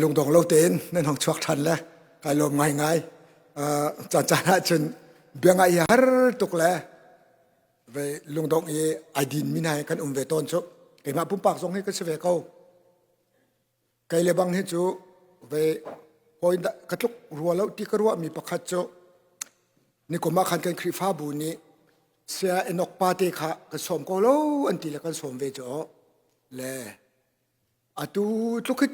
Lungdong lo tein nan hong chuak ṭhan le kai lawm ngaingai. Caan caan ahcun bia ngaih hi har tuk le ve lungdong i ai din mi hna hi kan um ve tawn cu. Keimah pumpak zong hi ka si ve ko. Kei le bang hi cu ve hawi ka tluk rua lo ti ka ruahmi pakhat cu nikum ah khan kan Khrihfabu nih Saya Enoch pa te kha kan sawm ko lo an ti le kan sawm ve cu le Atu tluk hi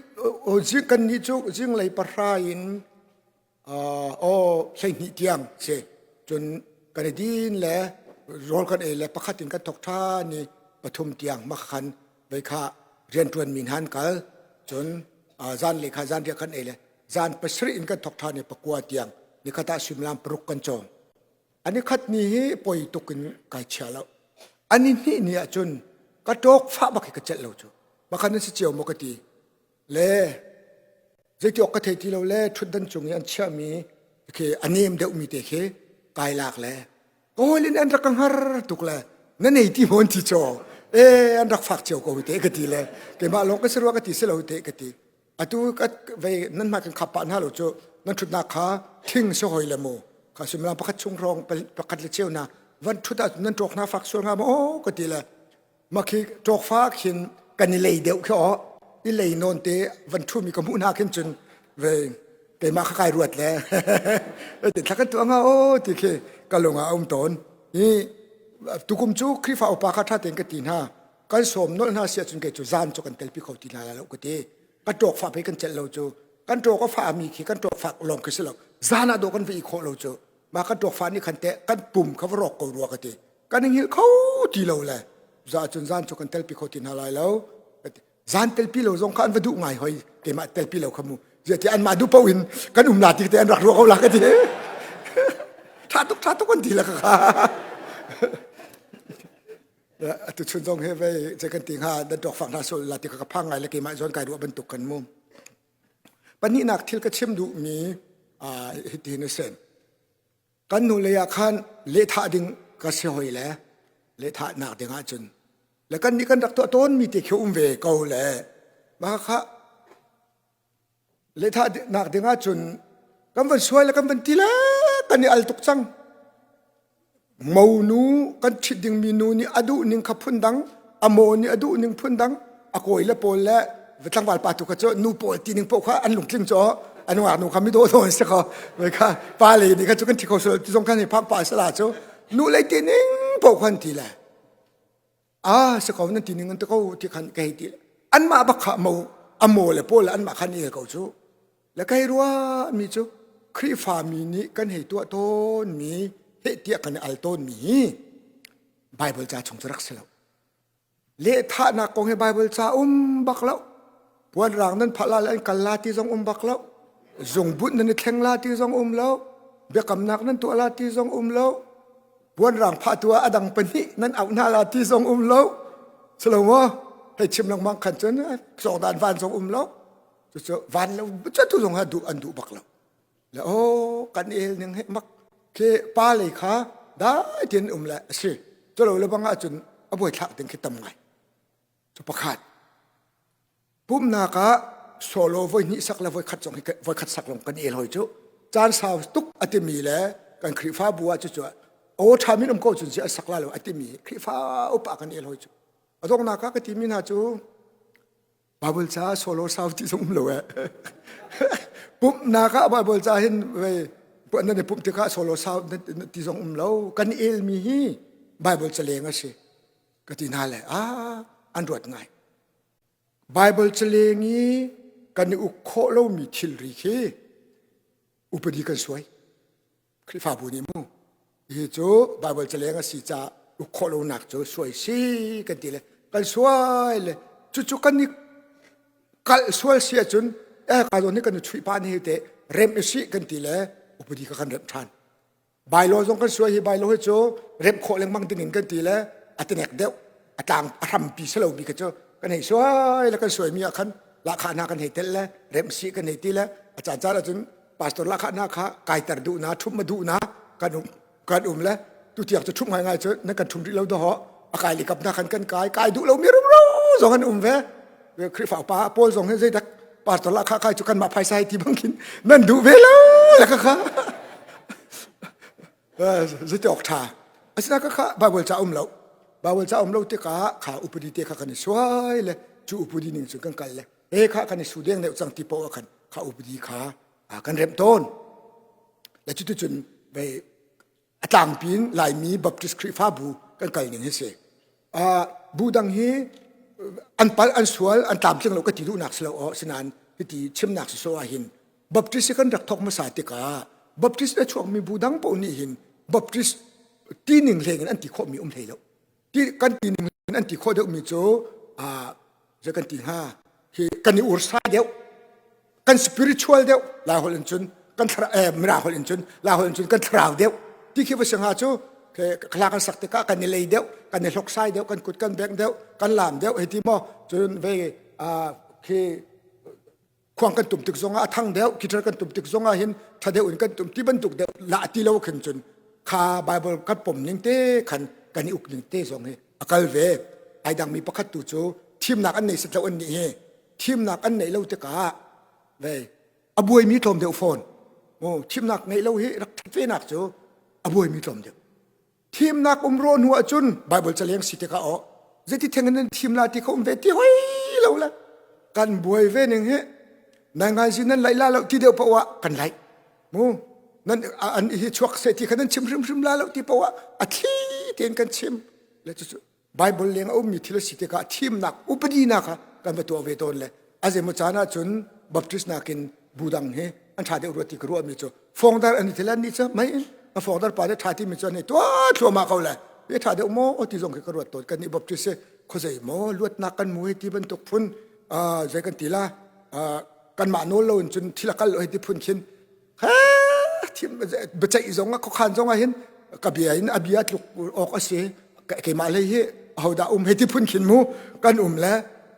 zing kan nih cu zinglei pahra in aw 12 tiang si. Cun kan i din le rawl kan ei le pakhat in kan thok ṭhan i pathum tiang makhan vei kha rianṭuan mi hna an kal. Cun zanlei kha zanriah kan ei le zan pasarih in kan thok ṭhan i pakua tiang nikhat ah suimilam paruk kan cawng. Ani khat ni hi poi tuk in kai chia lo. Ani hnih ni ahcun ka ṭawk fah bak hi ka celh lo cu. Makhan nan si cio maw ka ti. Le zeiti awk ka thei ti lo le ṭhutdan cung i an chiahmi khi a nem deuhmi te khi kai lak le ka hawile an rak ka hngar tuk le na nei ti maw an ti caw. E an rak fak cio ko te ka ti le keimah lawng ka si rua ka ti si lo te ka ti. Atu ka vei nan hmai kan khap pah hna lo cu nan ṭhutnak kha thing si hoi le mu kha suimilam pakhat chung hrawng pakhat le cheu na van ṭhut ah nan ṭawk hna fak sual hnga maw aw ka ti le makhi ṭawk fak hin kan i lei deuh khi aw i lei nawn te van ṭhumi ka hmuh hna khin cun vei keimah kha kai ruat le thla kan tuah nga aw ti khi ka lung ah a um tawn hi tukum cu Khrihfa upa kha ṭha tein ka ti hna kan sawm nolh hna si ahcun kei cu zan cu kan telpi kho ti hna lai lo ka ti kan ṭawk fah pei kan celh lo cu kan ṭawk a fah mi khi kan ṭawk fak lawng khi si lo zan ah dawh kan va i khawh lo cu mah kan ṭawk fah nih khan teh kan pum kha va rawk ko rua ka ti kan i hngilh kho ti lo le za cun zan cu kan telpi kho ti hna lai lo zan telpi lo zong kha an va duh ngai hoi keimah telpi lo kha mu ziah anmah duh paoh in kan um la ti te an rak ruah ko la ka ti ṭha tuk ṭha tuk an ti la ka kha Atu chun zong hi vei ce kan ti hnga nan ṭawk fak hna sul la ti kha ka phang ngai le keimah zawn kai ruah bantuk kan mu. Pahnihnak thil ka chim duhmi hitin a si. Kan nu lei ah khan lehthah ding ka si hoi le lehthahnak ding ahcun le kan nih kan rak tuah tawnmi te khi um ve ko le mah kha Lehthahnak ding ahcun kan van suai le kan van ti le kan i al tuk cang. Monu kan ṭhit dingmi nu nih a duh ning kha phundang, a maw nih a duh ning phundang, a kawi le pawl le tlangval pa tu kha cu nu pawl ti ning paoh kha an lungtling cu an ngaknu kha mi dawh dawh an si kho. Wei kha pa lei nih kha cu kan thi kho sual ti zong khan hi phak pa sala cu nu lei ti ning paoh khan ti le a si ko nan ti ning an ti ko ti khan ka hei ti anmah bak kha mo a mo le pawl le anmah khan el ko cu le ka hei ruah mi cu Khrihfa mi nih kan hei tuah tawn mi heh tiah kan al tawn mi hi Bible ca chung cu rak si lo lehthahnak kong hi Bible ca um bak lo puan rang nan phah la le an kal la ti zong um bak lo zungbut nan i thleng la ti zong um lo biakamnak nan tuah la ti zong um lo Puanrang phahtu ah a dang pahnih nan auh hna la ti zong um lo. Silo maw? Hei chim lengmang khan cun sawkdan van zong um lo. Cucu van lo tu zong ha duh an duh bak lo. Le oh kan el ning he mak khi pa lei kha dai tin um le a si. Culo le bang ahcun a buai thlak ding khi tam ngai. Cu pakhat. Pumhnak ah solo voi hnih sak le voi khat zong hi voi khat sak lawng kan el hoi cu. Caan sau tuk a timi le kan Khrihfabu ah cucu aw ṭha min um ko cun si a sak la lo a timi Khrihfa upa kan el hoi cu. A donghnak ah ka timi hna cu Bible ca solo sau ti zong um lo eh. Pumhnak ah Bible ca hin vei nan i pumh tikah solo sau ti zong um lo. Kan elmi hi Bible caleng a si. Ka ti hna le ah an ruat ngai. Baibal caleng i kan i uk khawh lomi thilri khi upadi kan suai. Khrihfabu nih mu. Hi cu Baibal caleng a si caah uk khawh lonak cu suai si kan ti le kan suai le cucu kan i kalh sual si ahcun eh ka zawn hi kan i chuih pah ni te remh i sih kan ti le upadi kha kan remh ṭhan. Bailo zong kan suai hi bailo hi cu remh khawh lengmang ding in kan ti le a tenek deuh a tlang a hrampi si lomi kha cu kan hei suai le kan suaimi ah khan lahkhah hna kan hei tel le remh sih kan hei ti le a caan caan ahcun pastor lahkhah hna kha kaiter duh na ṭhumh ma duh na kan um kan um le tutiang cu ṭhumh ngaingai cu nan kan ṭhum rih lo dawh a kai likap hna khan kan kai kai duh lomi rumro zong an um ve. Khrihfa upa pawl zong hi zeidak pastor lah kha kai cu kanmah phaisa hi ti bang khin nan duh ve lo le kha kha zeiti awk ṭha asina ka kha Bible ca um lo Bible ca um lo tikah kha upadi te kha kan i suai le cu upadi ning cun kan kal le he kha kan i su deng deuh cang ti poah khan kha upadi kha kan remh tawn le cuticun ve a tlangpi in Laimi Baptist Khrihfabu kan kal ning hi si. Bu dang hi an pal an sual an tlamtling lo ka ti duhnak si lo aw sinain hiti chimnak si so ah hin Baptist kan rak thok hmasa tikah Baptist a chuakmi bu dang paoh nih hin Baptist tining hleng in an ti khawhmi um hlei lo. Ti kan tining in an ti khawh deuhmi cu zei kan ti hnga hi kan i ursa deuh kan spiritual deuh lai holh in cun kan thlarau eh mirang holh in cun lai holh in cun kan thlarau deuh ti khi va si hnga cu khla kan sak tikah kan i lei deuh kan i hloksai deuh kan kut kan bengh deuh kan laam deuh hei ti maw cun ve khi khuang kan tum tik zongah a thang deuh guitar kan tum tik zongah hin tha deuh in kan tum ti bantuk deuh lah ti lo khin cun kha bible kan pom ning te khan kan i uk ning te zong hi a kal ve ai dang mi pakhat tu cu thimnak an nei set lo an nih hi thimnak an neih lo tikah ve a buaimi tlawm deuh fawn thimnak ngeih lo hi rak that ve nak cu a buaimi tlawm deuh thimnak um rawh hnu ahcun Bible caleng si tikah aw zeiti theng in nan thim la ti kha um ve ti hoi lo le kan buai ve ning hi nai ngai si nan laih la lo ti deuh paoh ah kan laih mu nan an hi chuak se ti kha nan chim hrimhrim la lo ti paoh ah a thli tein kan chim le cucu Bible leng a ummi thil a si tikah thimnak upadi na kha kan va tuah ve tawn le a zeimaw caan ahcun Baptist nakin bu dang hi an ṭha deuh rua ti ka ruahmi cu fongdar an i thil an nih cu mei in a fongdar pa le ṭha timi cu an i tuah thluahmah ko le hi ṭha deuh maw ti zong khi ka ruat tawn kan nih Baptist hi khuazei maw luatnak kan mu hi ti bantuk phun zei kan ti la kanmah nawl lo in cun thil a kal lo hi ti phun khin biaceih zong ah khuakhan zong ah hin ka bia in a bia tluk awk a si keimah lei hi ahodah um hei ti phun khin mu kan um le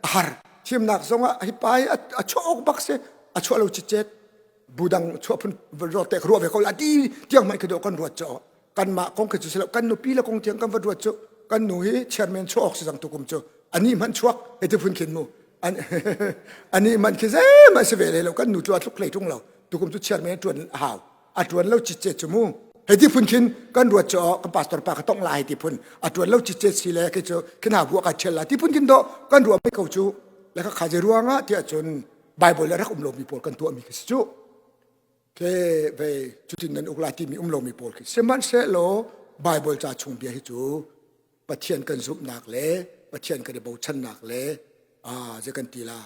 a har thimnak zong ah hi pa hi a chuah awk bak si a chuah lo citcet budang chuah phun ruat te ruah ve ko la ti tiang mai khi do kan ruat cho kanmah kong khi cu si lo kan nupi le kong tiang kan va ruat cu kan nu hi chairman chuah awk si cang tukum cu ani hmanh chuak hei ti phun khin mu ani man khi zeihmanh si ve le lo kan nu cu a tluk hlei ṭung lo tukum cu chairman ṭuan a hau a ṭuan lo citcet cu mu hei ti phun khin kan ruat cu kan pastor pa ka tong lai ti phun a ṭuan lo citcet si le khi cu khi hna buah ka ṭhial la ti phun khin do kan ruah mai ko cu le kha kha zei ruangah tiah cun Bible le rak um lomi pawl kan tuahmi khi si cu ke ve cutin nan uk lai timi um lomi pawl khi sihmanhsehlaw Bible ca chung bia hi cu Pathian kan zumhnak le Pathian kan i bochannak le zei kan ti la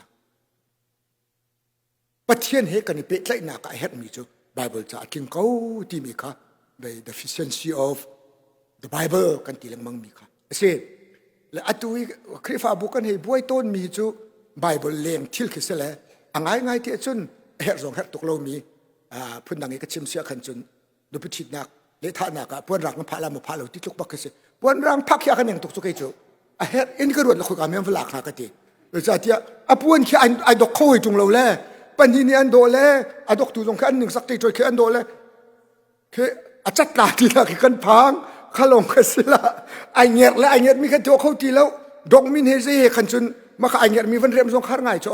Pathian he kan i pehtlaihnak ah a herhmi cu Bible ca a tling ko timi kha the deficiency of the Bible kan ti lengmang mi kha a si. Le atu i Khrihfabu kan hei buai tawnmi cu Bible leng thil khi si le a ngaingai ti ahcun a herh zong herh tuk lomi phundang i ka chim sia khan cun nupi ṭhitnak lehthahnak ah puanrang na phah la maw phah lo ti tluk bak khi si puanrang phak khi a ka neng tuk cu kei cu a herh in ka ruat la khoika men va lak hnga ka ti zeicahtiah a puan khi ai dok kho hoi ṭung lo le pahnih nih an dawh le a doktu zong khi an ning sak te ṭoi khi an dawh le khi a cat la ti la khi kan phang khalong kha si la ai ngerh le ai ngerh mi kha tuah kho ti lo dok min he zei he khan cun ma kha ai ngerh mi van rem zong khar ngai cho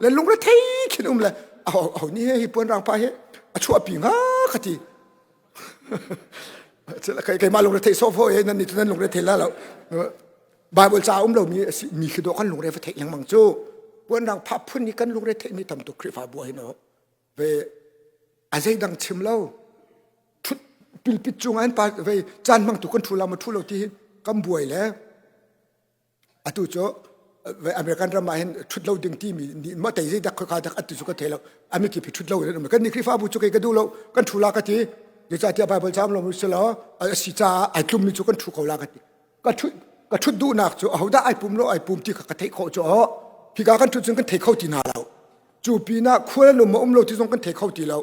le lungre thei khin um le aho ni he hi puan rang pa he a chuah pi nga kha ti keimah lungre thei so fo he nan ni nan lungre thei la lo Bible ca um lo mi mi khi do kan lungre va theih lengmang cu puan rang pha phun ni kan lungre theih mi tam tuk Khrihfabu hin o ve a zei dang chim lo thut pilpit cung an pa ve caan hmang tu kan thu la ma thu lo ti hin kan buai le atu cu American ram ah hin thut lo ding ti mi nih ma tei zei dak khoika dak atu cu ka thei lo ami ki thut lo in kan ni Khrihfabu cu kei ka duh lo kan thu la ka ti zeicahtiah Bible cam lo si lo a si caah ai tlum mi cu kan thu ko la ka ti ka thut ka thut duhnak cu ahodah ai pum lo ai pum ti kha ka theih khawh cu aw hika kan thut cun kan thei kho ti hna lo cu pinah khual an um ma um lo ti zong kan thei kho ti lo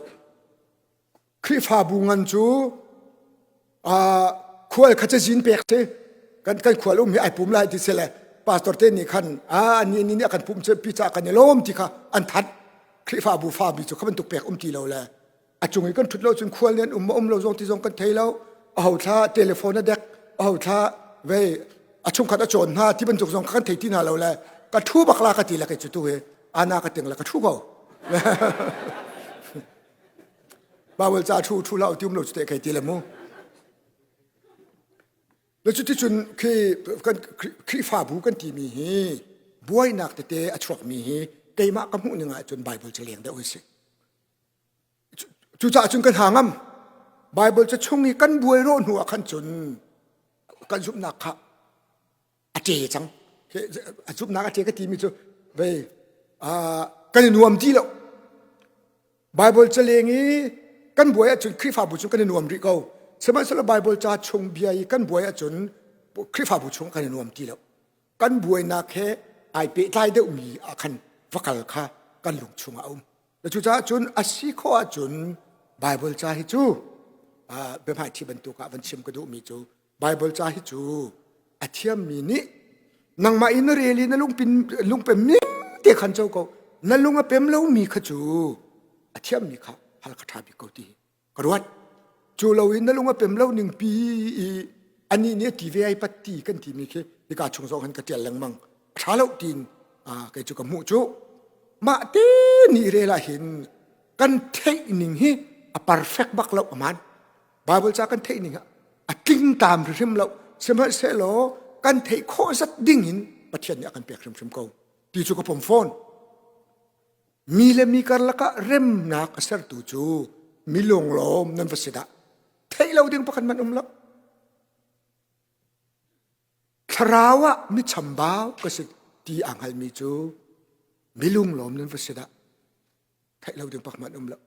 Khrihfabu ngan cu khual kha cazin pek si kan kan khual um hi ai pum lai ti si le pastor te nih khan a ni ni nih kan pum pi ca kan i lawm ti kha an that Khrihfabu fa mi cu kha bantuk pek um ti lo le a cung i kan ṭhut lo cun khual nih an um ma um lo zong ti zong kan thei lo a ho thla telephone a dek a ho thla vei a chungkhat a cawn hna ti bantuk zong kan thei ti hna lo le. Ka ṭhu bak la ka ti le kei cu tu hi ana ka ting le ka ṭhu ko. Bible ca ṭhu ṭhu hlah ti um lo cu te kai ti le mu. Le cuticun khi kan Khrihfabu kan timi hi buainak tete a chuakmi hi keimah ka hmuh ning ahcun Bible ca leng deuh an si. Cucaah cun kan ha ngam. Bible ca chung i kan buai rawh hnu ah khan cun kan zumhnak kha a ṭe cang. A zumhnak a ṭe ka timi cu vei kan i nuam ti lo. Bible ca leng i kan buai ahcun Khrihfabu cu kan i nuam rih ko. Sihmanhsehlaw Bible ca chung bia i kan buai ahcun Khrihfabu chung kan i nuam ti lo. Kan buainak he ai pehtlai deuhmi ah khan va kal kha kan lung chungah a um. Cucaah cun a si khawh ahcun Bible ca hi cu biahmaiṭhi bantuk ah van chim ka duhmi cu Bible ca hi cu a thiammi nih nangmah i na rel i na lungpin lungpem ning te khan co ko na lung a pem lomi kha cu a thiammi kha hal kha ṭha bik ko ti ka ruat cu lo in na lung a pem lo ning pi i anih nih a ti ve ai pat ti kan timi khi hika chung zong han ka ṭial lengmang ṭha lo tiin kei cu ka hmuh cu mah te ni rel ah hin kan theih ning hi a perfect bak lo aman Bible ca kan theih ning a tling tam hrimhrim lo sihmanhsehlaw kan theih khawh zat ding in Pathian nih a kan pek hrimhrim ko ti cu ka pom fawn Mi le mi karlak ah remnak a sertu cu mi lunglawm nan va si dah. Theih lo ding pakhat man um lo. Thlarau ah mi chambau ka si ti aa hngalmi cu mi lunglawm nan va si dah. Theih lo ding pakhat man um lo.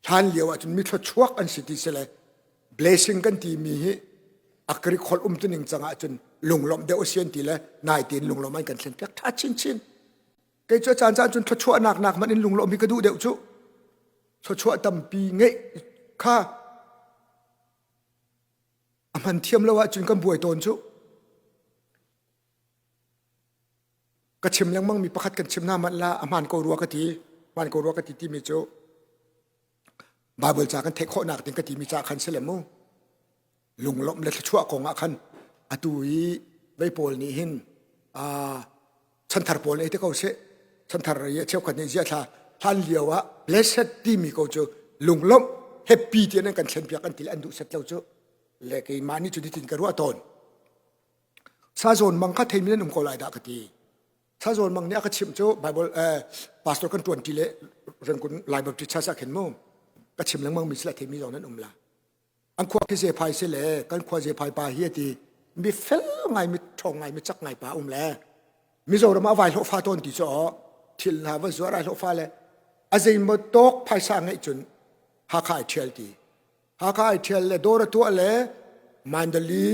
Hlan lio ahcun mi thluachuak an si ti si le blessing kan timi hi a Greek holh umtuning cang ahcun lunglawmh deuh a si an ti le nai tein lunglawmh an kan thlen piak ṭha chinchin. Kei cu a caan caan cun thluachuahnak nak hmanh in lunglawmh hi ka duh deuh cu. Thluachuah tampi ngeih kha a hman thiam lo ahcun kan buai tawn cu. Ka chim lengmang mi pakhat kan chim hna manh la a hmaan ko rua ka ti. Hmaan ko rua ka ti timi cu Bible ca kan theih khawhnak ding ka timi ca khan si le mu. Lunglawmh le thluachuah kong ah khan atu i vei pawl nih hin chanthar pawl ei te ko seh chanthar i cheukhat nih zia thla hlan lio ah blessed timi ko cu lunglawmh happy ti an kan thlen piak an ti le an duh set lo cu le keimah nih cu tin ka ruah tawn sa zawn mang kha theimi nan um ko lai dah ka ti sa zawn mang nih a ka chimh cu bible eh, pastor kan tuan ti le rengkun lai baptist church ah khin mu ka chim lengmang mi sila theimi zong nan um la An khua khi zephai si le kan khua zephai pa hi a ti mi fel ngai mi ṭhawng ngai mi cak ngai pa um le Mizoram ah vai hlawhfa tawn ti cu thil hna va zuar ai hlawhfa le a zeimaw tawk phaisa ngeih cun Hakha ai ṭhial ti Hakha ai ṭhial le dawr a tuah le Mandali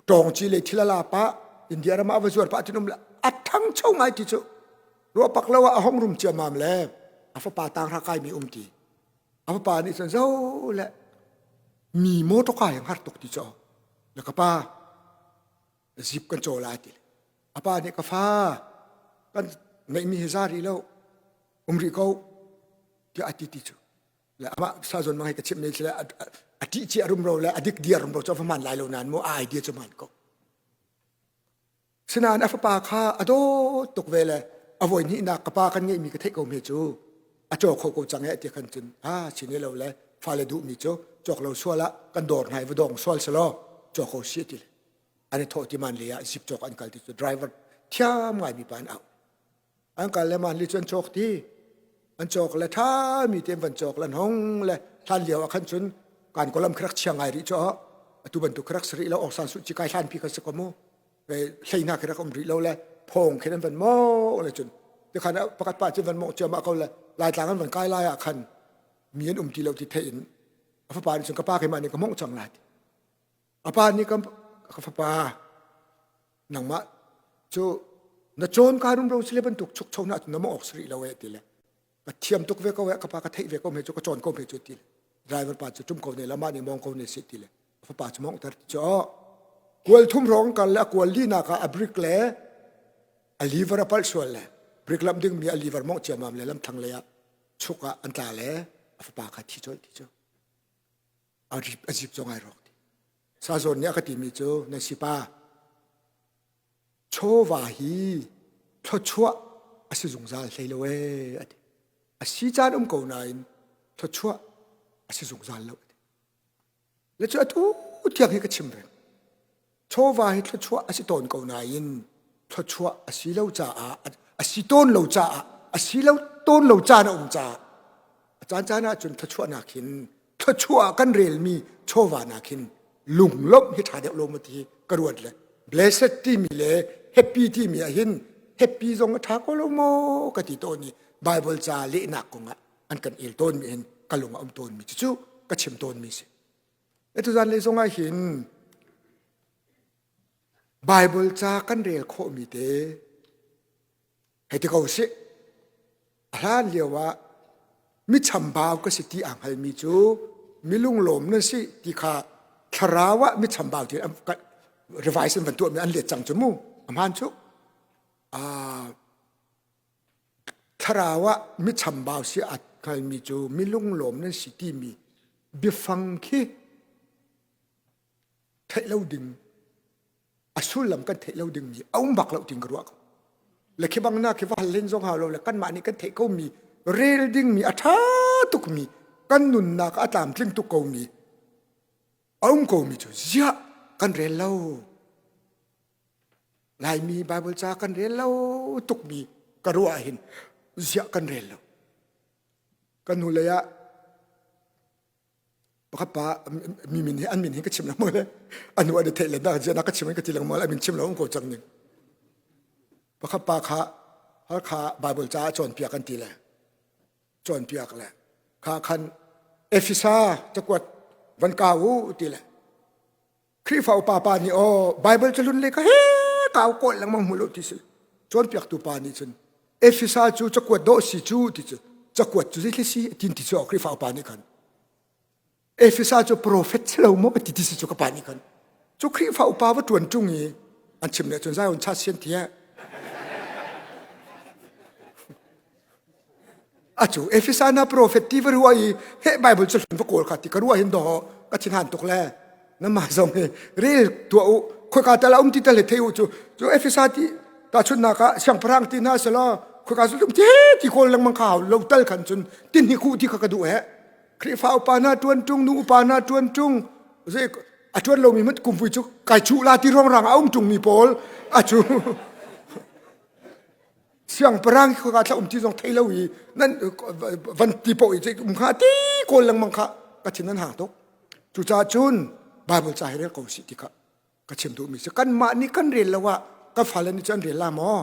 tawngci le thil a la pah India ram ah va zuar pah tin um le a ṭhangcho ngai ti cu ruah pak lo ah a hong rum ciammam le a fapa tanghra kai mi um ti A fapa nih cun zo le mi motor kai har tuk ti cu na ka pa zip kan caw lai ti a pa nih ka fa kan ngeihmi hi za rih lo um rih ko tiah a ti ti cu le amah sa zawn mang hi ka chimh ne le a ṭih ci a rum ro le a dik dia rum ro cu a va man lai lo nain mu a idea cu man ko Sinain a fapa kha a dawt tuk ve le a voi hnihnak ka pa kan ngeihmi ka theih ko hme cu a caw kho ko cang eh ti khan cun a si ne lo le fale duhmi cu cawk lo sual ah kan dawr hna i va dawng sual selaw caw ko si ti an i thawh ti man le ah zip cawk an kal ti cu driver thiam ngai mi pa an au an kal le man li cu an cawk ti an cawk le tha mi te van cawk lan hong le hlan lio ah khan cun kan kolam kharak chia ngai rih cho atu bantuk kharak sari lo Aung San Suu Kyi kai hlan pi kha si ko mu hleina khi rak um rih lo le phong khi an van mo le cun tikhan pakhat pa cu van mo chiama ko le laitlang an van kai lai ah khan mi an um ti lo ti thein in a fapa nih cun ka pa keimah nih ka mongh cang lai a pa nih ka fapa nangmah cu na cawn ka rum ro sile bantuk chuk cho na na mong ok sri lo e ti le ka thiam tuk ve ko e ka pa ka theih ve ko me cu ka cawn ko me cu ti le driver pa cu tum ko ne lama nih mong ko ne si ti le fapa cu mong ter ti cu kual thum rong kal le a kual li nak ah a brick le a liver a palh sual le brick lam ding mi a liver mong ciamam le lam thlang le ah chuk ah an tla le a fapa kha thi chol ti cu a zip zong ai rawk ti sa zawn nih a ka timi cu na sipa chawva hi. Thluachuah a si zungzal hlei lo ee a ti. A si caan um ko nain thluachuah a si zungzal lo a ti. Le cu atu tiang hi ka chim reng. Chawva hi thluachuah a si tawn ko nain thluachuah a si lo caah a si tawn lo caah a si lo tawn lo caan a um caah a caan caan ah cun thluachuahnak hin thluachuah kan relmi chawva nak hin lunglawmh hi ṭha deuh lo maw ti ka ruat le blessed timi le happy timi ah hin happy zong a ṭha ko lo maw ka ti tawn i Bible ca lehnak kongah an kan el tawnmi hin ka lung a um tawnmi cucu ka chim tawnmi si. Atu zan lei zong ah hin Bible ca kan rel khawhmi te hei ti ko sih. A hlan lio ah mi chambau ka si ti aa hngalmi cu mi lunglawm nan si ti kha thlarau ah mi chambau ti an revise an van tuahmi an let cang cu mu a hmaan cu. Thlarau ah mi chambau si a hngalmi cu mi lunglawm nan si timi biafang khi theih lo ding a sullam kan theih lo dingmi a um bak lo tin ka ruah ko. Le khi bang na khi va hal len zong hau lo le kanmah nih kan theih komi rel dingmi a ṭha tukmi kan nunnak a tlamtling tuk komi a um komi cu ziah kan rel lo. Laimi Bible ca kan rel lo tukmi ka ruah hin ziah kan rel lo. Kan hnulei ah pakhat pa mi min hi an min hi ka chim lengmang le anu an i theih le na ziah na ka chim in ka ti lengmang le a min chim lo um ko cang ning. Pakhat pa kha Halkha Bible ca cawnpiak an ti le cawnpiak le kha khan Efesa cakuat van kau u ti le Khrihfa upa pa nih aw Bible cu hlun le ka he kau kawl lengmang hmu lo ti si cawnpiaktu pa nih cun Efesa cu cakuat dawh si cu ti cu cakuat cu zeithil si tin ti cu Khrihfa upa nih khan Efesa cu prophet si lo maw ti ti si cu ka pa nih khan cu Khrihfa upa va ṭuan ṭung i an chim le cun Zion cha sian ti Acu Efesa na profet ti va ruah i he Bible cu hlun va kawl kha ti ka ruah hin do ka thin han tuk le na mah zong hi rel tuah u khoika tal a um ti tal he thei u cu cu Efesa ti ta chunnak ah siangpahrang ti hna selaw khoika cu ti ti kawl lengmang kha lo tal khan cun tin hi khu ti kha ka duh he Khrihfa upa hna ṭuan ṭung nu upa hna ṭuan ṭung zei a ṭuan lomi hmanh kumvui cu kai chuh la ti ruangrang a um ṭungmi pawl acu Siangpahrang hi khua thla um ti zong thei lo i nan van ti paoh i um kha ti kawl lengmang kha ka thin nan hang tuk. Cucaah cun Bible ca hi rel ko sih ti kha ka chim duhmi si. Kanmah nih kan rel lo ah kan fale nih cun an rel la maw?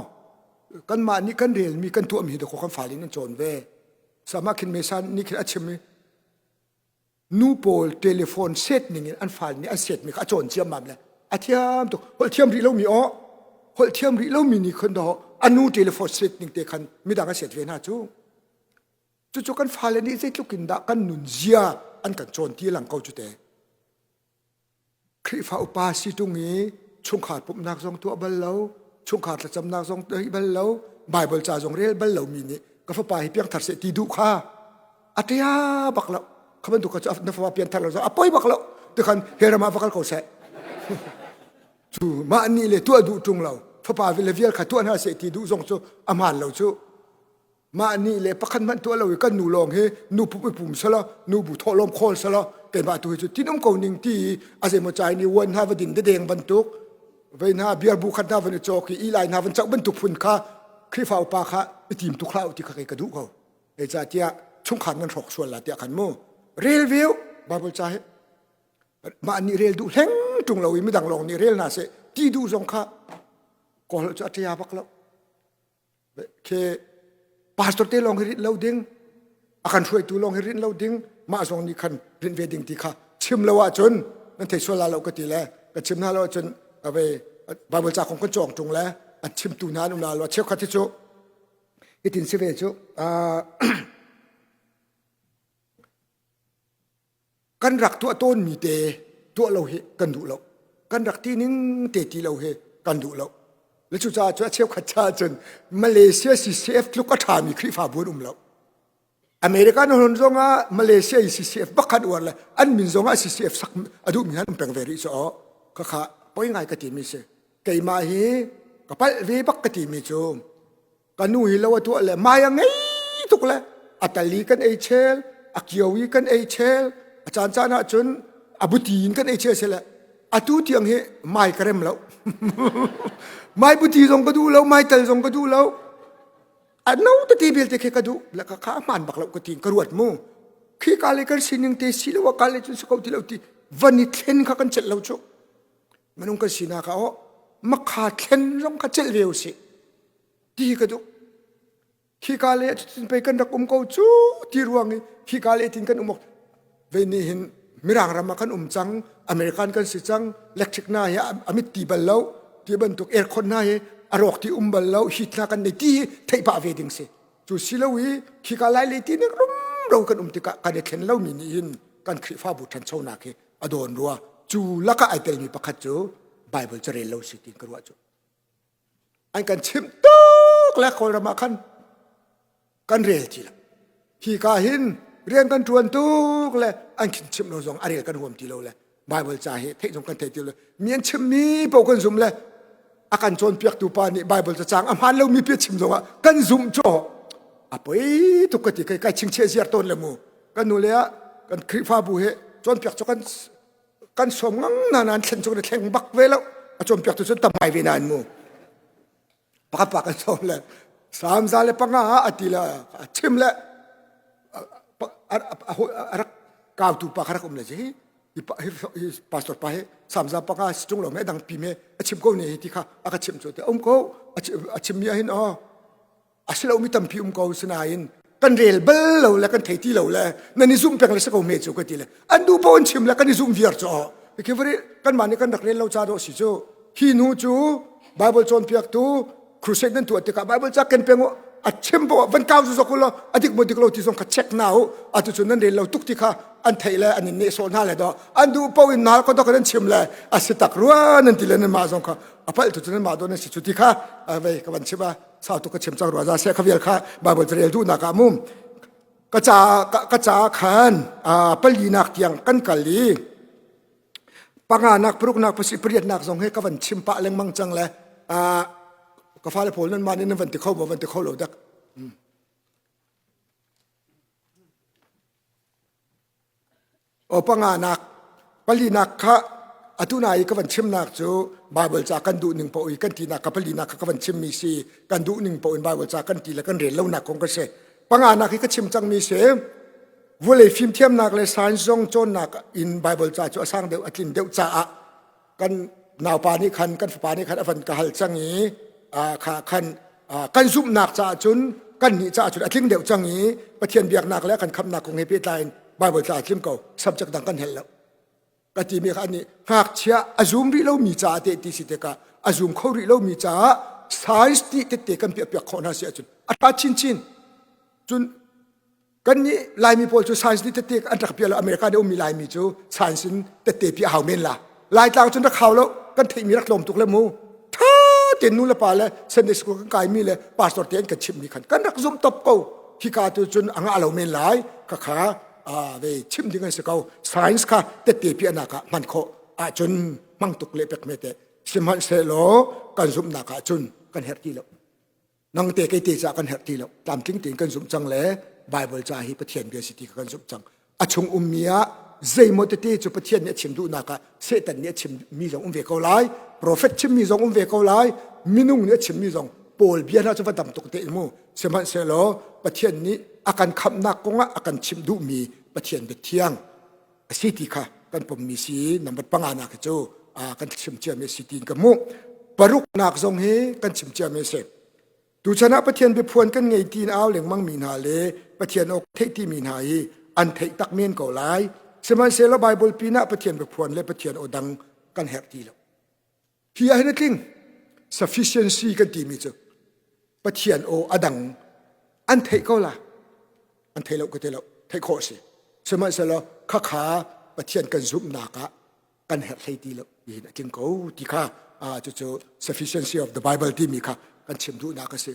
Kanmah nih kan relmi kan tuahmi hi dakaw kan fale nih an cawn ve. Sama khin Mesan nih khin a chim i nu pawl telephone set ning in an fal nih an set mi kha a cawn ciammam le a thiam tuk holh thiam rih lomi aw holh thiam rih lomi nih khan daw a nu telephone set ning te khan midang a set ve hna cu cucu kan fale nih zeitluk in dah kan nun zia an kan cawn ti lang ko cu te Khrihfa upa si ṭung i chungkhar pumhnak zong tuah bal lo, chungkhar thlacamnak zong tuah bal lo, Baibal ca zong rel bal lomi nih ka fapa hi piangthar seh ti duh kha a ṭia bak lo. Kha bantuk kha cu na fapa piangthar lo zong a poi bak lo. Tikhan hell ram ah va kal ko seh. Cu mah nih le tuah duh ṭung lo, fapa le vial kha tuah hna seh ti duh zong cu a hmaan lo cu. Mah nih le pakhat hmanh tuah lo i kan nu lawng hi nu pum i pum selaw nu bu thawhlawm khawl selaw keimah tu hi cu tin um ko ning ti i a zeimaw cai nih uan hna va din dedeng bantuk vei hna beer bu khat hna van i cawk i ilai hna van cauh bantuk phun kha Khrihfa upa kha i tim tuk hlah u ti kha kei ka duh ko. Zeicahtiah chungkhar nan hrawk sual la tiah khan mu rel ve u Bible ca hi mah nih rel duh hleng ṭung lo i midang lawng nih rel hna seh ti duh zong kha kawl cu a ṭia bak lo. Khi pastor te lawng hi rinh lo ding a kan hruaitu lawng hi rinh lo ding mah zong nih khan rinh ve ding ti kha chim lo ahcun nan thei sual la lo ka ti le ka chim hna lo ahcun ave Bible ca kong kan cawng ṭung le a chimtu hna an um la lo cheukhat hi cu hitin si ve cu Kan rak tuah tawnmi te tuah lo hi kan duh lo. Kan rak ti ning te ti lo hi kan duh lo. Le cucaah cu a cheukhat caah cun Malaysia CCF tluk a ṭhami Khrihfabu an um lo. American hon zongah Malaysia i CCF bak khan uar le an min zongah CCF sak a duhmi han um peng ve rih cu aw khakha poi ngai ka timi si. Keimah hi ka palh ve bak ka timi cu. Ka nu hi lo a tuah le mai a ngei tuk le a tali kan ei chel, a kio i kan ei chel, a caan caan ah cun a buti in kan ei chel se le atu tiang hi mai ka rem lo. Mai buti zong ka duh lo, mai tal zong ka duh lo. A no tete belte khi ka duh le ka kha hmaan bak lo ka ti ka ruat mu. Khi ka le kan sining te si lo ka le cun si ko ti lo ti van i thlen kha kan celh lo cu. Minung kan sinak ah oh makha thlen zong kha celh ve usih ti ka duh. Khika le cutin pei kan rak um ko cu ti ruang i khika le tin kan um awk ve ni hin Mirang ram ah kan um cang American kan si cang electric na hi a mit ti bal lo ti bantuk aircon hna hi a rawk ti um bal lo heat hna kan nei ti hi theih pah ve ding si cu si lo i khika lai le ti ning rumro kan um tikah kan i thlen lomi nih hin kan Khrihfabu ṭhanchonak hi a dawn rua cu lakah ai telmi pakhat cu Bible carel lo si tiin ka ruah cu an kan chimh tuk le Kawlram ah khan kan rel ti lo hi ka hin rian kan ṭuan tuk le an khin chimh lo zong a rel kan huam ti lo le Bible ca hi theih zong kan thei ti lo mi an chimmi paoh kan zum le a kan cawnpiaktu pa nih Bible cacang a hmaan lomi pi chim zongah kan zumh cu a poi tuk ka ti kai kai chingcheh ziar tawn le mu kan nu le ah kan Khrihfabu he cawnpiak cu kan kan sawm ngang na nan thlen cu na thleng bak ve lo a cawnpiak tu cun tam ngai ve nain mu pakhat pa kan sawm le samza le panga a ti le a chim le a rak kautu pa kha rak um le hi hi pastor pa hi samza panga si tung lo me dang pi me a chim ko ne hi ti kha a ka chim chu te um ko a chim mi hin o a si lomi tampi um ko sinain kan rel bal lo le kan thei ti lo le nan i zumh peng le si ko me cu ka ti le an duh paoh an chim le kan i zumh viar cu khi vari kanmah nih kan rak rel lo ca dawh si cu hi nu cu Bible cawnpiaktu crusade nan tuah tikah Bible ca ken peng a chim paoh van kau zu zok law a dik maw dik lo ti zong kha check na u atu cu nan rel lo tuk ti kha an theih le an in nehsawh hna le do an duh paoh in nal ko dok nan chim le a si tak rua nan ti le nan mah zong kha a palh tu cu nan mah do nan si cu ti kha vei ka van chim a sau tuk ka chim cang rua za se kha vial kha bible carel duhnak ah mum ka ca ka ca khan palinak tiang kan kal i panganak paruknak pasi pariatnak zong he ka van chim pah lengmang cang le ka fale pawl nan mah nih nan van ti kho maw van ti kho lo dak Aw panganak palinak kha atu na i ka van chimnak cu Bible ca kan duh ning paoh i kan tinak ka palinak kha ka van chimmi si kan duh ning paoh in Bible ca kan ti le kan rel lonak kong ka si. Panganak hi ka chim cangmi si vawlei fimthiamnak le science zong cawnnak in Bible ca cu a sang deuh a tlin deuh caah kan naupa nih khan kan fapa nih khan a van ka hal cang i kha khan kan zumhnak caah cun kan nih caah cun a tling deuh cang i Pathian biaknak le kan khamnak kong he pehtlai in Bible ca a tling ko subject dang kan helh lo ka timi kha nih ngakchia a zum rih lomi caah te ti si tikah a zum kho rih lomi caah science ti tette kan piah piak khawh hna si ahcun a ṭha chinchin cun Kannih Laimi pawl cu science nih tette an rak piah lo. America nih ummi Laimi cu science in tette piah hau men la. Laitlang cun rak hau lo. Kan theihmi rak tlawm tuk le mu. Tha tein nu le pa le Sunday school kan kaimi le pastor te an kan chimhmi khan kan rak zum top ko. Hika tu cun a ngah lo men lai. Khakha ve chim ding an si ko. Science kha tette piahnak ah hman khawh ahcun hmang tuk le pek me te. Sihmanhsehlaw kan zumhnak ahcun kan herh ti lo. Nang te kei te ca kan herh ti lo. Tlamtling tein kan zumh cang le Bible ca hi Pathian bia si ti kha kan zumh cang. A chung ummi ah zeimaw tete cu Pathian nih a chim duhnak ah Satan nih a chimmi zong um ve ko lai, profet chimmi zong um ve ko lai, minung nih a chimmi zong Paul bia hna cu va dam tuk te mu. Sihmanhsehlaw Pathian nih a kan khamhnak kongah a kan chimh duhmi Pathian bia thiang a si ti kha kan pommi si number panga nak hi cu kan chim ciami a si tiin ka hmuh. Paruknak zong hi kan chim ciami a si. Tuchan ah Pathian biaphuan kan ngei tiin au lengmang mi hna le Pathian aw theih timi hna hi an theih tak men ko lai. Sihmanhsehlaw Bible pinah Pathian biaphuan le Pathian aw dang kan herh ti lo. Hi ah hin a tling. Sufficiency kan timi cu Pathian aw a dang an theih ko la. An thei lo ka ti lo. Theih khawh a si. Sihmanhsehlaw khakha Pathian kan zumhnak ah kan herh hlei ti lo ti hin a tling ko ti kha cucu sufficiency of the Bible timi kha kan chim duhnak a si.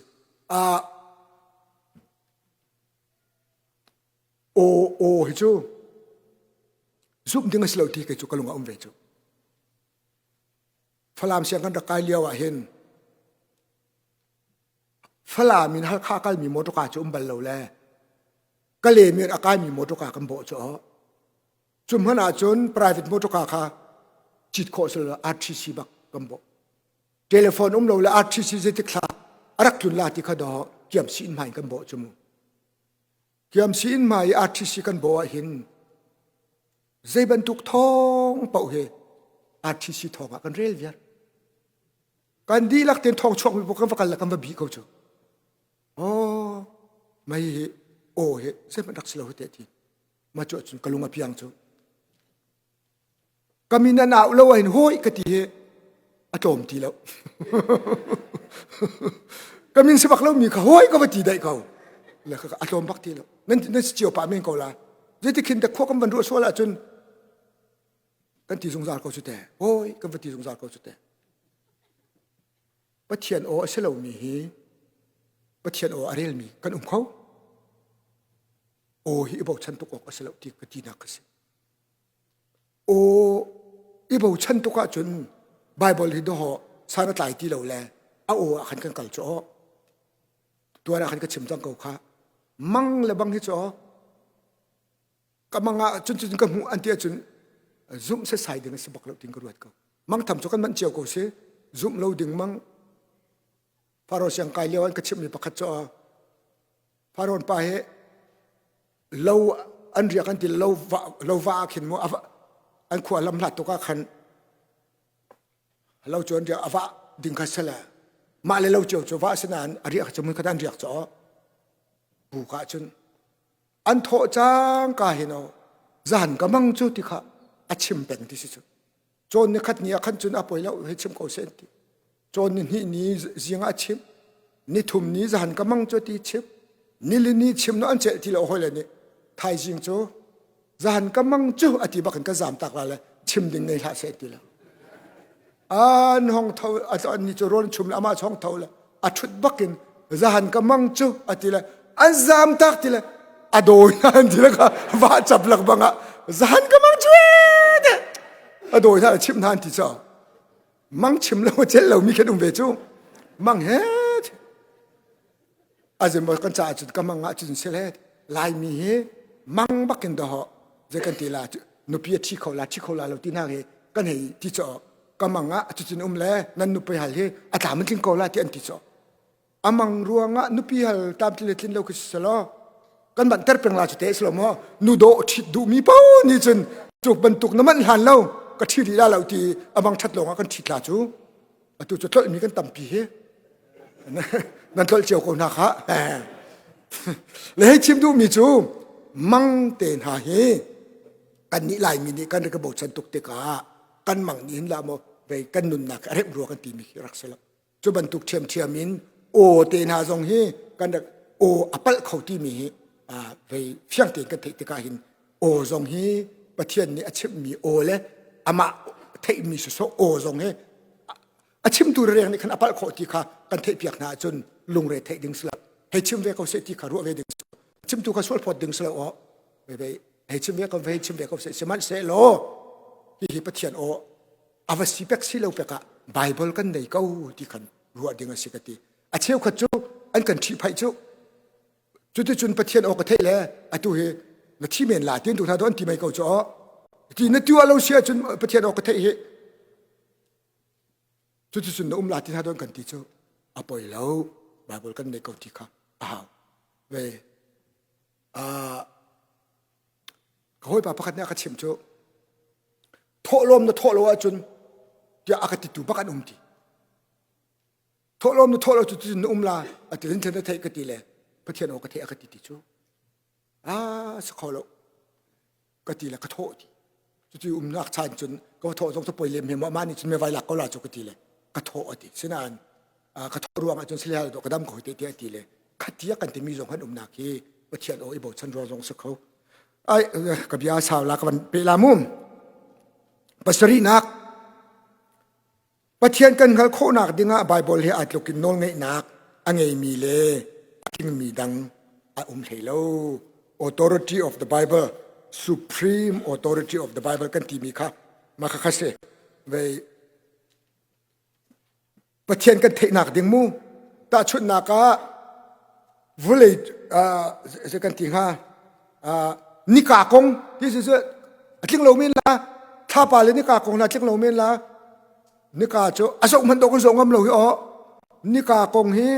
Aw aw hi cu zumh ding a si lo ti kei cu ka lung a um ve cu. Falam siang kan rak kai lio ah hin Falam in Halkha kalmi motor cu um bal lo le Kale mir a kaimi motor kan bawh cu cu hmanh ahcun private motor kha cit khawh si lo RTC bak kan bawh. Telephone um lo le RTC zeitik thla a rak tlun la ti kha dawh kiamsi in hmai kan bawh cu mu. Kiamsi in hmai i RTC kan bawh ah hin zei bantuk thawng paoh hi RTC thawng ah kan rel viar. Kan dihlak tein thawng chuak mi paoh kan va kal le kan va bih ko cu. Oh, mei hi aw hi zeihmanh rak si lo hi te ti. Ma cu ahcun ka lung a piang cu. Ka min an au lo ahhin hawi ka ti hi a tlawm ti lo. Ka min si bak lo mi kha hawi ka va ti daih ko. Le ka a tlawm bak ti lo. Nan nan si cio pah men ko la. Zeiti khin te khua kan van ruah sual ahcun kan ti zungzal ko cu te. Hawi kan va ti zungzal ko cu te. Pathian aw a si lomi hi Pathian aw a relmi kan um kho. Aw hi i bochan tuk awk a si lo ti ka tinak ka si. Aw i bochan tuk ahcun Bible hi dawh san a tlai ti lo le a aw ah khan kan kal cu aw. Tuan ah khan ka chim cang ko kha. Mang le bang hi cu aw. Ka mang ah cun cun ka hmuh an ti ahcun zumh setsai ding a si bak lo tin ka ruat ko. Mang tham cu kan manh cio ko si. Zumh lo ding mang Faro siang kai lio an ka chimhmi pakhat cu Faraon pa hi lo an riak an ti lo va lo va ah khin mu an khua lam hlat tuk ah khan lo cu an riak a va ding kha sele mah le lo cio cu va si nain a riak cu mun khat an riak cu bu ka cun an thawh cang ka hin o zan ka mang cu ti kha a chim peng ti si cu Cawn ni khat ni ah khan cun a poi lo hei chim ko seh ti. Cawn ni hnih ni zing ah chim. Ni thum ni zan ka mang cu ti chim. Nili ni chim no an celh ti lo hoi le nih thaizing cu zan ka mang cu a ti bak in ka zam tak la le chim ding nei hlah seh ti lo. An hong tho an ni cu rawn chum le amah chong tho le a ṭhut bak in zahan ka mang cu a ti le an zam tak ti le a dawi hna an ti le kha va cap lak bang ah zahan ka mang cu te a dawi hna chim hna an ti cho mang chim lo cel lo mi khan um ve cu mang he azin mo kan ca cun ka mang ah cun sel he laimi hi mang bakin do ho zei kan ti la nupi a thi kho la thi kho la lo ti hna hi kan hei ti cho ka mang ah cucun um le nan nupi hal hi a tlam in tling ko la ti an ti cho amang ruangah nupi hal tam tlin le tlin lo khi si lo kan ban ter peng la chu te slo mo nu do thit du mi po ni chun chuk bantuk na man hlan lo ka thi ri la lo ti amang that longah kan thit la chu atu chu tlol mi kan tampi hi nan tlol cio ko hna kha le hei chim duh mi cu mang te hna hi kan nih laimi nih kan rak bochan tuk tikah kan mang nih hin la maw vei kan nunnak a remh rua kan timi khi rak si lo cu bantuk ṭhiamṭhiam in aw te hna zong hi kan rak aw a palh kho timi hi vei fiang tein kan theih tikah hin aw zong hi Pathian nih a chimhmi aw le amah theihmi sawsawh aw zong hi a chimtu reng nih khan a palh khawh ti kha kan theihpiak hna ahcun lungre theih ding si lo hei chim ve ko seh ti kha ruah ve ding chimtu kha sual phawt ding si lo aw vei hei chim ve ko hei chim ve ko seh sihmanhsehlaw hihi Pathian aw a va si pek si lo pek ah Bible kan nei ko ti khan ruah ding a si ka ti a cheukhat cu an kan ṭhihphaih cu cuticun Pathian aw ka theih le atu hi na thi men la tin tu hna do an ti mei ko cu aw ti na tuah lo si ahcun Pathian aw ka theih hi cuticun na um la ti hna do an kan ti cu a poi lo Bible kan nei ko ti kha a hau ve ka hawipa pakhat nih a ka chimh cu thawhlawm na thawh lo ahcun tiah a ka titu bak an um ti thawhlawm na thawh lo cu cun na um la a ti na theih ka ti le Pathian aw ka theih a ka ti ti cu a si kho lo ka ti le ka thawh ti cuti umnak chan cun ka thawh zong cu poi lem he mah nih cun me vai lak ko la cu ka ti le ka thawh a ti sinain ka thawh ruang ah cun sile do ka dam ko te te a ti le khatia kan timi zong han umnak hi Pathian aw i bochan ruang zong si kho ai ka bia sau la ka van pe la mu pasarihnak Pathian kan hngalh khawhnak dingah Baibal he aa tluk in nawlngeihnak a ngeimi le a tlingmi dang a um hlei lo. Authority of the Bible, Supreme Authority of the Bible kan timi kha mah kha kha si. Vei Pathian kan theihnak ding mu. Tahchunhnak ah. Vulei uh, kan ti hnga uh, nika kong ti si a tling lo men la thlapa le nika kong la tling lo men la nika cu a zoh hmanh dawh kan zoh ngam lo hi aw nika kong hi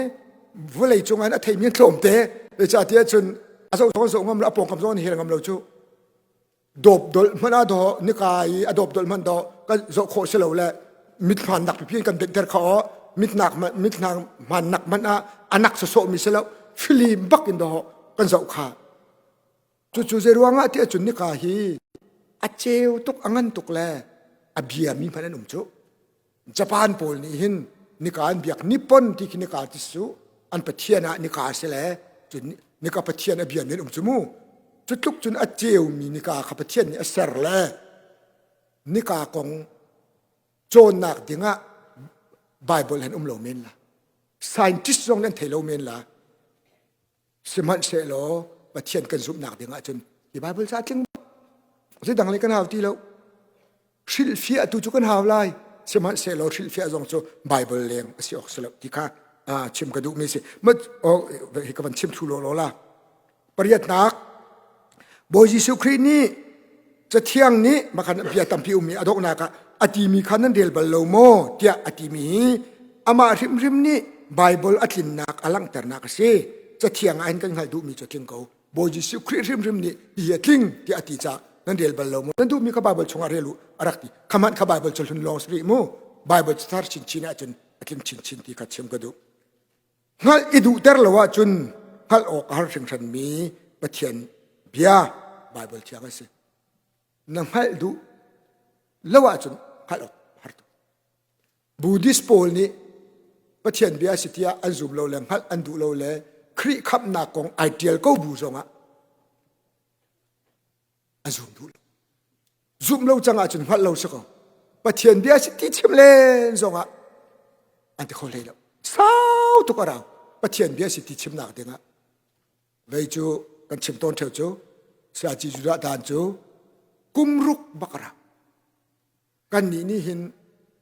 vulei cung ah a theimi an tlawm te zeicahtiah cun a zoh zong zoh ngam lo a pawngkam zong an hel ngam lo cu dawp dolh hmanh ah dawh nika i a dawp dolh hmanh dawh kan zoh khawh si lo le mit hmaan nak pipi in kan benhter kha aw mitnak mithnak hmaan nak hmanh ah anak sawsawh mi si lo film bak in dawh kan zoh kha Cucu zeiruangah ti ahcun nika hi a ceu tuk a ngan tuk le a biami hmanh an um cu. Japan pawl nih hin nika an biak Nippon ti khi nika ti su an pathian ah nika a si le cun nika pathian a biami an um cu mu. Cu tluk cun a ceumi nika kha pathian nih a ser le nika kong cawnnak dingah Bible han um lo men la. Scientist zong nih an thei lo men la. Sihmanhsehlaw Pathian kan zumhnak ding ahcun hi Bible ca tling zeidang le kan hau ti lo. Hrilhfiah tu cu kan hau lai. Sihmanhsehlaw hrilhfiah zong cu Bible leng a si awk si lo ti kha chim ka duhmi si. Hi ka van chim thlu law law la. Pariatnak Bawi Jesuh Khrih nih Cathiang nih makhan bia tampi ummi a donghnak ah a timi kha nan rel bal lo maw tiah a timi hi amah hrimhrim nih Baibal a tlinnak a langhternak a si. Cathiang ah hin kan hngalh duhmi cu a tling ko. Bawi Jesuh Khrih hrimhrim nih hi a tling tiah a ti caah nan rel bal lo maw? Nan duhmi kha Baibal chungah rel u a rak ti. Kha hmanh kha Baibal cu hlun lawng si rih mu. Baibal cu thar chinchin ahcun a tling chinchin ti kha chim ka duh. Hngalh i duhter lo ahcun hngalh awk a har hringhranmi Pathian bia Baibal thiang a si. Na hngalh duh lo ahcun hngalh awk a har tuk. Buddhist pawl nih Pathian bia a si tiah an zum lo le hngalh an duh lo le Khrih khamhnak kong ai ṭial ko bu zongah a zum duh lo. Zumh lo cang ahcun hngalh lo si ko. Pathian bia si ti chim len zongah an ti kho hlei lo. Sau tuk a rau. Pathian bia si ti chimnak dingah. Vei cu kan chim tawn theo cu Saci Judah dan cu kum ruk bak a rau. Kannih nih hin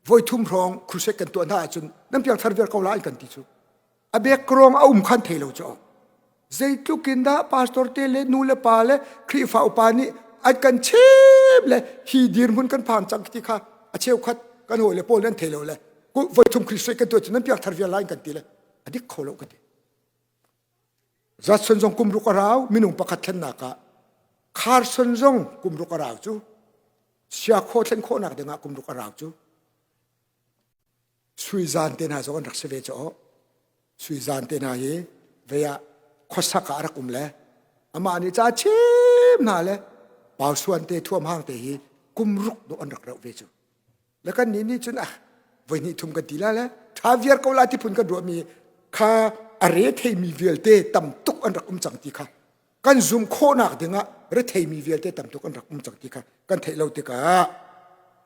voithum hrawng crusade kan tuah hna ahcun nan piangthar viar ko la an kan ti cu. A background a um khan thei lo cu. Zeitluk in dah pastor te le nu le pa le Khrihfa upa nih an kan chim le hi dirhmun kan phan cang ti kha a cheukhat kan hawi le pawl nan thei lo le voithum crusade kan tuah cu nan piangthar viar la an kan ti le a dik kho lo ka ti. Zatson zong kum ruk a rau minung pakhat thlennak ah Carson zong kum ruk a rau cu siakhaw thlen khawhnak dingah kum ruk a rau cu suizan te hna zong an rak si ve caw suizan te hna hi vei ah khuasak ah a rak um le amah nih ca chim hna le pausuan te thuam hang te hi kum ruk dawh an rak rauh ve cu le kan nih nih cun ah voi hnih thum kan ti la le tha viar ko la ti phun kan ruahmi kha a re theimi vialte tam tuk an rak um cang ti kha kan zum khawhnak dingah retheimi vialte tam tuk an rak um cang ti kha kan theih lo tikah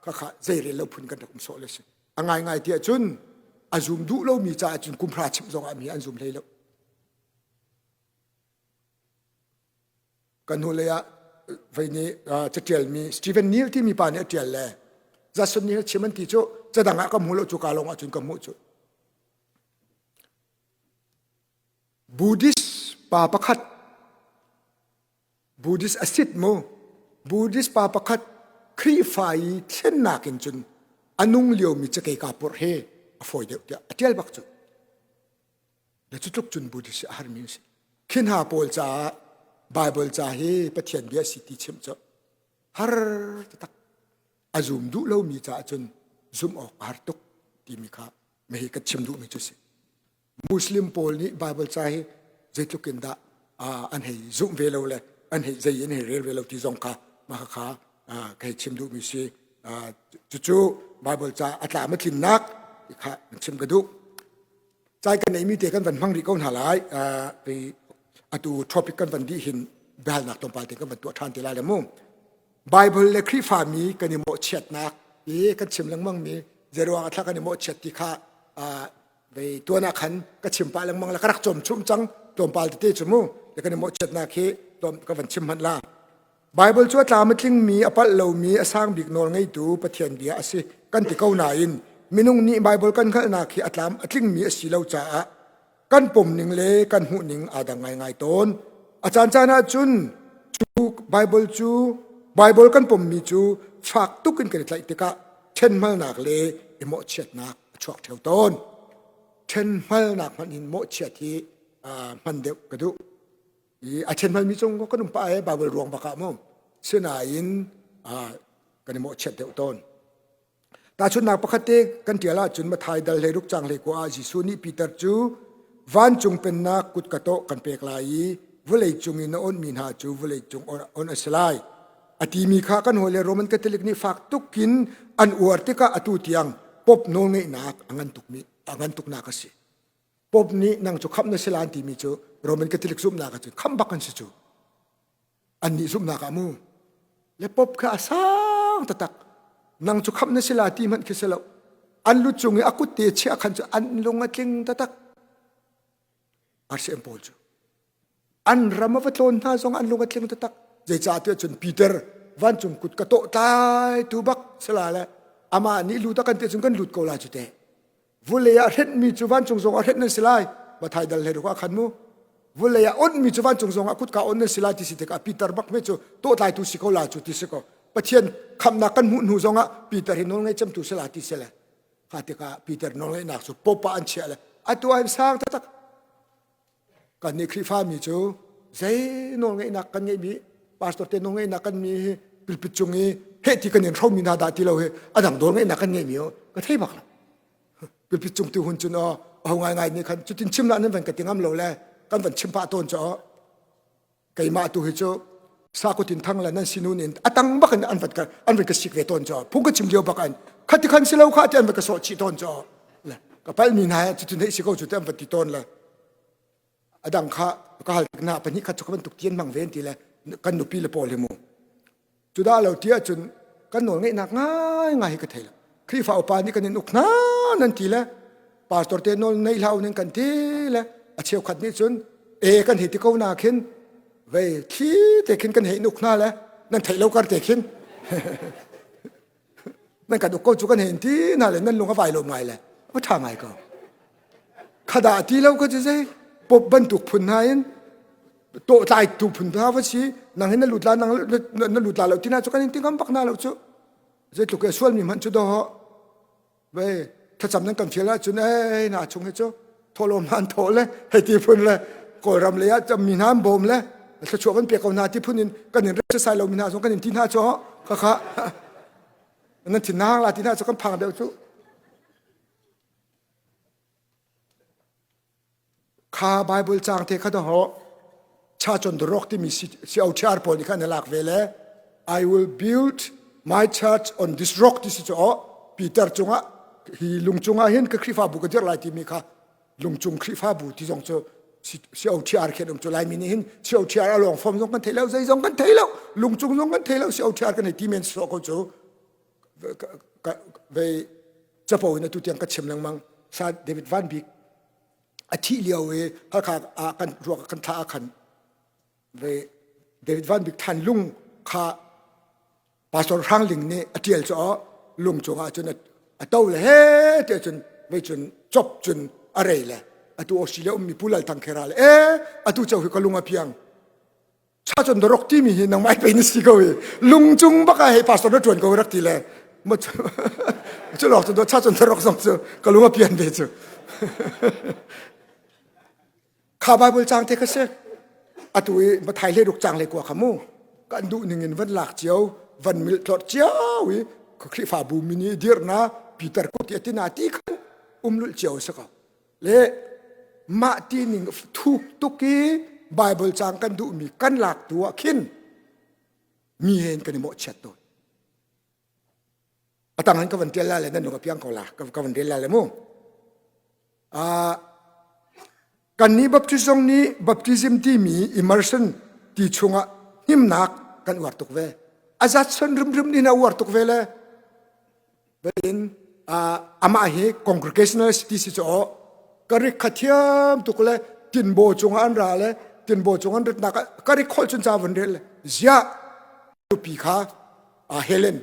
khakha zeirel lo phun kan rak um sawh le si a ngaingai tiah cun a zum duh lomi caah cun kum hra chimh zongah mi an zum hlei lo kan hnulei ah vei nih catialmi Stephen Neil timi pa nih a tial le Jason nih chim an ti cu cadang ah ka hmu lo cu ka lawng ah cun ka hmuh cu Buddhist pa pakhat Buddhist a sit mu Buddhist pa pakhat Khrihfa i thlennak in cun a nung liomi cakei kaa purh he a fawi deuh tiah a ṭial bak cu. Le cu tluk cun Buddhist a harmi an si. Khi hna pawl caah Bible ca hi Pathian bia si ti chimh cu har taktak a zum duh lomi caah cun zumh awk a har tuk timi kha hi ka chim duhmi cu si. Muslim pawl nih Bible ca hi zeitluk in dah an hei zumh ve lo le an hei zei an hei rel ve lo ti zong kha mah kha ka hei chim duhmi si. Cucu Bible ca a tlam a tlinnak kha chim ka duh. Cai kan neimi te kan van hmang rih ko hna lai. Atu topic kan van dih hin biahalnak tlawmpal te kan van tuah ṭhan te lai le mu. Bible le Khrihfami kan i mawhchiatnak i kan chim lengmang mi zeiruang ah thla kan i mawhchiat ti kha vei tuan ah khan ka chim pah lengmang la ka rak cawm chum cang tlawmpal tete cu mu le kan i mawhchiatnak hi tlawm ka van chim hmanh la Bible cu a tlam a tlingmi a palh lomi a sang bik nawl ngeitu Pathian bia a si kan ti ko nain minung nih Bible kan hngalhnak hi a tlam a tlingmi a si lo caah. kan pom ning le kan hmuh ning aa dang ngaingai tawn. A caancaan ah cun cu Bible cu Bible kan pommi cu fak tuk in kan i tlaih tikah ṭhenhmalnak le i mawhchiatnak a chuak ṭheo tawn. Ṭhenhmalnak hmanh in mawhchiat hi hman deuh ka duh. I a ṭhenhmalmi cung kan um pah i Bible ruang bak ah mu. Sinain kan i mawhchiat deuh tawn. Tahchunhnak pakhat te kan ṭial ahcun Matthai dal 16 caang 19 ah Jesuh nih Peter cu vancung pennak kutka tawh kan pek lai i vawlei cung i na onhmi hna cu vawlei cung on a si lai. A timi kha kan hawile Roman Catholic nih fak tukin an uar tikah atu tiang Pope nawlngeihnak a ngan tukmi a ngan tuknak a si. Pope nih nang cu khamh na si lai an timi cu Roman Catholic zumhnak ahcun khamh bak an si cu. Annih zumhnak ah mu le pop kha a sang taktak nang cu khamh na si la ti hmanh khi si lo an lu cung i a kut te chiah khan cu an lung a tling taktak RCM pawl cu an ram a va tlawn hna zong an lung a tling taktak zeicahtiah cun Peter vancung kut ka tawh tlai tu bak sila le amah nih lut a kan ti cun kan lut ko la cu te Vulei ah hrenhmi cu vancung zong ah hrenh nan si lai. Mathai dal hlei ah khan mu. Vulei ah onhmi cu vancung zong ah kutka on nan si lai ti si tikah Peter bak me cu tawhtlaitu si ko la cu ti si ko. Pathian khamnak kan hmuh hnu zong ah Peter hi nawl ngei cemtu si la ti si le. Kha tikah Peter nawlngeihnak cu pope ah an chiah le atu ah sang taktak. Kannih Khrihfami cu zei nawlngeihnak kan ngeihmi pastor te nawlngeihnak kan mi hi pulpit cung i heh ti kan in hromi hna dah ti lo hi a dang nawlngeihnak kan ngeihmi ka thei bak lo. Pulpit cung ti hun cun aw aho ngaingai nih khan cutin chim lah nan van ka ti ngam lo le kan van chim pah tawn cu keimah tu hi cu sakutin thang le nan sinun in atang bak in an van ka an van ka sik ve tawn cu phung ka chim lio bak an khati khan si lo kha ti an van ka sawh chih tawn cu le ka pal mi hna cutin hei si ko cu te an van ti tawn le adang kha ka hal tik na pahnih khat cu ka bantuk tian mang ven ti le kan nupi le pawl hi mu Cudah lo ti ahcun kan nawl ngeihnak ngaingai hi ka thei lo. Khrihfa upa nih kan in uk hna nan ti le pastor te nawl nei hlah nan kan ti le a cheukhat nih cun e kan hei ti ko na khin vei thli te khin kan hei in uk hna le nan theih lo kar te khin nan kan uk ko cu kan hei in ti hna le nan lung a vai lo ngai le a ṭha ngai ko. Khadah ti lo ka cu zei pop bantuk phun hna in tawhtlai tu phun hna va si nang hi na lut la nang na lut la lo tina cu kan in ti ngam bak na lo cu zeitluk e sual mi hmanh cu do ve thlacam nan kan fial ahcun ei na chung hi cu thawhlawm han thawh le hei ti phun le kawlram lei ah mi hna an bawm le thluachuah kan pek ko hna ti phun in kan in rel lo mi hna zong kan in ti hna cu kha kha nan thin na la ti hna cu kan phang deuh cu Kha Bible caang te kha dahawh Church on the Rock timi COTR pawl nih khan an lak ve le I will build my church on this rock ti si cu aw Peter cungah hi lung cungah hin ka Khrihfabu ka dirh lai timi kha lungcung Khrihfabu ti zong cu COTR khin um cu Laimi nih hin COTR a lawng fom zong kan thei lo zei zong kan thei lo lungcung zong kan thei lo COTR kan hei ti men sawh ko cu vei capo in atu tiang ka chim lengmang sa David Van Bik a thih lio i Halkha ah kan ruak kan thlah ah khan ve David Van Bik than lung kha Pastor Hrang Ling nih a tial cu lung cungah cun a to le he te cun vei cun chop cun a rei le atu Australia ummi Pu Lal Thang Khera le e atu cho hi ka lung a piang cha cun rok timi hi nangmah pei na si ko i lungcung bak ah hei pastor na ṭuan ko rak ti le cu lawk cu cha cun rok zong cu ka lung a pian ve cu kha bible cang te kha si atu i mathai hle ruk cang le kua kha mu kan duh ning in van lak cio van mil tlorh cio i Khrihfabu mini dirna Peter ko ti atina ti khan umlul cio si ko Le mah ti ning thuk tuk i Bible caang kan duhmi kan lak tu ah khin mi he kan i mawhchiat tawn. A tang in ka van tial la le nan lung a piang ko la ka van rel la le mu. Uh, kan nih baptist zong nih baptism timi immersion ti chungah himnak kan uar tuk ve. A zat son rimrim nih na uar tuk ve le in amah hi congregationalist ti si cu karik kha thiam tuk le tinbo cungah an ra le tinbo cung an ritnak karik khol cun ca vun rel le ziah nupi kha Helen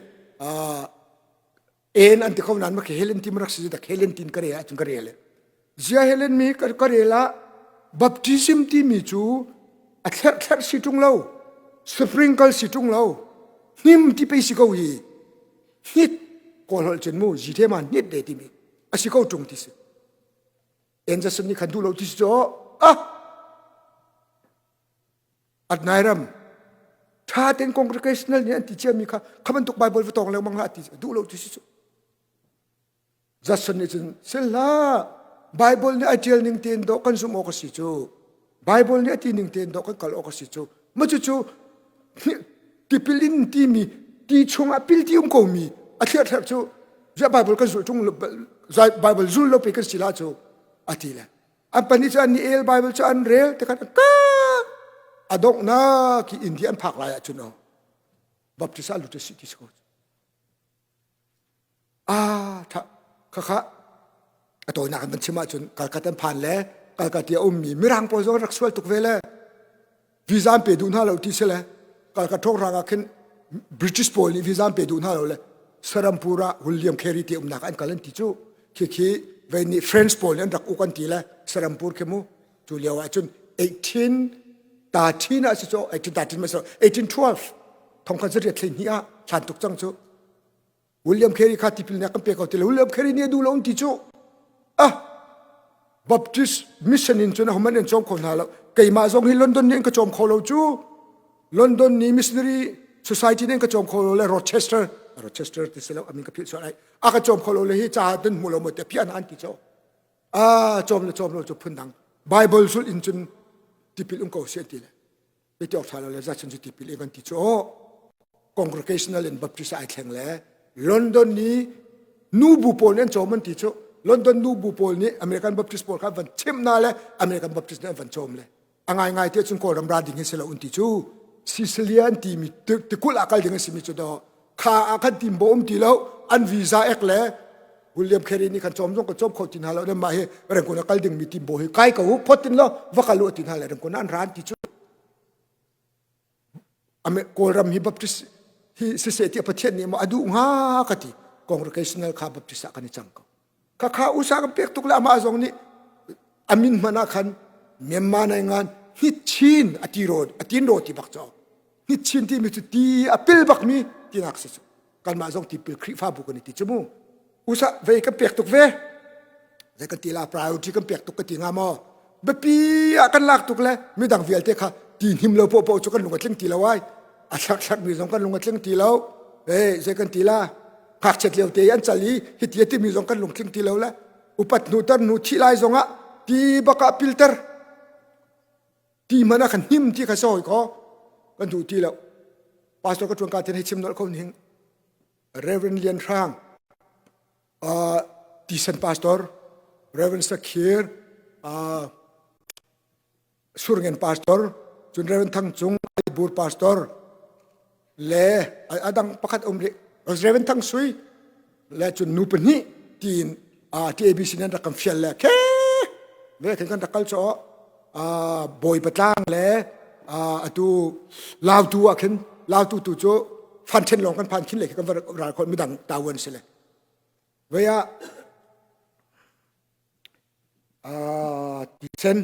en an ti kho nan ma Helen ti rak si dak Helen tin ka re ah cun ka rel. Zia Helen mi ka rel ah baptism timi cu a thlerh thlerh si ṭung lo, sprinkle si ṭung lo, hnim ti pei si ko hi. Hnit kawl holh cun mu zi the ma hnit de timi a si ko ṭung ti si. Anderson nih khan duh lo ti si cu ah Adnairam ṭha tein congregational nih an ti ciami kha kha bantuk Bible va tawng lengmang hlah ti duh lo ti si cu. Judson nih cun sihlah Bible nih a ṭial ning tein dawh kan zumh awk a si cu. Bible nih a ti ning tein dawh kan kal awk a si cu. Ma cucu tipil in timi ti chungah pil ti um komi a thliarthler cu ziah Bible kan zulh ṭung Bible zul lo pe kan si la cu a ti le. An pahnih cu an ni el Bible cu an rel te khan ka a donghnak hi India an phak lai ahcun oh baptist ah lut a si ti si ko. Ah, tha, khakha a tawinak an van chim ahcun Calcutta an phan le Calcutta a ummi Mirang pawl zong rak sual tuk ve le visa an pe duh hna lo ti si le Calcutta ṭhawng ah khin British pawl nih visa an pe duh hna lo le Serampur ah William Carey ti umnak an kal an ti cu khi vei nih French pawl nih an rak uk an ti le Serampur khi mu cu lio ah cun 1813 ah si cu 1813 ma 1812 thongkhat zariat hlei hnih ah hlan tuk cang cu William Carey kha tipil nek kan pe ko ti le William Carey nih a duh lo ti cu ah Baptist mission in cun ahohmanh an cawm kho hna lo keimah zong hi London nih an ka cawm kho lo cu London nih missionary society nih an ka cawm kho lo le Rochester Rochester ti si lo amin ka philh sual ai a ka cawm kho lo le hi ca dan hmu lo mo te pian an ti cho a cawm le cawm lo cu phun dang Bible sul in cun tipil um ko si an ti le ti awk ṭha lo le zacun cu tipil in kan ti cu aw congregational in baptist ai thleng le London nih nubu pawl nih an cawm an ti cu London nubu pawl nih American Baptist pawl kha van chimh na le American Baptist nih an van cawm le a ngaingai te cun Kawlram ra ding hi si lo an ti cu Sicilia an timi tikulh ah kal ding a simi cu do kha ah khan timbo um ti lo an visa ek le William Carey nih khan cawm zong ka cawm kho ti hna lo mah hi Rangoon a kal ding mi timbo hi kai ko u phot tin lo va kal u ti hna le Rangoon an ran ti cu Kawlram hi Baptist hi siseh tiah Pathian nih maw a duh hnga ka ti congregational kha Baptist ah kan i cang ko kha kha usa kan pek tuk le amah zong nih amin hmanh ah khan Myanmar nai ngan hit chin a ti ro a tin ro ti bak cho hit chin ti mi cu ti a pil bak mi tinak si cu kanmah zong tipil Khrihfabu kan i ti cu mu usa vei kan pek tuk ve zei kan ti la priority kan pek tuk ka ti nga maw biapi ah kan lak tuk le midang vialte kha ti hnim lo poh poh cu kan lung a tling ti lo ai a thlak thlak mi zong kan lung a tling ti lo eh zei kan ti la ngakchiat lio te an cal i hiti a timi zong kan lung tling ti lo le upat hnu tar hnu thi lai zong ah ti bak ah pilter ti hmanh ah kan hnim ti kha sawi kho kan duh ti lo pastor ka tuan ka ten hei chim nolh ko ning Reverend Lian Hrang uh, Tisen pastor Reverend Sakhir uh, Surngen pastor cun Reverend Thang Cung Aibur pastor le adang pakhat um rih Reverend Thang Sui le cun nu pahnih tiin TABC nan rak kan fial le khe ve khin kan rak kal chaw bawi patlang le atu lautu ah khin lautu tu cu fan then lawng kan phan khin le kan va ral khon midang tawan si le vei ah tisen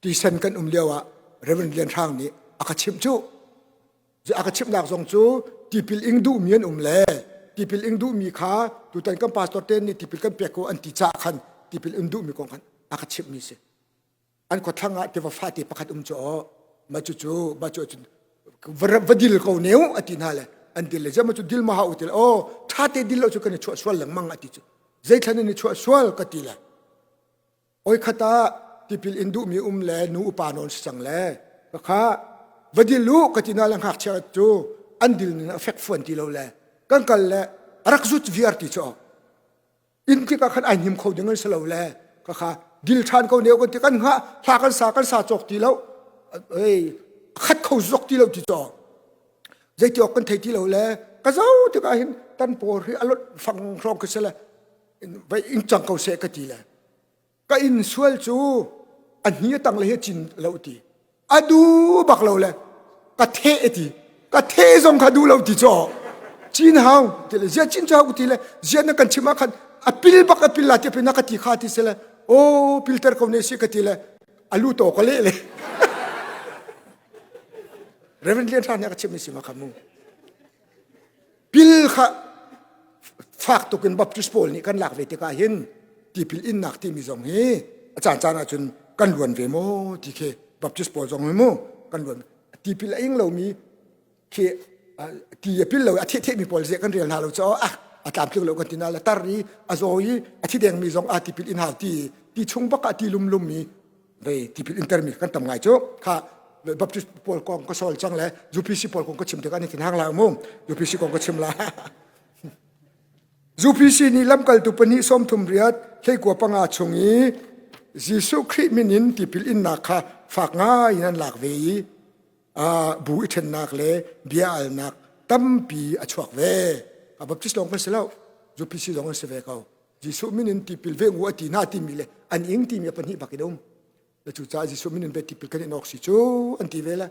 tisen kan um lio ah Reverend Lian Hrang nih a ka chimh cu a ka chimhnak zong cu tipil ing duhmi an um le tipil ing duhmi kha tutan kan pastor te nih tipil kan pek ko an ti caah khan tipil ing duhmi kong khan a ka chimhmi si an khuathlang ah tiva fate pakhat um cu aw ma cu cu ma cu cun va dil ko neu a ti hna le an dil le ma cu dil ma hau ti le aw tha te dil lo cu kan i chuah sual lengmang a ti cu zeithlan in i chuah sual ka ti le oi khat ah tipil in duhmi um le nu upa nawn si cang le ka kha va dil u ka ti na le ngakchia cu an dil ning a fek fuan ti lo le kan kal le a rak zut viar ti cu inn tikah khan ai hnim kho ding an si lo le ka kha dil ṭhan ko ne kan ti kan hngah hla kan sa kan sa cawk ti lo ei khat kho zok ti lo ti caw zeiti awk kan thei ti lo le ka zo tikah hin tan por hi alot fang hrawng ka si le vai in cang ko seh ka ti le ka inn sual cu a hni a tang le hi cin lo ti a du bak lo le ka the ti ka the zong kha du lo ti chaw cin hau ti le zia cin chau ti le zia na kan chim ah khan. A pil bak a pil la ti na ka ti kha ti se le o pilter ko ne si ka ti le alu to ka le le. Reverend Lian Thang nih a ka chimh mi si ma kha mu. Pil kha fak tuk in Baptist pawl nih kan lak ve tikah hin tipil innak timi zong hi a caan caan ahcun kan luan ve maw ti khi Baptist pawl zong hi mu kan luan tipil a ing lomi khi ti a pil lo a theh thehmi pawl zeh kan rel hna lo caah ah a tlamtling lo kan ti na le tar i a zaw i a thi dengmi zong a tipil in hau ti ti chung bak ah ti lum lum mi vei tipil inter mi kan tam ngai cu kha Baptist pawl kong ka sol cang le UPC pawl kong ka chim tikah ni thin hang la mu UPC kong ka chim la UPC nih lamkaltu pahnih sawm thum riat hleikua panga chung i Jesuh Khrih min in tipil innak kha fak ngai in an lak ve i bu i ṭhennak le bia alnak tampi a chuak ve. A Baptist lawng kan si lo, UPC zong an si ve ko. Jesuh min in tipil ve ngu a ti hna timi le an ing timi a pahnih bak in um. Le cucaah Jesuh min in ve tipil kan in awk si cu an ti ve le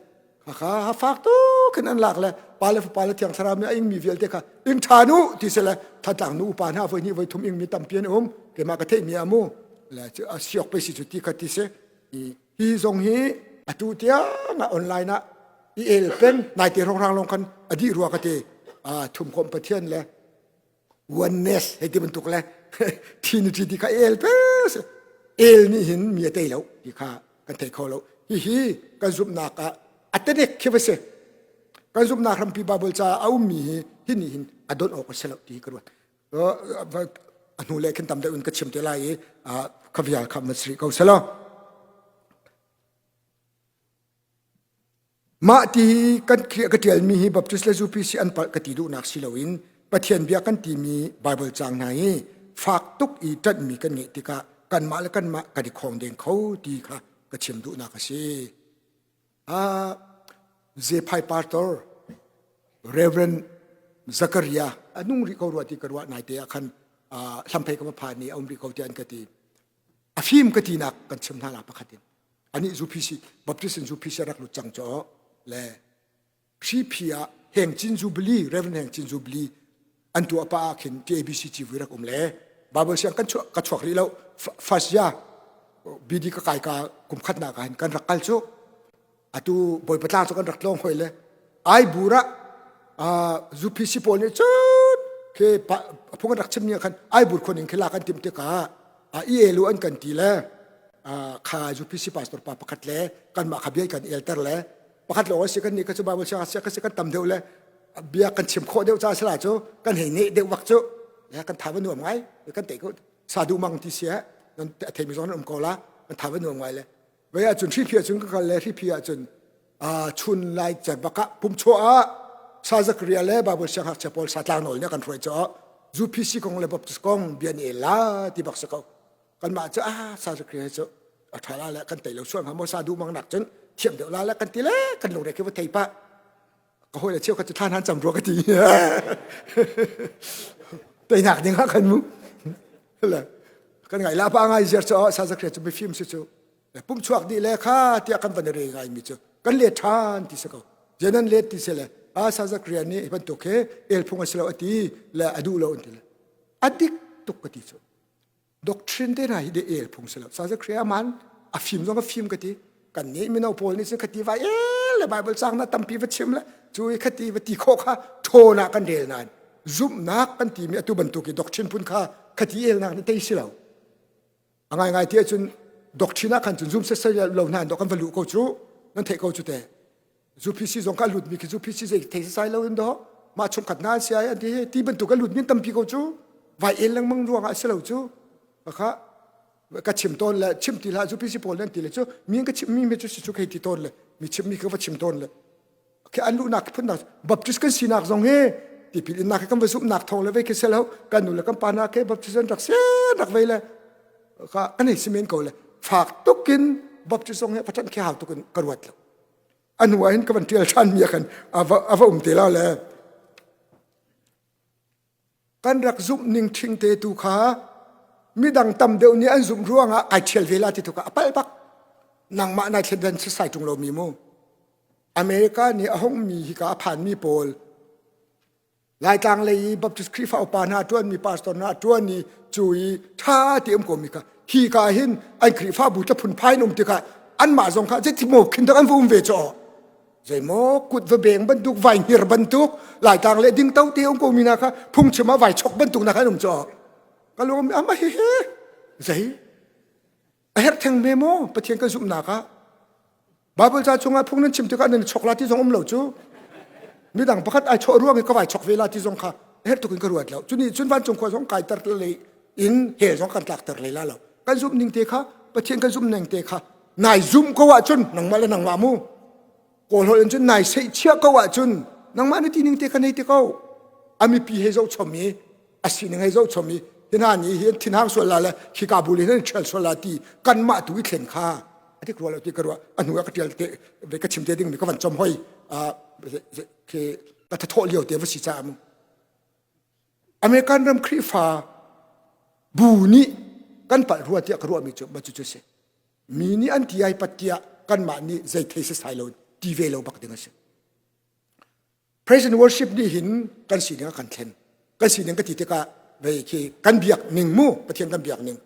kha fak tuk in an lak le pa le fapa le thiang thlarau nih a ingmi vialte kha ing ṭhan u ti se le Thantlang nu upa hna voi hnih voi thum ingmi tampi an um keimah ka theihmi a mu le a siok pe si cu ti kha ti se hi zong hi atu tiang ah online ah i el peng naite hrawnghrang lawng khan a dih rua ka ti thumkomh pathian le oneness hei ti bantuk le trinity ti kha el pe el nih hin mi a tei lo ti kha kan thei kho lo hihi kan zumhnak ah a tenek khi va si kan zumhnak hrampi Bible ca a ummi hi hi nih hin a don awk a si lo ti ka ruat a hnu le khin tam deuh in ka chim te lai i kha vial kha ma sri ko selaw Mah ti kan ka ṭialmi hi Baptist le UPC an palh ka ti duhnak si loin Pathian bia kan timi Baibal caang hna hi fak tuk i ṭanhmi kan ngeih tikah kanmah le kanmah kan i khawngdeng kho ti kha ka chim duhnak a si. Ah, Zephai pastor Reverend Zakaria a nung rih ko rua ti ka ruah naite ah khan hlamphei ka va phan i a um rih ko tiah an ka ti. A fim ka tinak kan chim hna la pakhat in. Anih UPC Baptist in UPC rak lut cang caw le Hriphi ah Heng Cin Jubilee Reverend Heng Cin Jubilee an tuah pa ah khin TABC civui rak um le Bible siang kan chuak ka chuak rih lo first year BD ka kai ka kum khat nak ah hin kan rak kal cu atu Bawipa tlang cu kan rak tlawng hoi le ai bur ah UPC pawl nih cun khi phung an rak chim ni khan ai bur khon in khi la kan tim tikah i elu an kan ti le kha UPC pastor pa pakhat le kanmah kha bia kan elter le pakhat lawng a si kan nih ka cu Bible siang sia ka si kan tam deuh le bia kan chim khawh deuh ca sala cu kan hei neh deuh vak cu kan tha va nuam ngai kan te ko sadu mang ti sia nan thei mi zong nan um ko la kan tha va nuam ngai le vei ahcun hriphi ahcun ka kal le hriphi ahcun chun lai cer bak ah pum chuah ah sa zakria le Bible siang ngakchia pawl sa tlang nawl nih kan hruai caah UPC kong le Baptist kong bia ni la ti bak si ko kanmah cu ah sa zakria cu a ṭha la le kan tei lo sual hnga maw sa duh mang nak cun thiam deuh la le kan ti le kan lungre khi va thei pah ka hawi le cheu kha cu thlan han cam rua ka ti teinak ding ah kan mu le kan ngai la pa ngai ziar cu sa zakria cu mifim si cu pum chuak dih le kha tiah kan van re ngai mi cu kan let ṭhan ti si ko zenan let ti si le a sa zakria nih hi bantuk he el phung a si lo a ti le a duh lo an ti le a dik tuk ka ti cu doctrine te hna hi de el phung si lo sa zakria man a fim zong a fim ka ti kan nih mino pawl nih cun khati vai el le bible cang na tampi va chim le cu i khati va ti khawh kha ṭhawn ah kan rel nain zumhnak kan timi atu bantuk i doctrine phun kha khati elnak nih tei si lo A ngaingai ti ahcun doctrine ah khan cun zum setsai lo hna in dawh kan va luh ko cu nan theih ko cu te. UPC zong ka lut mi khi UPC zei thei setsai lo in dawh mah chungkhat hna an si ai an ti ti bantuk a lut mi tampi ko cu vai el lengmang ruang ah a si lo cu kha ka chim tawn le chim ti hlah UPC pawl nan ti le cu mi ka chim mi mi cu si cu khei ti tawn le mi chim mi ka va chim tawn le khi an luhnak phunnak Baptist kan sinak zong hi tipil innak kan va zumhnak thawng le vei khi selo kan nu le kan pa na ke Baptist an rak sen rak vei le kha an hei si men ko le fak tukin Baptist zong hi pathan khi hau tukin ka ruat lo anu ah hin ka van tial than mi khan ava ava um te la le Kan rak zumh ning ṭhingte tu kha midang tam deuh nih an zumh ruangah ai ṭhial ve la ti tu kha a palh bak. Nangmah nai thlen setsai ṭung lomi mu. America nih a hongmi hika a phanmi pawl. Laitlang lei i Baptist Khrihfa upa hna ṭuanmi pastor hna ṭuan i cu i ṭha ti um komi kha hi ka hin an Khrihfabu tla phunphai in um tikah anmah zong kha zeiti maw khin dak an va um ve caw zeimaw kut va beng bantuk vai hngir bantuk Laitlang le ding to te um komi hna kha phungchim ah vai chok bantuk na kha an um caw ka lung ama hi he zei a herh theng me maw Pathian kan zumhnak ah Bible ca chungah phung nan chim tikah nan i chok la ti zong um lo cu midang pakhat ai chawh ruang i ka vai chok ve la ti zong kha herh tuk in ka ruat lo cuni cun vancung khua zong kai ter le in hell zong kan tlak ter le la lo kan zumh ning te kha Pathian kan zumh ning te kha nai zum ko ahcun nangmah le nangmah mu kawl holh in cun nai seih chiah ko ahcun nangmah na ti ning te kha nei te ko a mipi he zoh chom i a sining hei zoh chom i hi hna nih hin thinhang sual la le khika bul hin an ṭhial sual la ti kanmah tu i thlen kha a dik rua lo ti ka ruah a hnu ah ka ṭial te ve ka chim te ding mi ka van chom hoi khi ka thathawh lio te va si caah mu American ram Khrihfa bu nih kan palh rua tiah ka ruahmi cu ma cu cu si mi nih an ti ai pat tiah kanmah nih zei thei sasai lo ti ve lo bak ding a si Praise and worship nih hin kan sining a kan thlen. Kan sining ka ti tikah vei khi kan biak ning mu Pathian kan biak ning.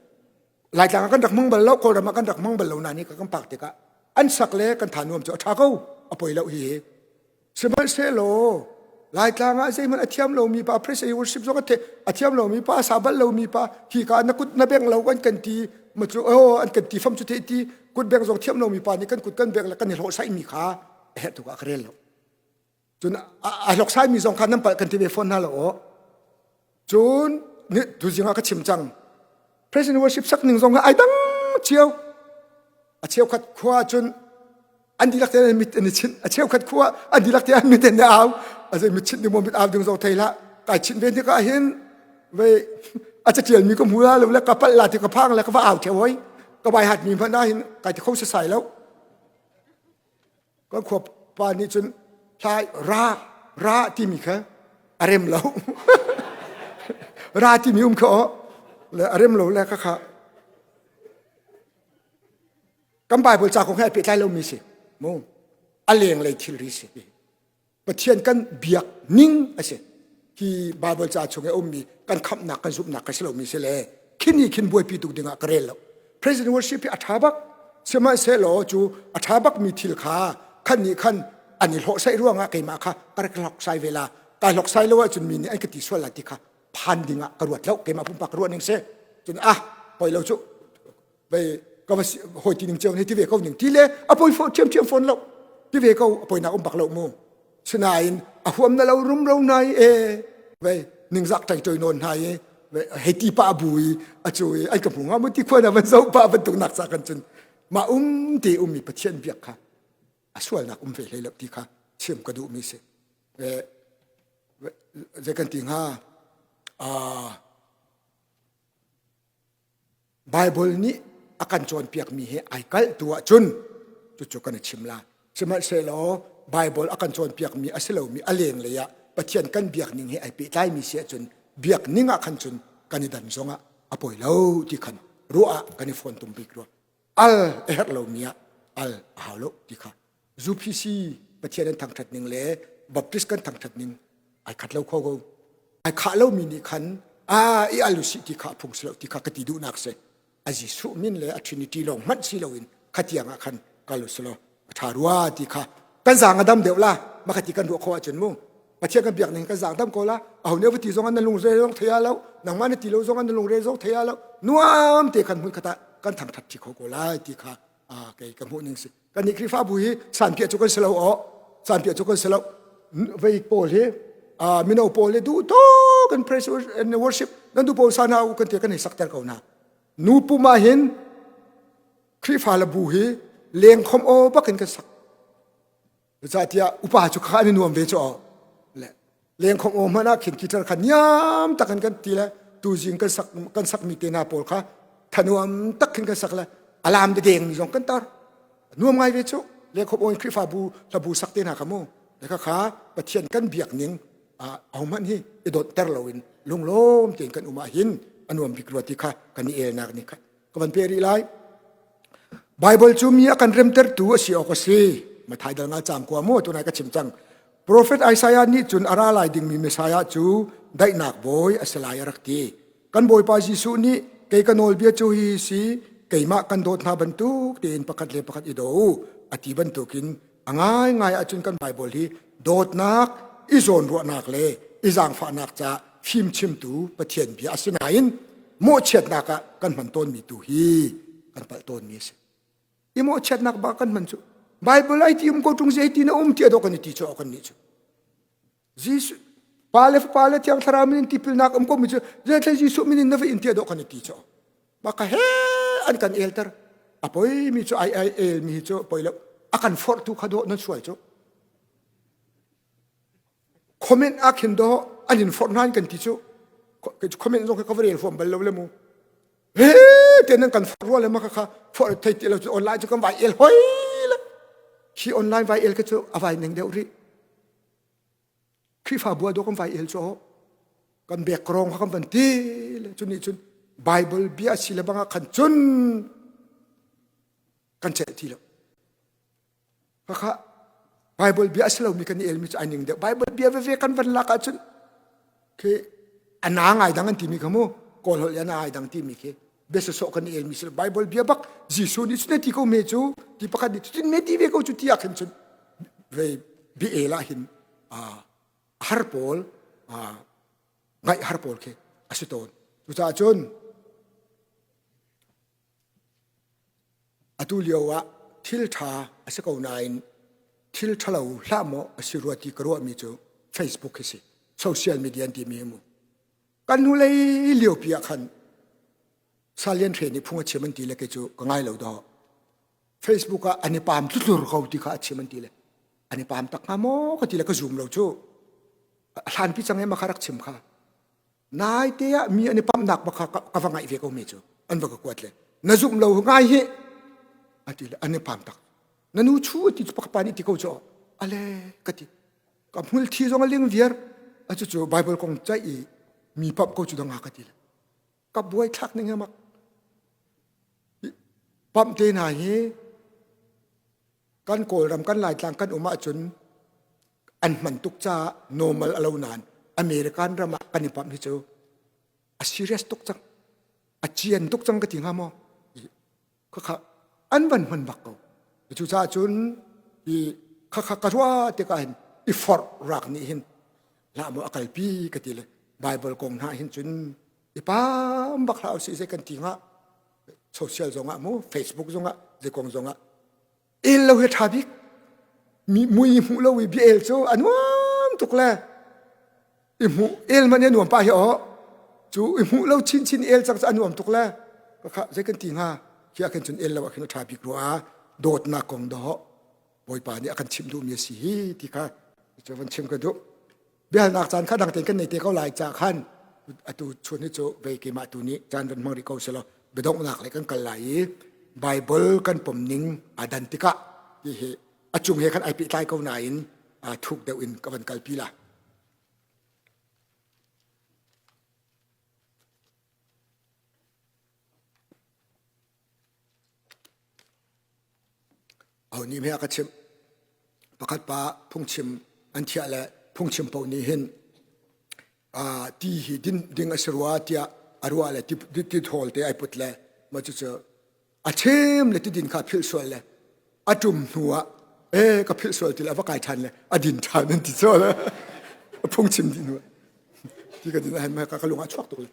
Laitlang ah kan rak hmang bal lo, Kawlram ah kan rak hmang bal lo na ni ka kan pak tikah an sak le kan tha nuam cu a tha ko a poi lo hi hi. Sihmanhsehlaw Laitlang ah zeihmanh a thiam lomi pa praise and worship zong a thiam lomi pa a sa bal lomi pa hi ka na kut na beng lo kan kan ti ma cu oh an kan ti fam cu te ti kut beng zong thiam lomi pa nih kan kut kan beng le kan i hlawh sai mi kha a herh tuk ah ka rel lo. Cun a hloksaimi zong kha nan palh kan ti ve fawn hna lo aw. Cun tuzing ah ka chim cang. Praise and worship sak ning zong ai dang cio. A cheukhat khua cun an dihlak te an mit an i chinh. A cheukhat khua an dihlak te an mit an i au. A zei mit chinh ding maw mit au ding zong thei hlah. Kai chinh ve tikah hin ve a catial mi ka hmu la lo le ka palh la ti ka phang le ka va au theo hoi. Ka bai hat mi hmanh ah hin kai ti kho sasai lo. Kan khua pa nih cun hlai ra ra timi kha a rem lo. ra timi um kha aw le a rem lo le kha kha kan Bible ca kong he ai pehtlai lomi si mu a lenglei thilri si Pathian kan biak ning a si hi Bible ca chung i a ummi kan khamhnak kan zumhnak kan si lomi si le khin hi khin buaipi tuk dingah ka rel lo President worship hi a ṭha bak sihmanhsehlaw cu a ṭha bakmi thil kha khan nih khan an i hlawhsaih ruangah keimah kha ka rak hlawksai ve la kai hlawksai lo ahcun mi nih an ka ti sual lai ti kha phan dingah ka ruat lo keimah pumpak ka ruah ning si cun ah poi lo cu vei ka va hoi ti ning cio ni ti ve ko ning ti le a poi fo ṭhiam ṭhiam fawn lo ti ve ko a poinak um bak lo mu sinain a huam na lo rum ro nai e vei ningzak ṭai ṭoi nawn hna i hei ti pa bu i a cu i ai ka hmu nga mu ti khuan a van zo pa bantuk nak sa kan cun ma um te ummi pathian biak kha a sualnak um ve hlei lo ti kha chim ka duh mi si zei kan ti hnga Baibal nih a kan cawnpiakmi he ai kalh tu ahcun cucu kan i chim la. Sihmanhsehlaw Baibal a kan cawnpiakmi a si lomi a lenglei ah Pathian kan biak ning he ai pehtlaimi si ahcun biak ning ah khan cun kan i dan zongah a pawi lo ti khan ruah ah kan i fawn tum bik rua. Al a herh lomi ah al a hau lo ti kha UPC Pathian an thangṭhat ning le Baptist kan thangṭhat ning ai khat lo kho ko. Ai khah lomi nih khan a i al usih ti kha phung si lo ti kha ka ti duhnak si. A Jesuh min le a Trinity lawng hmanh si loin khatiang ah khan kal usih law a ṭha rua ti kha kan zaang a dam deuh la maka ti kan ruah khawh ahcun mu Pathian kan biak ning kan zaang dam ko la aho nih va ti zong an na lungre zong thei lo nangmah na ti lo zong an na lungre zong thei lo nuam te khan hmun khat ah kan thangṭhat ṭi kho ko lai ti kha kei ka hmuh ning si kan nih Khrihfabu hi sanpiah cu kan si lo aw sanpiah cu kan si lo vei pawl hi mino pawl hi duh tuk kan praise and worship nan duh pawl sa hna u kan ti kan hei sakter ko hna nu pum ah hin Khrihfa le bu hi leng khom aw bakin kan sak Zeicahtiah upa cu kha an i nuam ve cu aw. Le lengkhong aw hmanh ah khin guitar kha niam tak in kan ti le tuzing kan sak kan sakmi te hna pawl kha thanuam tak khin kan sak le alam deng mi zong kan tar. Nuam ngai ve cu. Lengkhong aw in Khrihfabu hlabu sak te hna kha mu. Le kha kha Pathian kan biak ning ahohmanh hi i dawtter loin lunglawm tein kan um ah hin a nuam bik rua ti kha kan i elnak nih kha ka van pe rih lai. Bible cu mi a kan remtertu a si awk a si. Mathai dal nga cang kua mu tunai ka chim cang. Profet Isaiah nih cun a ra lai dingmi Messiah cu daihnak bawi a si lai a rak ti. Kan Bawipa Jesuh nih kei ka nawlbia cu hi si keimah kan dawt hna bantuk tein pakhat le pakhat i daw u a ti bantukin a ngaingai ahcun kan Baibal hi dawtnak, i zawnruahnak le i zaangfahnak ca fimchimtu Pathian bia a si nain mawhchiatnak ah kan hman tawnmi tu hi kan palh tawnmi a si. I mawhchiatnak ba kan hman cu Bible ai ti um ko ṭung zei ti na um ti a dawh kan i ti cu kan nih cu. Jesuh Pa le Fapa le Thiang Thlarau min in tipilnak um ko mi cu zeithlei Jesuh min in na va in tiah dawh kan i ti cu. Maka he an kan elter. A poi mi cu ai ai el mi cu poi lo. A kan forhtu kha dawh nan sual cu. Comment ah khin dawh an in forh hna kan ti cu. Comment zong kha ka va rel huam bal lo le mu. He te nan kan forh rua le maka kha forh thei ti lo cu online cu kan vai el hoi le. Hi online vai el ka cu a vai ning deuh rih. Khrihfabu ah dawh kan vai el cu kan background kha kan van ti le cu nih cun Bible bia si le bangah khan cun kan celh ti lo. Khakha Bible bia a si lomi kan i elmi cu ai ning deuh. Bible bia veve kan van lak ahcun khi a na ngai dang an timi kha mu kawl holh i a na ngai dang timi khi bia sawsawh kan i elmi si Bible bia bak Jesuh nih cun ti ko me cu ti pakhat nih cutin me ti ve ko cu ti ah khin cun ve bia el ah hin har pawl ngaih har pawl khi a si tawn cucaah cun atu lio ah thil ṭha a si ko nain thil ṭhalo hlah maw a si rua ti ka ruahmi cu Facebook hi si social media an timi hi mu Kan hnulei liopi ah khan Salian Hre nih phung a chim an ti le kei cu ka ngai lo dawh. Facebook ah an i paam tlutlur ko ti kha a chim an ti le an i paam tak hnga maw ka ti le ka zum lo cu. A hlanpi cang em kha rak chim kha. Nai te ah mi an i pamnak bak kha ka va ngaih ve ko mi cu an va ka kuat le na zumh lo ngai hi a ti le an i paam tak. Na nu chu ti cu pakhat pa nih ti ko cu ale ka ti ka hmul thi zong a ling viar a cu cu Bible kong ceih i mi pap ko cu danga ka ti le ka buai thlak ning mak pamh te hna hi kan kawlram kan laitlang kan um ahcun an hman tuk caah normal a lo nain American ram ah kan i pamh hi cu a serious tuk cang a cian tuk cang ka ti hnga maw Khakha an van hman bak ko. Cucaah cun i khakha ka ruah tikah hin i forh rak nih hin hlah maw a kalpi ka ti le Bible kong hna hin cun i pam bak hlah usih zei kan ti hnga social zongah mu Facebook zongah zei kong zongah el lo hi ṭha bik mi mui hmuh lo i bia el cu a nuam tuk le i hmuh el man i a nuam pa hi aw cu i hmuh lo chinchin el cang cu a nuam tuk le ka zei kan ti hnga khi ah khin cun el lo ah khin a ṭha bik rua dawtnak kong dawh Bawipa nih a kan chimh duhmi a si hi ti kha cu van chim ka duh biahalnak caan kha dang tein kan nei te ko lai ca khan atu chun hi cu vei keimah tu nih caan van hmang rih ko selaw biadonghnak le kan kal lai i Bible kan pom ning aa dan tikah ti hi a cung he khan ai pehtlai ko nain thuk deuh in ka van kalpi la. Aho nih hme a ka chimh pakhat pa phungchim an thiah le phungchim paoh nih hin ti hi din ding a si rua tiah a ruah le ti ti thawl te ai put le mah cucu a chim le tidin kha philh sual le a ṭum hnu ah e ka philh sual ti le a va kai ṭhan le a din ṭhan an ti sual a phungchim dih hnu ti ka din ah ka lung a chuak tuk le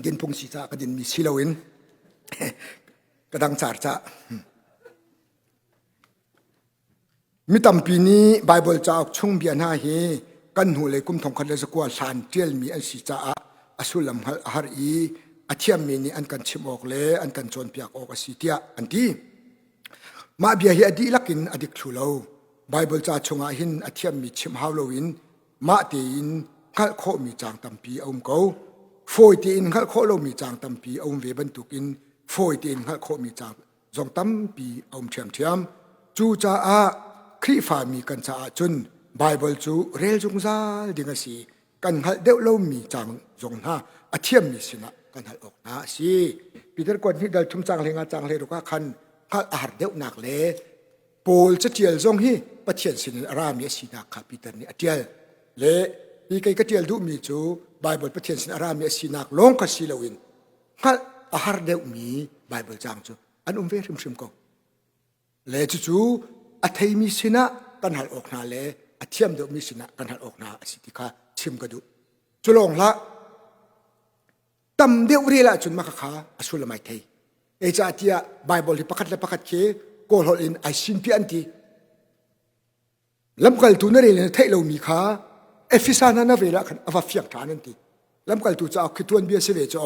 din phung si ca ka din mi si loin ka dang car ca Mi tampi nih Baibal cauk chung bia hna hi kan hnulei kum 1900 hlan ṭialmi an si caah a sullam hngalh a har i a thiammi nih an kan chimh awk le an kan cawnpiak awk a si tiah an ti. Mah bia hi a dihlak in a dik thlu lo. Baibal ca chungah hin a thiammi chimh hau loin mah tein hngalh khawhmi caang tampi a um ko. Fawi tein hngalh khawh lomi caang tampi a um ve bantukin fawi tein hngalh khawhmi caang zong tampi a um ṭhiamṭhiam. Cucaah Khrihfami kan caah cun Baibal cu rel zungzal ding a si. Kan hngalh deuh lomi caang zong hna a thiammi sinah kan hal awk hna a si. Peter kuat hnih dal thum caang hlei nga caang hlei ruk ah khan hngalh a har deuhnak le Paul catial zong hi Pathian sinin a rami a sinak kha Peter nih a ṭial. Le hi kei ka ṭial duhmi cu Baibal Pathian sin a rami a sinak lawng kha si loin hngalh a har deuhmi Baibal caang cu an um ve hrimhrim ko. Le cucu a theimi sinah kan hal awk hna le a thiam deuhmi sinah kan hal awk hna a si ti kha chim ka duh. Cu lawng hlah, tam deuh rel ahcun mah kha a sullam ai thei. Zeicahtiah Baibal hi pakhat le pakhat khi Kawl holh in ai sinpiah an ti. Lamkaltu na rel in theih lomi kha Efesa hna na rel ah khan a va fiang ṭhan an ti. Lamkaltu cauk khi tuanbia si ve cu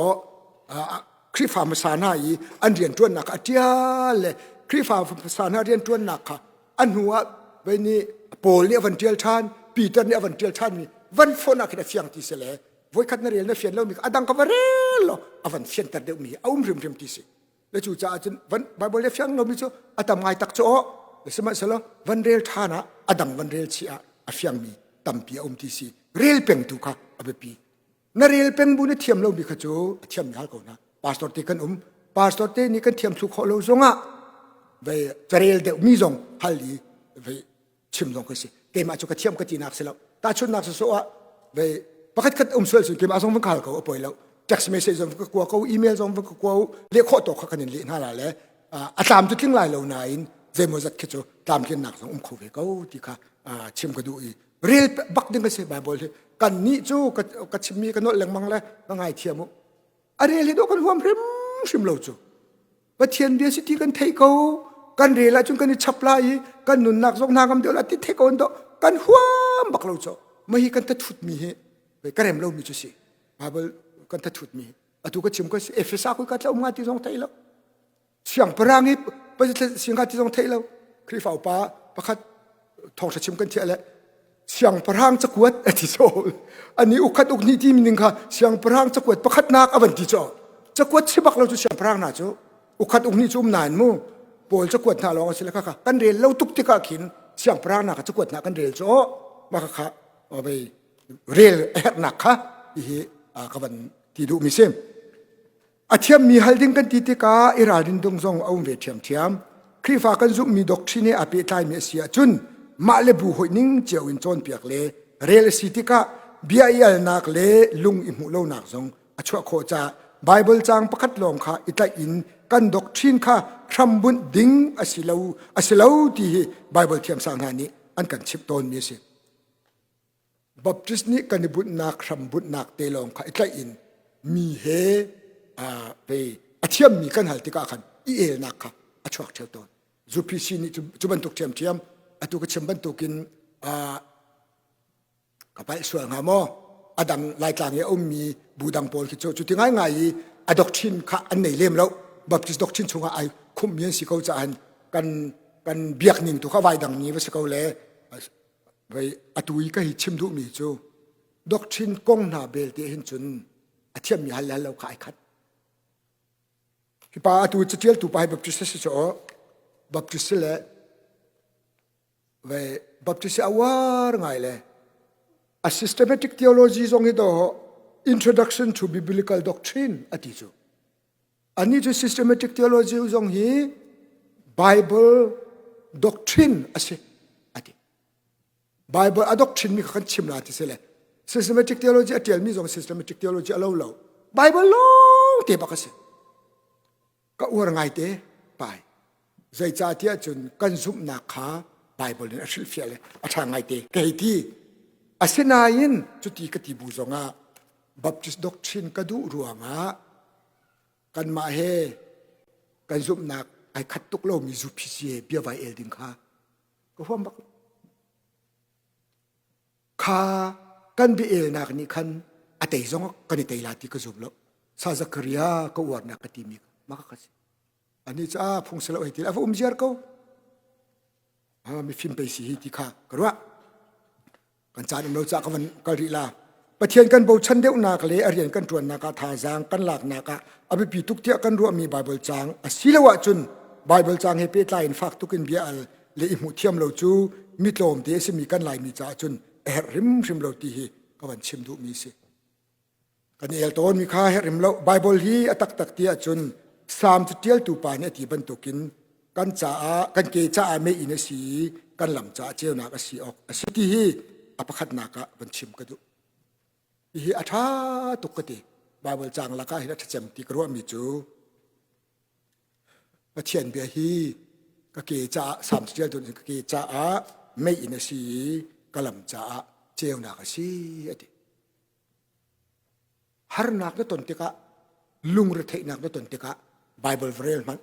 Khrihfa hmasa hna i an rianṭuannak kha a ṭial le Khrihfa hmasa hna rianṭuannak kha a hnu ah vei nih Paul nih a van ṭial ṭhan, Peter nih a van ṭial ṭhanmi van fonh ah khin a fiang ti si le voikhat na rel na fian lomi kha a dang ka va rel law a van fianter deuhmi a um hrimhrim ti si. Le cu caah cun van Bible le fiang lomi cu a tam ngai tak cu aw sihmanhsehlaw van rel ṭhan ah a dang van rel chih ah a fiangmi tampi a um ti si. Rel peng tu kha a biapi. Na rel peng bu na thiam lomi kha cu a thiam hal ko na. Pastor te kan um. Pastor te nih kan thiam thlu khawh lo zongah ve carel deuh mi zong hal i ve chim zong ka si. Keimah cu ka thiam ka tinak si lo. Tahchunhnak sawsawh ah ve pakhat khat um sual su keimah zong van ka hal ko a poi lo. Text message zong ka kua ko, email zong van ka kua leh khawh tawk kha kan in leh hna la le a tlam cu tling lai lo nain zeimawzat khi cu tlamtlinnak zong um kho ve ko ti kha chim ka duh i rel bak ding a si Bible hi kan nih cu ka chimmi ka nolh lengmang le ka ngaithiam u a rel hi dawh kan huam hrimhrim lo cu Pathian bia si ti kan thei ko kan rel ahcun kan i chap lai i kan nunnak zong hna ngam deuh la ti thei ko do kan huam bak lo cu mah hi kan thathut mi hi ka rem lo mi cu si Bible kan thathut mi atu ka chim ko si Efesa ko ka tla um nga ti zong thei lo Siangpahrang hi singa ti zong theih lo. Khrihfa upa pakhat thawngṭha chim kan thiah le siangpahrang cakuat a ti so. Ani ukhat uk ni ti ning kha siangpahrang cakuat pakhatnak a van ti cho. Cakuat si bak lo cu siangpahrang hna cu ukhat uk ni cu um nain mu Paul cakuat hna lawng a si le kha kha kan rel lo tuk tikah khin siangpahrang hna kha cakuat hna kan rel cu mah kha kha rel a herhnak kha hihi ka van ti duhmi si. A thiammi hal ding kan ti tikah i ralrin ding zong a um ve ṭhiamṭhiam. Khrihfa kan zumhmi doctrine he aa pehtlaimi a si ahcun mah le bu hoih ning cio in cawnpiak le rel a si tikah bia i alnak le lung i hmuh lonak zong a chuah khawh caah Baibal caang pakhat lawng kha i tlaih in kan doctrine kha hrambunh ding a si lo a si lo ti hi Baibal thiamsang hna nih an kan chimh tawnmi a si. Baptist nih kan i bunhnak hrambunhnak te lawng kha i tlaih in mi he a thiammi kan hal tikah khan i elnak kha a chuak ṭheo tawn. UPC nih cu bantuk ṭhiamṭhiam atu ka chim bantukin ka palh sual hnga maw? A dang Laitlang i a ummi bu dang pawl khi cu cuti ngaingai i a doctrine kha an nei lem lo. Baptist doctrine chungah ai khumhmi an si ko caah kan kan biak ning tu kha vai dang ni va si ko le Vei atu i ka hi chim duhmi cu doctrine kong hna belte hin cun a thiammi hal le hal lo kha ai khat. Hi pa atu catialtu pa hi Baptist a si cu Baptist le vei Baptist a uar ngai le a systematic theology zong hi do introduction to biblical doctrine a ti cu. Anih cu systematic theology zong hi Bible doctrine a si a ti. Bible a doctrine mi kha kan chim la ti si le systematic theology a tialmi zong systematic theology a lo lo. Bible lawng te bak a si. Ka uar ngai te pai. Zeicahtiah cun kan zumhnak kha Bible in a hrilhfiah le a ṭha ngai te ka hei ti. Asinain cuti ka ti bu zongah Baptist doctrine ka duh ruangah kanmah he kan zumhnak ai khat tuk lomi UPC he bia vai el ding kha ka huam bak kha kan bia elnak nih khan a tei zong kan i tei la ti ka zum lo sa Zakaria ka uarnak ka timi mah ka si ani cu a phung selo hei ti a va um ziar ko mifim pei si hi ti kha ka ruah Kan caan um lo caah ka van kal rih la. Pathian kan bochan deuhnak le a rian kan ṭuannak ah thazaang kan laknak ah a biapi tuk tiah kan ruahmi Baibal caang a si lo ahcun Baibal caang he pehtlai in fak tuk in bia al le i hmuh thiam lo cu mi tlawmte a simi kan Laimi caah cun a herh hrimhrim lo ti hi ka van chim duhmi a si. Kan i el tawnmi kha herh hrim lo. Baibal hi a taktak ti ahcun Salm caṭialtu pa nih a ti bantukin. kan caah kan ke caah meiinn a si i kan lam caah ceunak a si awk a si ti hi a pakhatnak ah van chim ka duh. Hihi a ṭha tuk ka ti. Baibal caang lakah hin a ṭhacem ti ka ruahmi cu Pathian bia hi ka ke caah Salm caṭial tu nih ka ke caah meiinn a si i ka lam caah ceunak a si a ti. Harnak na ton tikah lungretheihnak na ton tikah Baibal va rel hmanh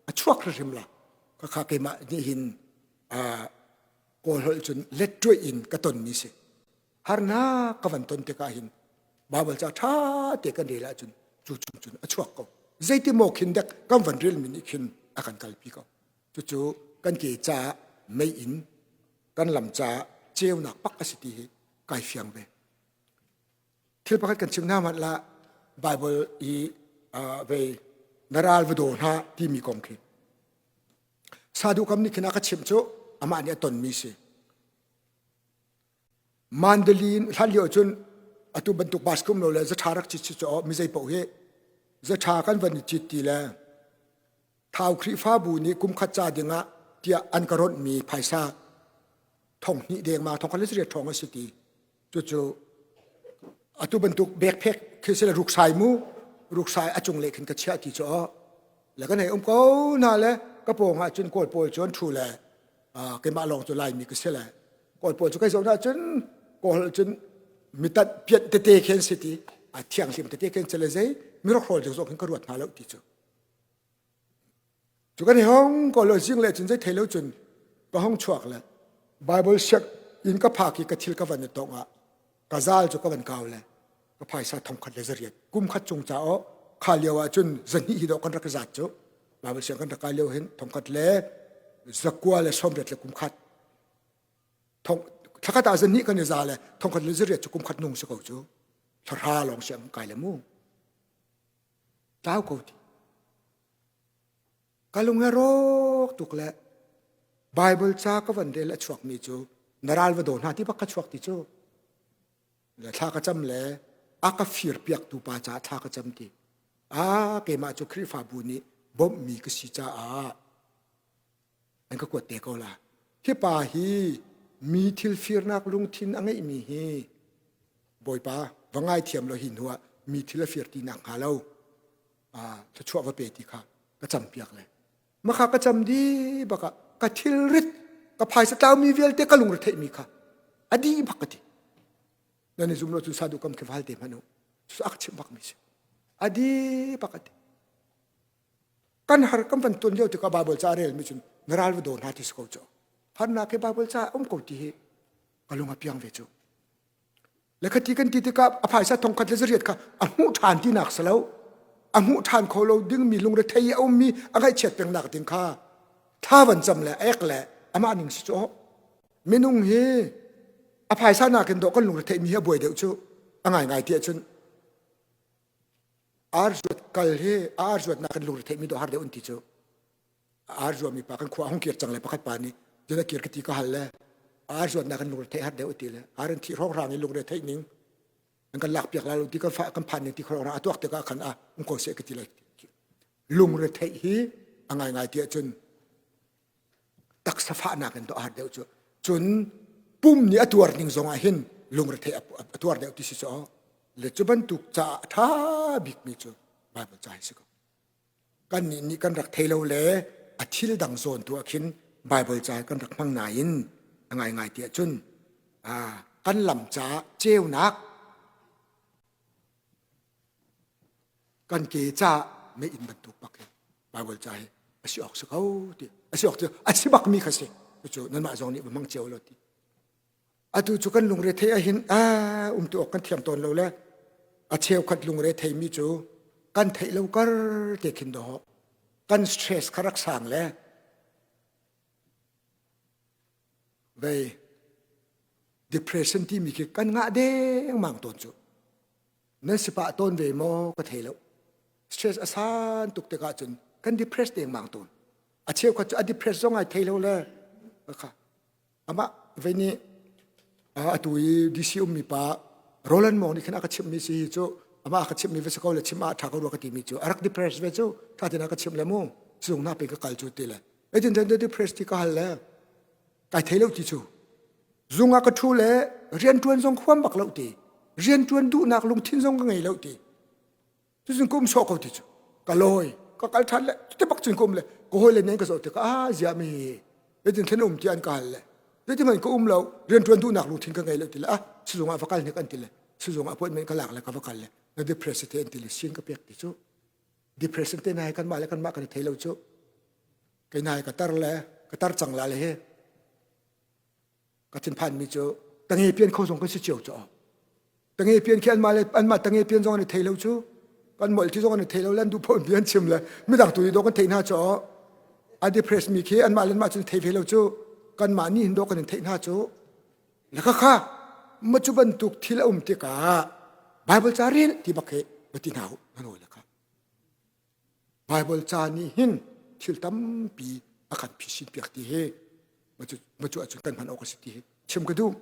a chuak hrimhrim la. Khakha keimah nih hin Kawl holh cun letṭuaih in ka tonmi si. Harnak ka van ton tikah hin Baibal ca ṭha te kan rel ahcun cu chung cun a chuak ko. Zeiti maw khin dek kan van relmi nih khin a kan kalpi ko. Cucu kan ke caah meiinn, kan lam caah ceunak pak a si ti hi kai fiang ve. Thil pakhat kan chim hna hmanh lah Baibal i vei na ral va daw hna timi kong khi. Saduh kam nih khin a ka chimh cu amah nih a tonmi si. Mandalin hlan lio cun atu bantuk bus kum lo le zaṭha rak cit si cu mi zei paoh hi zaṭha kan van i cit ti le Thau Khrihfabu nih kum khat ca dingah tiah an ka ronhmi phaisa thong hnih dengmang thong khat le riat ṭhawng a si ti cucu atu bantuk backpack khi si le ruksai mu ruksai a cung le khin ka chiah ti cu le kan hei um ko na le ka pawng ah cun kawl pawl cu an ṭhu le keimah lawng cu Laimi ka si le Kawl pawl cu kai zoh ah cun kawl cun mitat piat tete khin si ti a thianghlim tete khin si le zei mirokhrawl ding zong khin ka ruat hna lo ti cu cu kan i hong ko lo zing le cun zei thei lo cun ka hong chuak le Bible siak in ka phak i ka thil ka van i tong ah ka zal cu ka van kau le ka phaisa thongkhat le zariat kum khat chung ca o kha lio ah cun zahnih hi dawh kan rak zat cu Bible siang kan rak kai lio hin thongkhat le zakua le sawmriat le kum khat thong thlakhat ah zahnih kan i za le thongkhat le zariat cu kum khat nung si ko cu thahra lawng siang kai le mu tlau ko ti ka lung he rawk tuk le Bible ca ka van rel a chuak mi cu na ral va daw hna ti bak ka chuak ti cu le thla ka cam le a ka fir piak tu pa caah thla ka cam ti a keimah cu Khrihfabu nih bawmhmi ka si caah an ka kuat te ko la hi pa hi mi thil firnak lungthin a ngeihmi hi Bawipa va ngaithiam lo hi hnu ah mi thil a fir ti nak hnga lo thluachuah va pe ti kha ka cam piak le makha ka cam di baka ka thilrit ka phaisa tlaumi vialte ka lungre theihmi kha a dih bak ka ti nan i zum lo cu sadu kam khi valte hmanh u cu a ka chimh bak mi si a di bak a ti kan har kan van tuan lio tikah Bible ca rel mi cun na ral va daw hna ti si ko cu harnak hi Bible ca um ko ti hi ka lung a piang ve cu le khati kan ti tikah a phaisa thongkhat le zariat kha a hmuh ṭhan tinak si lo a hmuh ṭhan kho lo dingmi lungrethei a ummi a ngaihchiat pengnak ding kha thla van cam le ek le amah ning si cu minung hi a phaisa nakin dawh kan lungretheih mi hi a buai deuh cu a ngaingai ti ahcun ar zuat kal hi ar zuat nakin lungretheih mi dawh har deuh an ti cu ar zuami pa kan khua hung kir cang le pakhat pa nih jana kir ka ti ka hal le ar zuat nak kan lungre theih har deuh ti le ar an thi hrawng rang i lungre theih ning an kan lak piak la lo ti kan fa kan phan ning ti khor rang atuak tikah khan a um ko se ka ti lai lungre theih hi a ngai ngai ti ahcun taksa fahnak in do har deuh cu cun pum nih a tuar ning zong ah hin lungre theih a tuar deuh ti si cu le cu bantuk caah a tha bik mi cu Bible ca hi si ko Kannih nih kan rak thei lo le a thil dang zawn tu ah khin Baibal ca kan rak hmang nain a ngaingai ti ahcun kan lam caah ceunak kan ke caah meiinn bantuk bak hi Baibal ca hi a si awk si ko ti a si awk ti a si bak mi kha si cucu nanmah zong nih va hmang cio lo ti Atu cu kan lungre thei ahhin aa umtu awk kan thiam tawn lo le a cheukhat lungre theimi cu kan theih lo kar te khin dawh kan stress kha rak sang le vei depression timi khi kan ngah dengmang tawn cu nan si pah tawn ve maw ka thei lo stress a san tuk tikah cun kan depress dengmang tawn a cheukhat cu a depress zong ai thei lo le kha Amah vei nih atu i DC ummi pa Roland Mong nih khin a ka chimhmi si hi cu amah a ka chimhmi va si ko le chim ah ṭha ko rua ka timi cu a rak depress ve cu ṭha tein a ka chimh le mu sizung hna pe ka kal cu ti le. Zeitin dah depressed ti ka hal le kai thei lo ti cu. Zung ah ka ṭhu le rianṭuan zong huam bak lo ti. Rianṭuan duhnak lungthin zong ka ngei lo ti. Cucun ka um sawh ko ti cu. Ka lawi, ka kal ṭhan le cuti bak cun ka um le ka hawile nih an ka zoh tikah ah ziah mi zeitin thlen um ti an ka hal le zeitin hmanh ka um lo rianṭuan duhnak lungthin ka ngei lo ti le ah sizung ah va kal hnik an ti le sizung ah appointment ka lak le ka va kal le na depressed te an ti le sin ka pek ti cu. Depression te nai kanmah le kanmah kan i thei lo cu. Kei nai ka tar le ka tar cang la le hi ka thinphan mi cu tange pian kho zong kan si cio cu tange pian khi anmah le anmah tange pian zong an i thei lo cu kan molh ti zong an i thei lo le an duh phone an chim le midang tu nih dawh kan theih hna cu a depress mi khi anmah le anmah cun thei ve lo cu kanmah nih hin dawh kan in theih hna cu le kha kha ma cu bantuk thil a um tikah Bible ca rel ti bak hi va ti hna u nan le kha Bible ca nih hin thil tampi a kan phisin piak ti hi ma cu ahcun kan hman awk a si ti hi chim ka duh.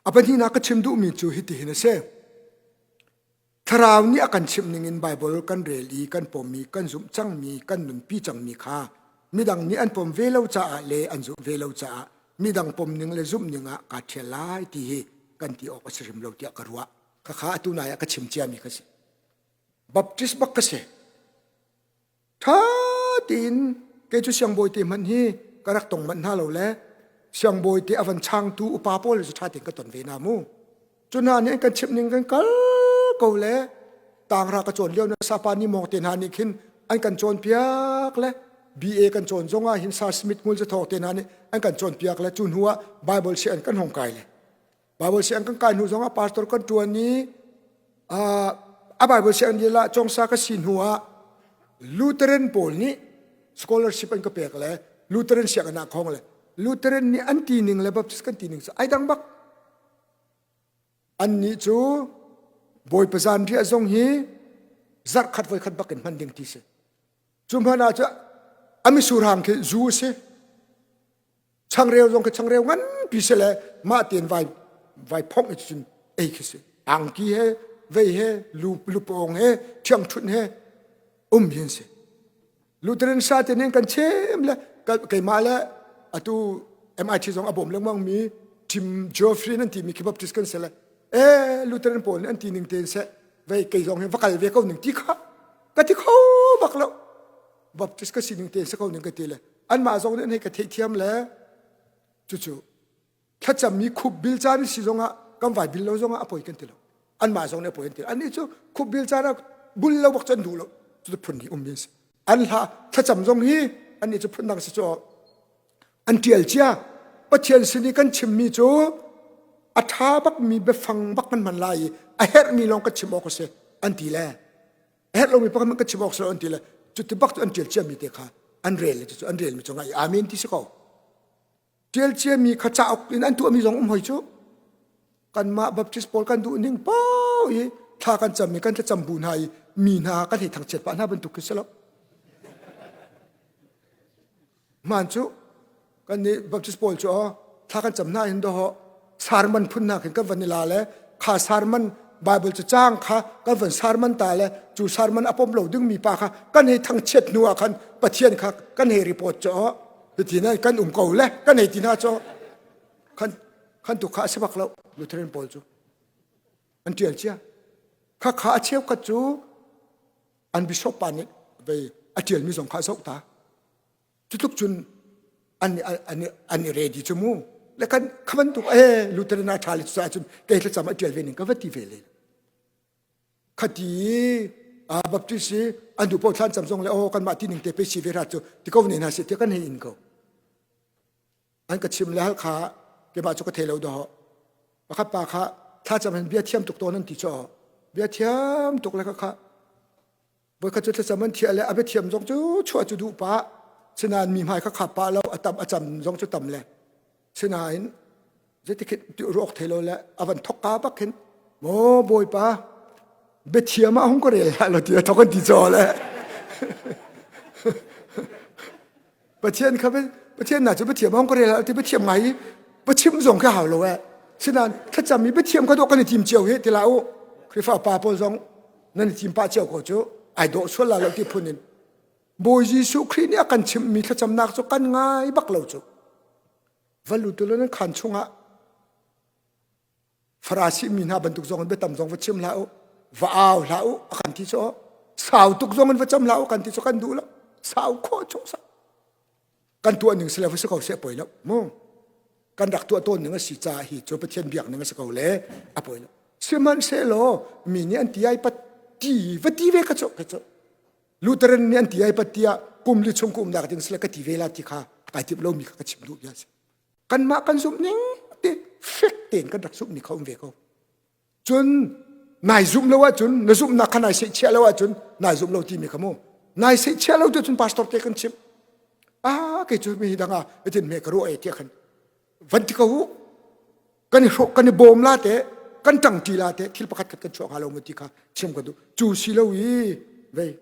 A pahnihnak ka chim duhmi cu hitihin a si. Thlarau nih a kan chimh ningin Bible kan rel i kan pommi, kan zumh cangmi, kan nunpi cangmi kha midang nih an pom ve lo caah le an zumh ve lo caah midang pom ning le zumh ning ah kaa ṭhial lai ti hi kan ti awk a si hrim lo tiah ka ruah. Khakha atu nai ah ka chim ciami ka si. Baptist bak ka si. Ṭha tein kei cu siangbawi te hmanh hi ka rak tong manh hna lo le siangbawi te a van changtu upa pawl cu ṭha tein ka ton ve hna mu. Cu hna nih an kan chimh ning kan kal ko le tangra ka cawn lio na sapa ni mawng te hna nih khin an kan cawnpiak le BA kan cawn zong ah hin Sir Smith Ngul Zathawk te hna nih an kan cawnpiak le cu hnu ah Bible si an kan hong kai le Bible siang kan kai hnu zong ah pastor kan ṭuan i a Bible siang lila congsa ka si hnu ah Lutheran pawl nih scholarship an ka pek le Lutheran sianginn ah khong le Lutheran nih an ti ning le Baptist kan ti ning cu ai dang bak. Annih cu Bawipa zan riah zong hi zarh khat voi khat bak in hman ding ti si. Cu hmanh ah cu a misur hang khi zu a si. Changreu zong khi changreu nganpi si le mah tein vai vai phongh i cun ei khi si. Angki he vei he lu lupawng he ṭhiangṭhunh he um hi an si. Lutheran sa te nih kan chim le keimah le atu MIT zong a bawm lengmang mi Tim Geoffrey nan timi khi Baptist kan si le eh Lutheran pawl nih an ti ning tein seh vei kei zong hi va kal ve ko ning ti kha ka ti kho bak lo Baptist ka sining te si ko ning ka ti le anmah zong nih an hei ka theihthiam le cucu thlacammi khup bil caan si zongah kan vai bil lo zongah a poi kan ti lo anmah zong nih a poi an ti lo annih cu khup bil caan ah bul lo bak cu an duh lo cu phun hi um mi si an hla thlacam zong hi annih cu phun dang si cu an tial cia Pathian sin i kan chimmi cu a ṭha bakmi biafang bak kan hman lai i a herhmi lawng kan chim awk a si an ti le a herh lomi pakhat ka chim awk si lo an ti le cuti bak cu an ṭial ciami te kha an rel le cucu an relmi cu ngai amen ti si ko ṭial ciami kha cauk in an tuahmi zong um hoi cu kanmah Baptist pawl kan duh ning paoh i thla kan cam i kan thlacam bu hna i mi hna kan hei thangchiat pah hna bantuk khi si lo Hmaan cu kannih Baptist pawl cu thla kan cam hna hin dawh sarman phun hna khin kan van i la le kha sarman Bible cu caang kha kan van sarman ta le cu sarman a pom lo dingmi pa kha kan hei thangchiat hnu ah khan Pathian kha kan hei report cu hitin kan um ko le kan hei ti hna cu khan khan tu kha a si bak lo Lutheran pawl cu an tial cia kha kha a cheukhat cu an bishop pa nih vei a ṭialmi zong kha a zoh ta cutluk cun an an an i ready cu mu le kan kha bantuk e Lutheran a ṭha le cucaah cun kei thlacam a ṭial ve ning ka va ti ve len khati Baptist i an duh paoh thlan cam zong le oh kanmah ti ning te pe si ve rat cu ti ko ne hna seh tiah kan hei in ko an ka chim le hal kha keimah cu ka thei lo dawh pakhat pa kha thlacam hin bia thiam tuk tawn an ti chaw bia thiam tuk le kha kha voikhat cu thlacam an thiah le a bia thiam zong cu chuah cu duh pah sinain mi hmai kha khap pah lo a tam a cam zong cu tam le sinain zeitikhin ti ruak thei lo le a van thok ka bak khin maw bawipa biathiam ah hung ka rel hlah lo ti a thok an ti chaw le Pathian kha Pathian na cu Pathian hong ka rel ti Pathian ngai i Pathiam zong kha hau lo eh sinain thlacam i Pathian kha dawh kan i tim cio hi ti la u Khrihfa pa pawl zong nan i tim pah cio ko cu ai dawh sual la lo ti phun in. Bawi Jesuh Khrih nih a kan chimhmi thlacamnak cu kan ngai bak lo cu. Va lut ulaw nan khaan chungah Farasi mi hna bantuk zong in biatam zong va chim hlah u, va au hlah u a kan ti cu sau tuk zong in va cam hlah u kan ti cu kan duh lo. Sau khawh chung sau. Kan tuah ning si le va si ko seh poi lo mu. Kan rak tuah tawn ning a si caah hi cu Pathian biak ning a si ko le a poi lo. Sihmanhsehlaw mi nih an ti ai pat ti va ti ve ka cu ka cu. Lutheran nih an ti ai pat tiah kum li chung ka umnak ding sile ka ti ve la ti kha kai timh lomi kha ka chim duh bia si. Kanmah kan zumh ning te fek tein kan rak zumh ni kha um ve ko. Cun nai zumh lo ahcun na zumhnak kha nai seihchiah lo ahcun nai zumh lo timi kha mu. Nai seihchiah lo tu cun pastor te kan chimh. Ah kei cu mi dang ah itin me ka ruah e tiah khan van ti ko u. Kan i hrawk kan i bawm la te kan ṭang ṭi la te thil pakhat khat kan chuah hnga lo mu ti kha chim ka duh. Cu si lo i vei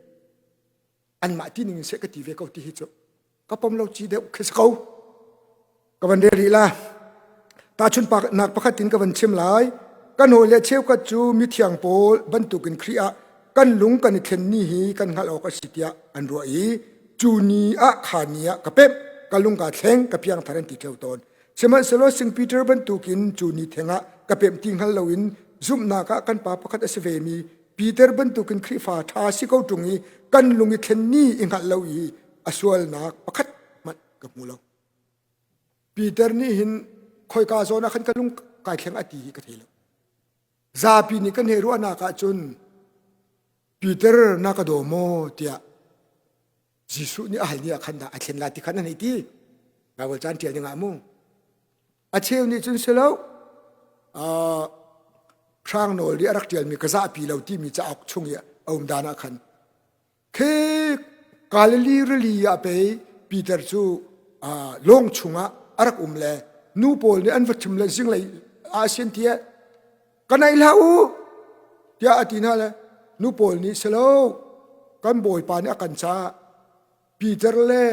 anmah ti ning in seh ka ti ve ko ti hi cu ka pom lo ci deuh khi si ko ka van rel rih la tahchun nak pakhat in ka van chim lai kan hawi le cheukhat cu mithiang pawl bantukin Khrih ah kan lung kan i thlen ni hi kan hngalh awk a si tiah an ruah i cu ni ah kha ni ah ka pemh ka lung kaa thleng ka piangthar an ti ṭheo tawn sihmanhsehlaw Saint Peter bantukin cu ni theng ah ka pemh ti hngal loin zumhnak ah kan pa pakhat a si vemi Peter bantukin Khrihfa ṭha si ko ṭung i kan lung i thlen ni i hngalh lo i a sualnak pakhat hmanh ka hmu lo. Peter nih hin khoika zawn ah khan ka lung kai thleng a ti hi ka thei lo. Zapi nih kan hei ruahnak ah cun Peter na ka daw maw tiah Jesuh nih a hal ni ah khan dah a thlen la ti khan an hei ti. Bible caan ṭial ding ah mu. A cheu nih cun si lo Hrang Nawl nih a rak ṭialmi ka zahpi lo timi cauk chung i a um dan ah khan khi Galilee rili ah pei Peter cu lawng chungah a rak um le nu pawl nih an va chim le zinglei ah sin tiah ka naih hlah u tiah a ti hna le nu pawl nih si lo kan bawipa nih a kan caah Peter le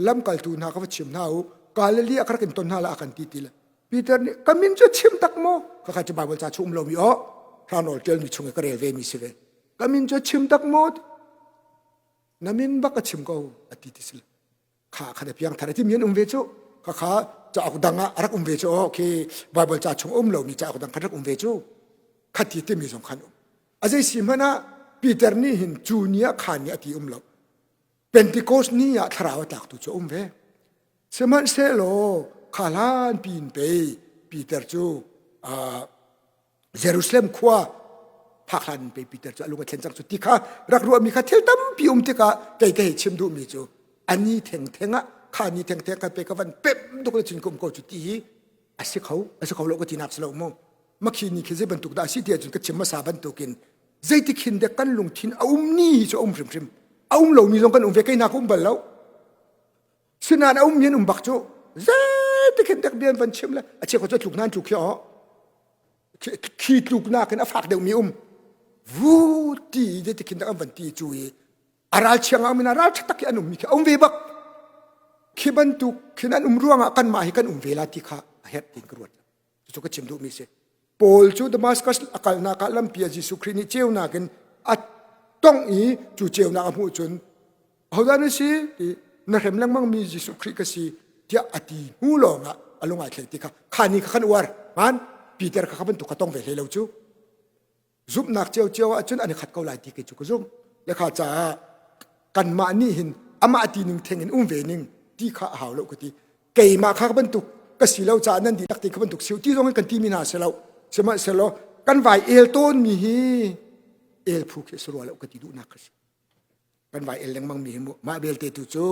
lamkaltu hna ka va chim hna u Galilee ah ka rak in ton hna la a kan ti ti le Peter nih ka min cu chim tak maw ka kha cu Bible ca chung um lomi aw hranol ṭialmi chung i ka rel ve mi si ve ka min cu chim tak maw na min bak ka chim ko a ti ti si kha kha na piang thar ti mi an um ve cu kha kha cauk dang ah a rak um ve cu aw khi Bible ca chung um lomi cauk dang kha rak um ve cu khati timi zong khan um a zei si hmanh ah Peter nih hin cu ni ah khan ni a ti um lo Pentecost ni ah thlarau a tlak tu cu um ve sihmanhsehlaw kha hlan pin pei Peter cu Jerusalem khua phak hlan in pei Peter cu a lung a thlen cang cu ti kha rak ruahmi kha thil tampi um tikah kei ka hei chim duhmi cu ani theng theng ah kha ni theng theng kan pe ka van pem duk le cun ka um ko cu ti hi a si kho a si kho lo ka ti nak si lo mu makhi ni khi zei bantuk dah a si ti ahcun ka chim hmasa bantukin zeitik hin dek kan lungthin a um ni hi cu a um hrimhrim a um lomi zong kan um ve kei hna ka um bal lo sinain a um mi an um bak cu zeitik hin dek bia an van chim le a chia ko cu tluk nan tluk khi aw khi tluk nakin a fak deuhmi um vu ti zeitik hin dek an van ti cu i a ral chiang ah min a ral ṭha tak i an um mi khi a um ve bak khi bantuk khin an um ruangah kanmah hi kan um ve la ti kha a herh tiin ka ruat Cucu ka chim duhmi si. Paul cu Damascus a kalnak ah lampi ah Jesuh Khrih nih ceunak in a tongh i cu ceunak a hmuh cun ahodah na si ti na hrem lengmangmi Jesuh Khrih ka si tiah a ti hnu lawngah a lung ai thleng ti kha kha ni kha kan uar man Peter kha kha bantuk kha tong ve hlei lo cu Zumhnak ciocio ahcun an i khat ko lai ti kei cu ka zumh. Le kha caah kanmah nih hin amah ti ning theng in um ve ning ti kha a hau lo ka ti. Keimah kha bantuk ka si lo caah nan dihlak te kha bantuk si ti zong in kan ti mi hna si lo. Sihmanhsehlaw kan vai el tawn mi hi el phu khi si rua lo ka ti duhnak ka si. Kan vai el lengmang mi hi mu mah belte tu cu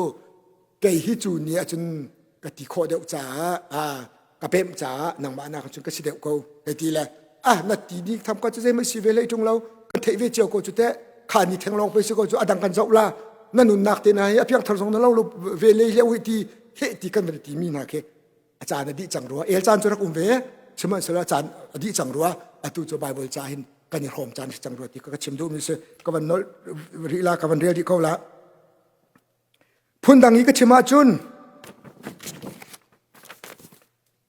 kei hi cu ni ahcun ka ti khawh deuh caah ah ka pemh caah nangmah nak cun ka si deuh ko hei ti le ah na ti ni tham ka cu zeimah si ve hlei ṭung lo kan theih ve cio ko cu teh kha ni theng lawng pei si ko cu a dang kan zoh la na nunnak te na hi a piangthar zong na lo lo ve lei hleu hi ti he ti kan van ti mi hna khi a caan a dih cang rua el caan cu rak um ve sihmanhsehlaw a caan a dih cang rua atu cu Bible ca hin kan i hrawm caan si cang rua ti ka chim duhmi si ka van nolh rih la ka van rel rih ko la phundang i ka chim ahcun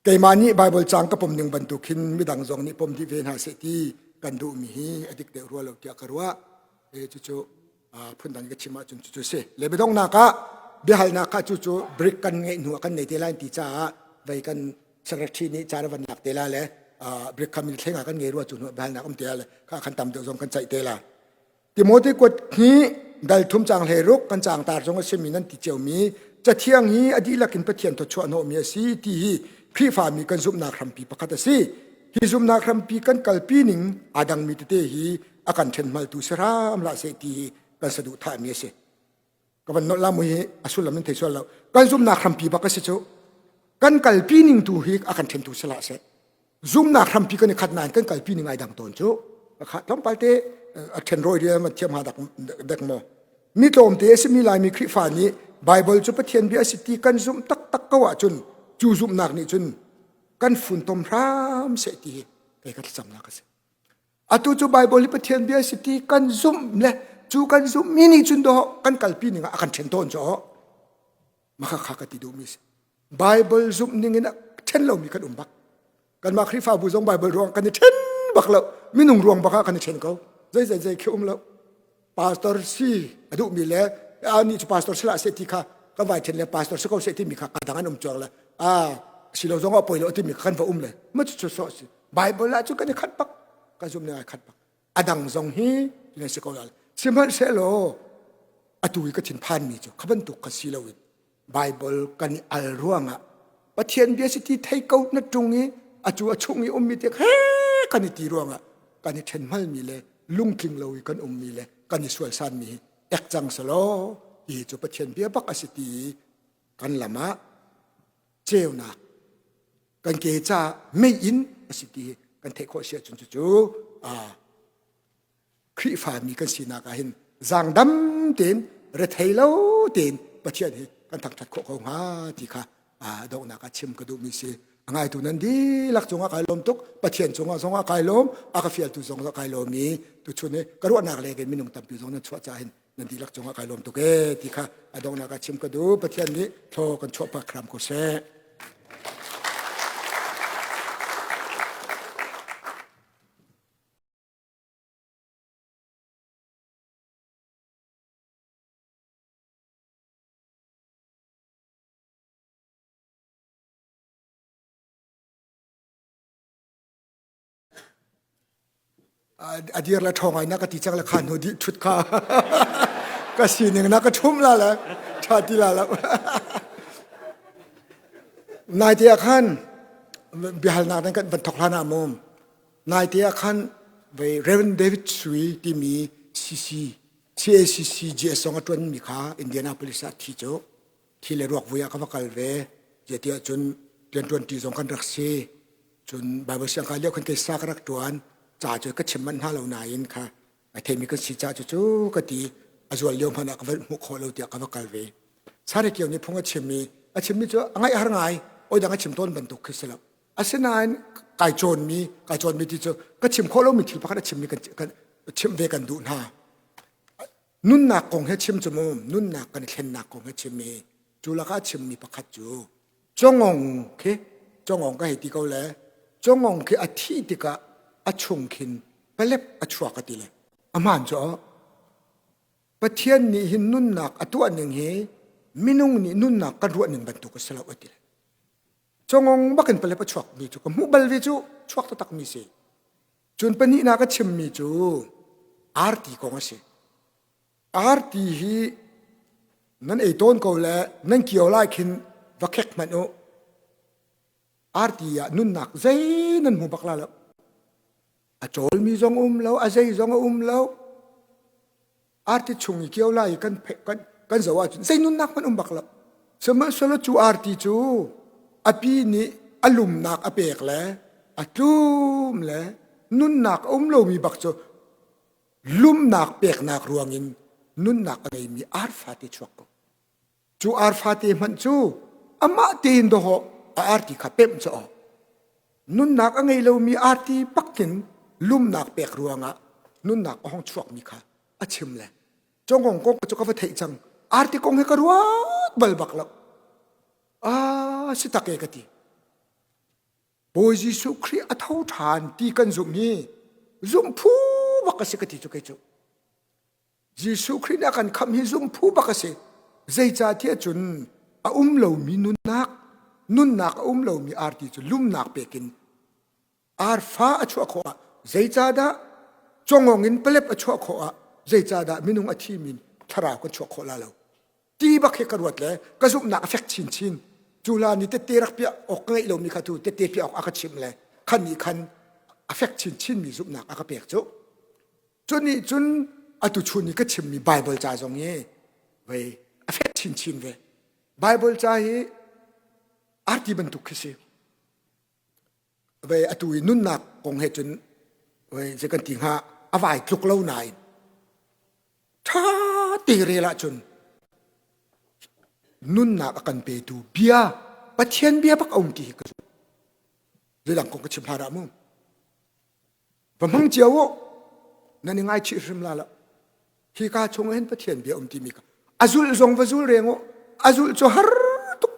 keimah nih Bible caang ka pom ning bantuk hin midang zong nih pom dih ve hna seh ti kan duhmi hi a dik deuh rua lo tiah ka ruah e cucu. Phundang ka chim ahcun cucu si. Le biadonghnak ah biahalnak kha cucu brick kan ngeih hnu ah kan nei te lai ti caah vei kan secretary nih caan a van lak te la le brick kha min thleng ah kan ngei rua cu hnu biahalnak um te la le kha kan tam deuh zong kan ceih te la. Timote kuat hi dal thum cang hlei ruk kan cang tar zong a simi nan ti ciomi cathiang hi a dihlak in Pathian thawchuah hnawhmi a si ti hi Khrihfami kan zumhnak hrampi pakhat a si. Hi zumhnak hrampi kan kalpi ning aa dangmi tete hi a kan ṭhenhmaltu si hram hlah seh ti hi kan saduhthahmi a si. Ka van nolh la mu hi a sullam in thei sual lo. Kan zumhnak hrampi bak a si cu. Kan kalpi ning tu hi a kan ṭhentu si hlah seh. Zumhnak hrampi kan i khat nain kan kalpi ning ai dang tawn cu. Kha tlawmpal te a ṭhen rawi rian man thiam hnga dak dek maw. Mi tlawmte a simi Laimi Khrihfa nih Baibal cu Pathian bia a si ti kan zumh taktak ko ahcun cu zumhnak nih cun kan funtom hram seh ti hi kei ka thlacamnak a si. Atu cu Baibal hi Pathian bia a si ti kan zumh le cu kan zumhmi nih cun dawh kan kalpi ning ah a kan ṭhen tawn cu maka kha ka ti duhmi si. Baibal zumh ning in a ṭhen lomi kan um bak. Kanmah Khrihfabu zong Baibal ruang kan i ṭhen bak lo. Minung ruang bak ah kan i ṭhen ko. Zei zei zei khi um lo. Pastor si a duhmi le anih cu pastor si hlah seh ti kha kan vai ṭhen le pastor si ko seh timi kha kadang an um cuang le a si lo zong ah poi lo timi kha kan va um le ma cu cu so si. Bible ah cu kan i khat bak. Kan zumh ning ai khat bak. A dang zong hi nan si ko lai. Sihmanhsehlaw atu i ka thinphanmi cu kha bantuk kha si loin Bible kan i al ruangah Pathian bia si ti thei ko na ṭung i acu a chung i ummi te he kan i ti ruangah kan i ṭhenhmalmi le lungtling lo i kan ummi le kan i sualsanmi hi ek cang selaw ti cu Pathian bia bak a si ti i kan lam ah ceunak kan ke ca meiinn a si ti kan theih khawh si ahcun cucu Khrihfami kan sinak ah hin zaangdam tein rethei lo tein Pathian hi kan thangṭhat khawh ko hnga ti kha donghnak ah chim ka duhmi si. A ngaitu nan dihlak cungah kai lawm tuk. Pathian cungah zongah kai lawm, a ka fialtu zong kai lawm i tuchun hi ka ruahnak leng in minung tampi zong nan chuah caah hin nan dihlak cungah kai lawm tuk ee ti kha a donghnak ah chim ka duh. Pathian nih thlaw kan chuah pak hram ko seh. A dir le ṭhawng ai na ka ti cang le kha hnu dih ṭhut kha ka sining na ka ṭhum la le ṭha ti la lo. Naite ah khan biahalnak nan kan van thok hlan ah mum Naite ah khan vei Reverend David Sui timi CC CACC GS zong a ṭuanmi kha Indianapolis ah thi cu thi le ruak vui ah ka va kal ve. Zeitiah cun rianṭuanṭi zong kan rak si. Cun Bible siangkai lio khan kei sa ka rak ṭuan. Ca cu ka chim manh hna lo nain kha a theimi kan si ca cu cu ka ti a zual lio hmanh ah ka va hmuh khawh lo tiah ka va kal ve. Sare Kio nih phung a chimmi a chimmi cu a ngaih har ngai. Oi dang a chim tawn bantuk khi si lo. Asinain kai cawnmi kai cawnmi ti cu ka chim khawh lomi thil pakhat a chimmi kan, kan chimh ve kan duh hna. Nunnak kong he chim cu mu nunnak kan i thlennak kong he chim i cu lakah chimmi pakhat cu congong khi congong ka hei ti ko le congong khi a thih tikah a chung khin palep a chuak a ti le a hmaan cu Pathian nih hin nunnak a tuah ning hi minung nih nunnak kan ruah ning bantuk a si lo a ti le Congong bakin palep a chuakmi cu ka hmuh bal ve cu chuak taktakmi si. Cun pahnihnak a chimmi cu arti kong a si. Arti hi nan ei tawn ko le nan kio lai khin va khek hmanh u. Arti ah nunnak zei nan hmu bak la lo. A cawlmi zong um lo, a zei zong a um lo. Arti chung i kio lai i kan kan kan zoh ahcun zei nunnak hmanh um bak lo. Sihmanhsehlaw cu arti cu a pi nih a lumnak a pek le a tlum le nunnak a um lomi bak cu lumnak peknak ruangin nunnak a ngeimi arfa te chuak ko. Cu arfa te hmanh cu amah tein dawhawh a arti kha pemh cu awk. Nunnak a ngei lomi arti pakin lumnak pek ruangah nunnak a hong chuakmi kha a chim le congong kong cu ka va theih cang arti kong hi ka ruat bal bak lo ah si tak e ka ti Bawi Jesuh Khrih a tho ṭhan ti kan zumh hi zumh phu bak a si ka ti cu kei cu. Jesuh Khrih nih a kan khamh hi zumh phu bak a si. Zeicahtiah cun a um lomi nunnak, nunnak a um lomi arti cu lumnak pek in arfa a chuah khawh ah zeicahdah congong in palep a chuah khawh ah zeicahdah minung a thimi thlarau kan chuah khawh la lo. Ti bak hi ka ruat le ka zumhnak a fek chinchin. Cu hlan i tette rak piah awk ka ngeih lomi kha tu tette piah awk a ka chimh le khan nih khan a fek chinchinmi zumhnak a ka pek cu. Cu nih cun atu chun i ka chimmi Baibal ca zong hi vei a fek chinchin ve. Baibal ca hi arti bantuk khi si. Vei atu i nunnak kong he cun vei zei kan ti hnga a vai tluk lo nain ṭha te rel ahcun nunnak a kan petu bia Pathian bia bak a um ti hi ka zumh. Zeidang kong ka chim hlah dah mu. Va hmang cio u. Nan i ngaichih hrim la lo. Hi ka chung hin Pathian bia um timi ka a zulh zong va zul reng u. A zulh cu har tuk.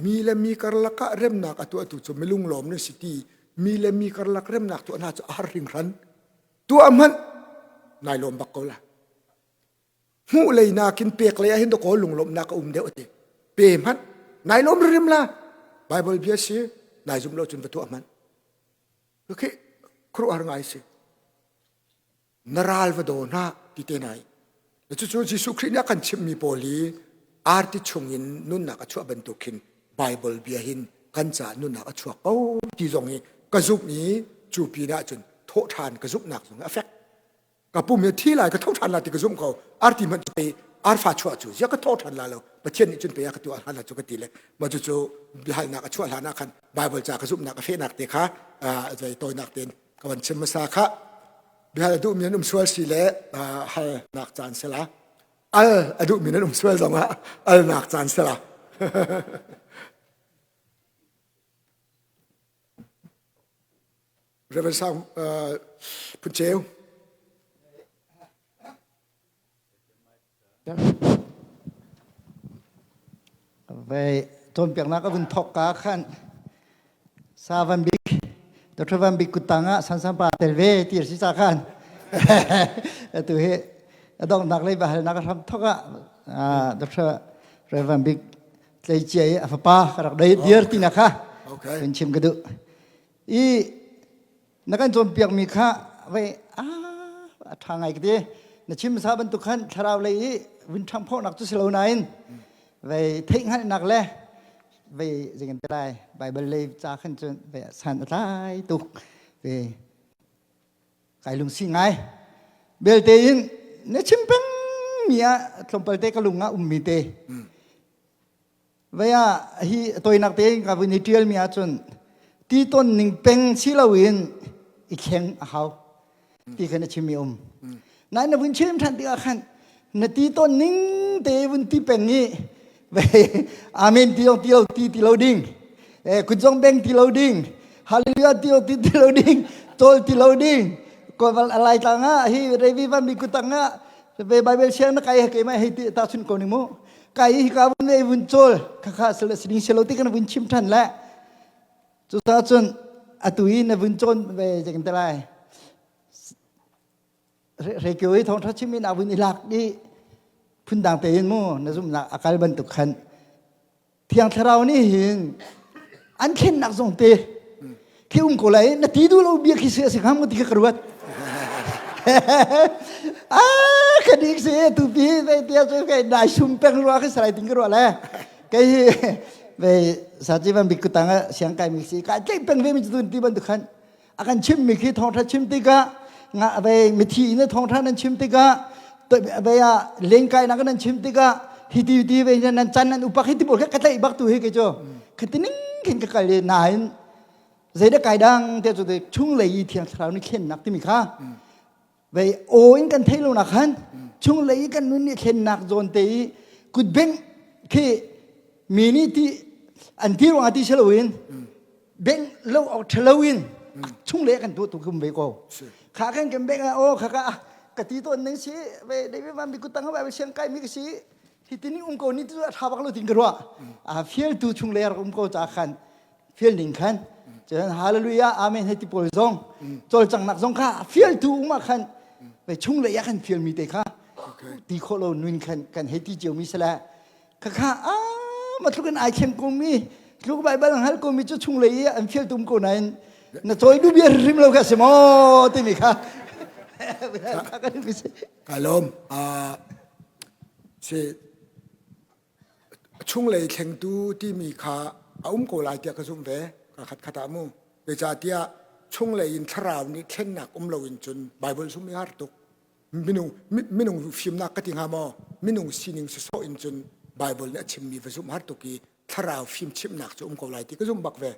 Mi le mi karlak ah remnak a tuahtu cu milung lawm nan si ti. Mi le mi karlak remnak tuah hna cu a har hringhran. Tuah hmanh nai lawm bak ko la. Hmuh lei nakin pek lei ah hin dakaw lunglawmhnak a um deuh ati. Pe hmanh nai lawm rim la. Bible bia si nai zum lo cun va tuah hmanh. Khi khuaruahhar ngai si. Na ral va daw hna ti te nai. Cucu Jesuh Khrih nih a kan chimhmi pawl hi arti chungin nunnak a chuah bantuk khin Bible bia hin kan caah nunnak a chuak ko ti zong hi ka zumh i cu pinah cun thawhṭhan ka zumhnak zong a fek. Ka pum hi thi lai ka tho ṭhan lai ti ka zumh ko. Arti hmanh cu pei arfa chuah cu ziah ka tho ṭhan la lo. Pathian nih cun pei a ka tuah hlan la cu ka ti le mah cucu biahalnak a chuah hlan ah khan Bible ca ka zumhnak a fehnak te kha zei tawinak tein ka van chim hmasa kha bihal a duhmi an um sual si le halnak caan sela al a duhmi nan um sual zongah alnak caan sela Reverend Sang Phun Ceu. Vei cawnpiaknak a vun thawk ka khan sa van bik Dr. Van Bik kuttang ah Sansan pa tel ve ti a si ca khan atu hi a donghnak lei biahalnak a hram thawk ah Dr. Rev Van Bik tleicia i a fapa ka rak dei dir ti na kha kan chim ka duh i na kan cawnpiakmi kha vei a ṭha ngai ka ti na chim hmasa bantuk khan thlarau lei i vun ṭhangphawhnak cu si lo nain vei theihhngalhnak le vei zeikan ti lai Bible lei ca khan cun vei san a tlai tuk ve kai lungsi ngai belte in na chim peng mi ah tlawmpal te ka lung ah ummi te Vei ah hi toinak tein ka vun i ṭialmi ahcun ti ton ning peng si loin i thleng a hau ti khan a chimmi um. Nain na vun chim ṭhan tikah khan na ti ton ning te vun ti peng i vei amen ti ti lo ti ti lo ding kut zong beng ti lo ding hallelujah ti lo ti ti lo ding cawl ti lo ding kawal alai tlang ah hi revi van mi kutang ah ve bible siang na kai keimah hei ti ta chun ko ni mu Kai hika vun ei vun cawl khakha siling silo ti kan vun chim than le cucaah cun atu i na vun cawn ve zeikan te lai rekio i thawngtha chim in a vun i lak i phundang tein mu na zumhnak a kal bantuk khan thiang thlarau nih hin an thlennak zong te khi um ko lai na ti duh lo bia khi si a si hnga maw ti kha ka ruat ah ka dik si tu pi ve tia chu kai dai sum peng rua khi sarai ting ka ruah le kai hi ve sa chi van bik kutang a siang kai mi si kai tlei peng ve mi chu ti ban tu khan a kan chim mi khi thawngtha chim tikah nga ve mithi in thawngtha nan chim tikah ve a lengkai nak nan chim tikah hi ti ti ve nan chan nan upak hi ti bol ka tlei bak tu hi ke chu khatining khin ka kal nain zeidah kai dang te chu te chung lei i thiang thlarau nih thlennak timi kha vei aw in kan thei lo nak khan chung lei i kan nun nih thlennak zawn te i kut beng khi mi nih ti an ti ruangah ti si loin beng lo awk ṭhalo in chung lei kan tuah tu kum ve ko kha kan kan beng ah aw kha ka ka ti tawn ning si ve David van bi kutang ba siang kai mi ka si hi tini um ko ni tu a tha bak lo tin ka ruah a fial tu chung lei rak um ko cha khan fial ning khan cun hallelujah amen hei ti pawl zong cawlcanghnak zong kha fialtu um ah khan ve chung lei ah khan fial mi te kha. Ti khawh lo nun khan kan hei ti cio mi sala khakha a ma tluk in ai thleng ko mi tluk Bible hal ko mi cu chung lei i an fial tum ko nain na cawi du bia rim lo kha si maw timi kha. Ka lawm. Si chunglei thlengtu timi kha a um ko lai tiah ka zumh ve ka khat khat ah mu. Zeicahtiah chunglei in thlarau nih thlennak um loin cun Bible zumh i har tuk. Minung minung fimnak ka ti hnga maw? Minung sining sawsawh in cun Bible nih a chimmi va zumh har tuk i thlarau fimchimhnak cu um ko lai ti ka zumh bak ve.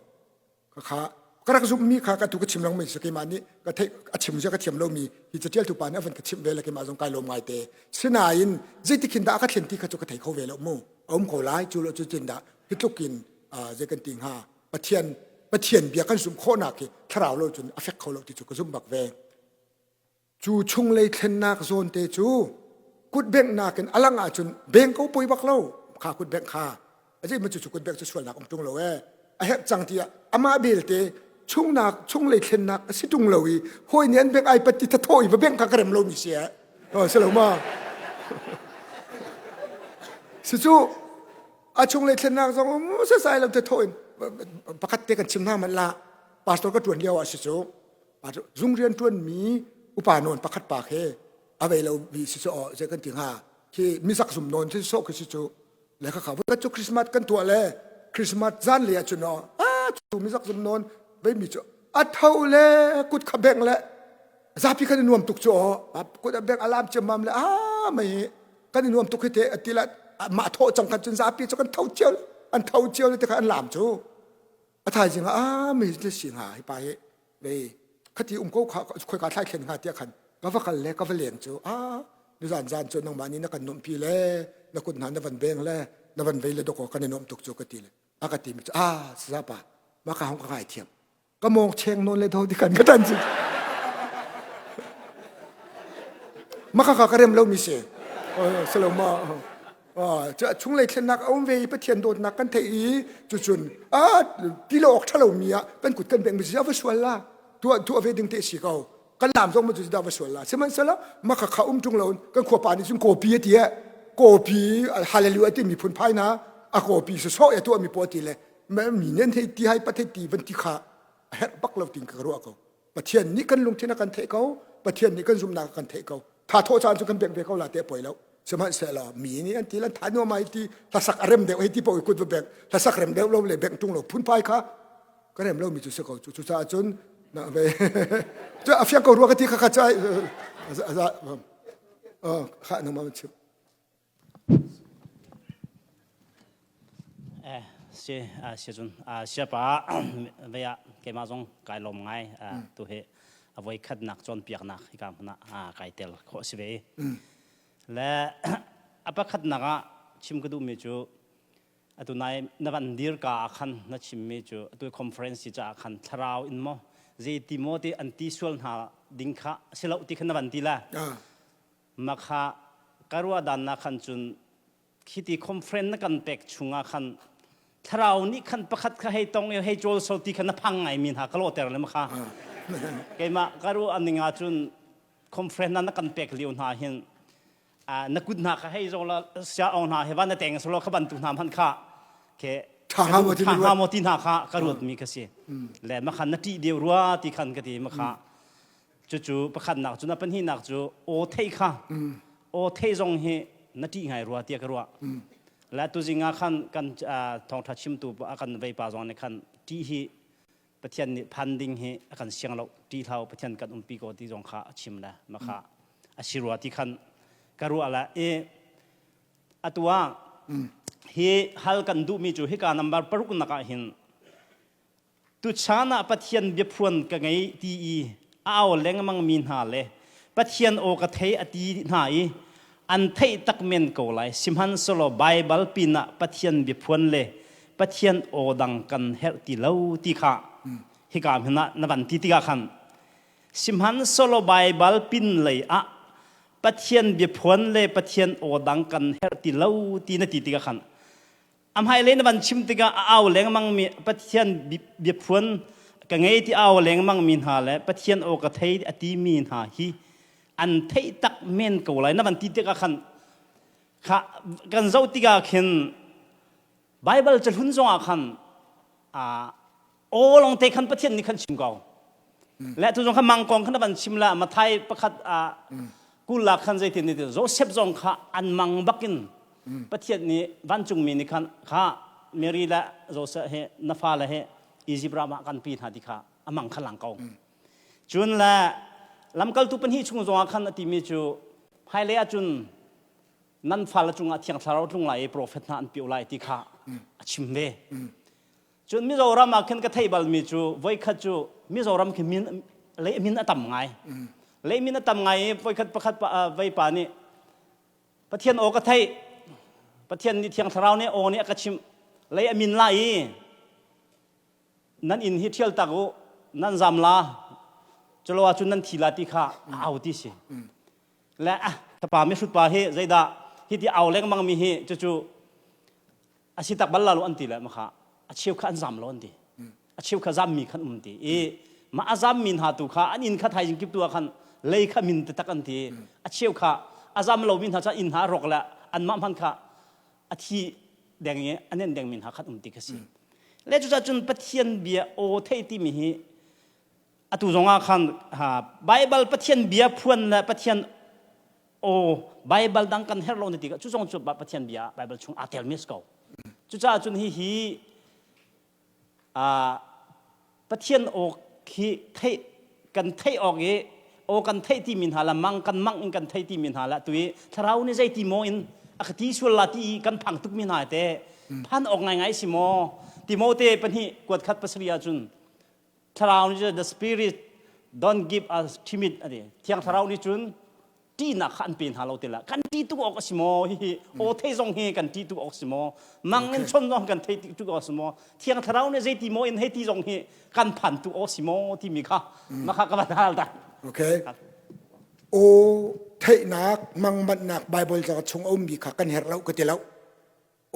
Kha ka rak zumhmi kha ka tu ka chim lengmang si. Keimah nih ka theih a chim zia ka thiam lomi hi catialtu pa nih a van ka chimh ve le keimah zong kai lawm ngai te. Sinain zeitik hin dah a ka thlen ti kha cu ka thei kho ve lo mu. A um ko lai cu lo cu tin dah hi tluk in zei kan ti hnga, Pathian Pathian bia kan zumh khawhnak hi thlarau lo cun a fek kho lo ti cu ka zumh bak ve. Cu chunglei thlennak zawn te cu kutbenghnak in a lang ahcun beng ko poi bak lo kha kutbengh kha a zei cu kutbengh cu sualnak um ṭung lo e a herh cang tiah amah belte chungnak chunglei thlennak a si ṭung lo i hawi nih an bengh ai pat ti thathaw i va bengh kha ka rem lomi si eh si lo ma si cu a chunglei thlennak zong um sasai lo thathaw in pakhat te kan chim hna man la pastor ka ṭuan lio ah si cu zung rian ṭuanmi upa nawn pakhat pa khi a vei lo mi si cu zei kan ti hnga khi mizak zum nawn khi sawh khi si cu le kha kha voikhat cu Christmas kan tuah le Christmas zan le ah cun a cu mizak zum nawn vei mi cu a tho le kut kha bengh le zapi kan i nuam tuk cu kut a bengh alam ciammam le a mei kan i nuam tuk hi te ati la mah thawh cang kan cun zapi cu kan tho cio an tho cio le te kha an lam cu a thaizing ah a mi le si hnga hi pa hi vei khati um ko kha khoi ka thlai thlen hnga tiah khan ka va kal le ka va leng cu a nizan zan cu nangmah nih na kan nuamh pi le na kut hna na van beng le na van vei le doko kan i nuam tuk cu ka ti le a ka ti mi cu a saza pa ma ka hong ka ngai thiam ka mong cheng non le do di kan ka tan ci ma ka ka rem lo mi si selo ma chunglei thlennak a um ve i Pathian dawtnak kan theih i cucun a ti lo awk ṭhalo mi ah kan kut kan bengh mi si a va sual la tuah tuah ve ding te si ko kan lam zong ma cu dah va sual la sihmanhsehlaw ma kha kha um ṭung lo kan khuapa nih cun kawpi a ti e kawpi hallelujah ti miphun phai na a kawpi so so ya tuah mi pawl ti le mi nen hei ti hai pathe ti van ti kha a herh bak lo tin ka ruah ko. Pathian nih kan lungthin a kan theih ko. Pathian nih kan zumhnak a kan theih ko. Tha thawh caan cu kan bek ve ko la te poi lo. Sihmanhsehlaw mi nih an ti lan tha nuam ai ti hlasak a rem deuh hei ti po i kut va bek hlasak rem deuh lo le bek tung lo phunphai kha ka rem lo mi cu si ko cu. Cucaah cun na ve cu a fiang ko rua ka ti kha kha cai kha na ma chim. Si si cun siapa vei ah keimah zong kai lawm ngai tu hi a voi khatnak cawnpiaknak hika hmun ah kai tel khawh si ve. Le a pakhatnak ah chim ka duhmi cu atu nai na van dir ka ah khan na chimmi cu atu conference caah khan thlarau in maw zei ti maw ti an ti sual hna ding kha si lo ti khan na van ti la. Makha ka ruahdan na khan cun khiti conference na kan pek chungah khan thlarau nih khan pakhat kha hei tong i hei cawl so ti khan na phang ngai mi hna ka lawter le makha keimah ka ruah ning ah cun conference na kan pek lio hna hin na kut hna kha hei zo la sia ong hna he van na teng solo kha bantu hna hman kha ke tha mo ti hna kha ka ruat mi ka si le makhan na ṭih deu rua ti khan ka ti makha. Cucu pakhatnak cu na pahnihnak cu aw theih kha aw theih zong hi na ṭih ngai rua tiah ka ruah. Le tuzing ah khan kan thawngṭha chimtu a kan veipa zong nih khan ṭih hi Pathian nih phan ding hi a kan siang lo ṭih hlau Pathian kan umpi ko ti zong kha a chim le ma kha a si rua ti khan ka ruah la i atu ah hi hal kan duhmi cu hika number paruk nak ah hin Tuchan ah Pathian biaphuan ka ngei ti i a au lengmangmi hna le Pathian aw ka thei a ti hna i an theih tak men ko lai. Sihmanhsehlaw Baibal pinah Pathian biaphuan le Pathian aw dang kan herh ti lo ti kha hika hmun ah na van ti tikah khan sihmanhsehlaw Baibal pin lei ah Pathian biaphuan le Pathian aw dang kan herh ti lo ti na ti tikah khan A hmailei na van chim tikah a au lengmangmi Pathian biaphuan ka ngei ti au lengmangmi hna le Pathian aw ka thei a timi hna hi. An theih tak men ko lai na van ti tikah khan kha kan zoh tikah khin Bible cahlun zongah khan aw lawng te khan Pathian nih khan chim ko. Le tu zong kha mangkong khan van chim la Mathai pakhat kul ah khan zeitin ni Joseph zong kha an mang bakin Pathian nih vancungmi nih khan kha Mary le Joseph he na fale he Egypt ram ah kan pi hna ti kha a mang kha lang ko. Cun le lamkaltu pahnih chung zongah khan a timi cu hmailei ah cun nan fale cungah thiang thlarau tlung lai i profet hna an pio lai ti kha a chim ve. Cun Mizoram ah khin ka theih balmi cu voikhat cu Mizoram khi min lei min a tam ngai. Lei min a tam ngai i voikhat pakhat vei pa nih Pathian aw ka theih Pathian nih thiang thlarau nih aw nih a ka chimh lei a min lai i nan inn hi ṭhial tak u nan zam la culo ahcun nan thi la ti kha a au ti si le ah pa mihrut pa hi zeidah hi ti au lengmang mi hi cucu a si tak bal la lo an ti le makha a cheu kha an zam lo an ti a cheu kha zam mi khan um ti i mah a zam mi hna tu kha an inn kha thaizing kip tu ah khan lei kha min taktak an ti a cheu kha a zam lo mi hna cu inn hna rawk le anmah hman kha a thi deng i a nen deng mi hna khan um ti kha si le cucaah cun Pathian bia aw thei ti mi hi atu zongah khan Bible Pathian bia phuan le Pathian aw Bible dang kan herh lo na ti cu zong cu Pathian bia Bible chung aa tel mi si ko cucaah cun hi hi Pathian aw khi theih kan theih awk i aw kan theih timi hna la mang kan mang in kan thei timi hna la tu i thlarau nih zei ti maw in a ka ti sual la ti i kan phang tuk mi hna te phan awk ngaingai si maw Timote pahnih kuat khat pasarih ahcun thlarau nih the spirit don't give us timid ati thiang thlarau nih cun ṭihnak kha an pe hna lo ti la kan ṭih tuk awk a si maw hihi aw thei zong hi kan ṭih tuk awk si maw mang in chon zong kan thei tuk awk si maw thiang thlarau nih zeiti maw in hei ti zong hi kan phan tuk awk si maw timi kha mah kha ka van hal ta okay aw theihnak mangmanhnak bible ca chung a ummi kha kan herh lo ka ti lo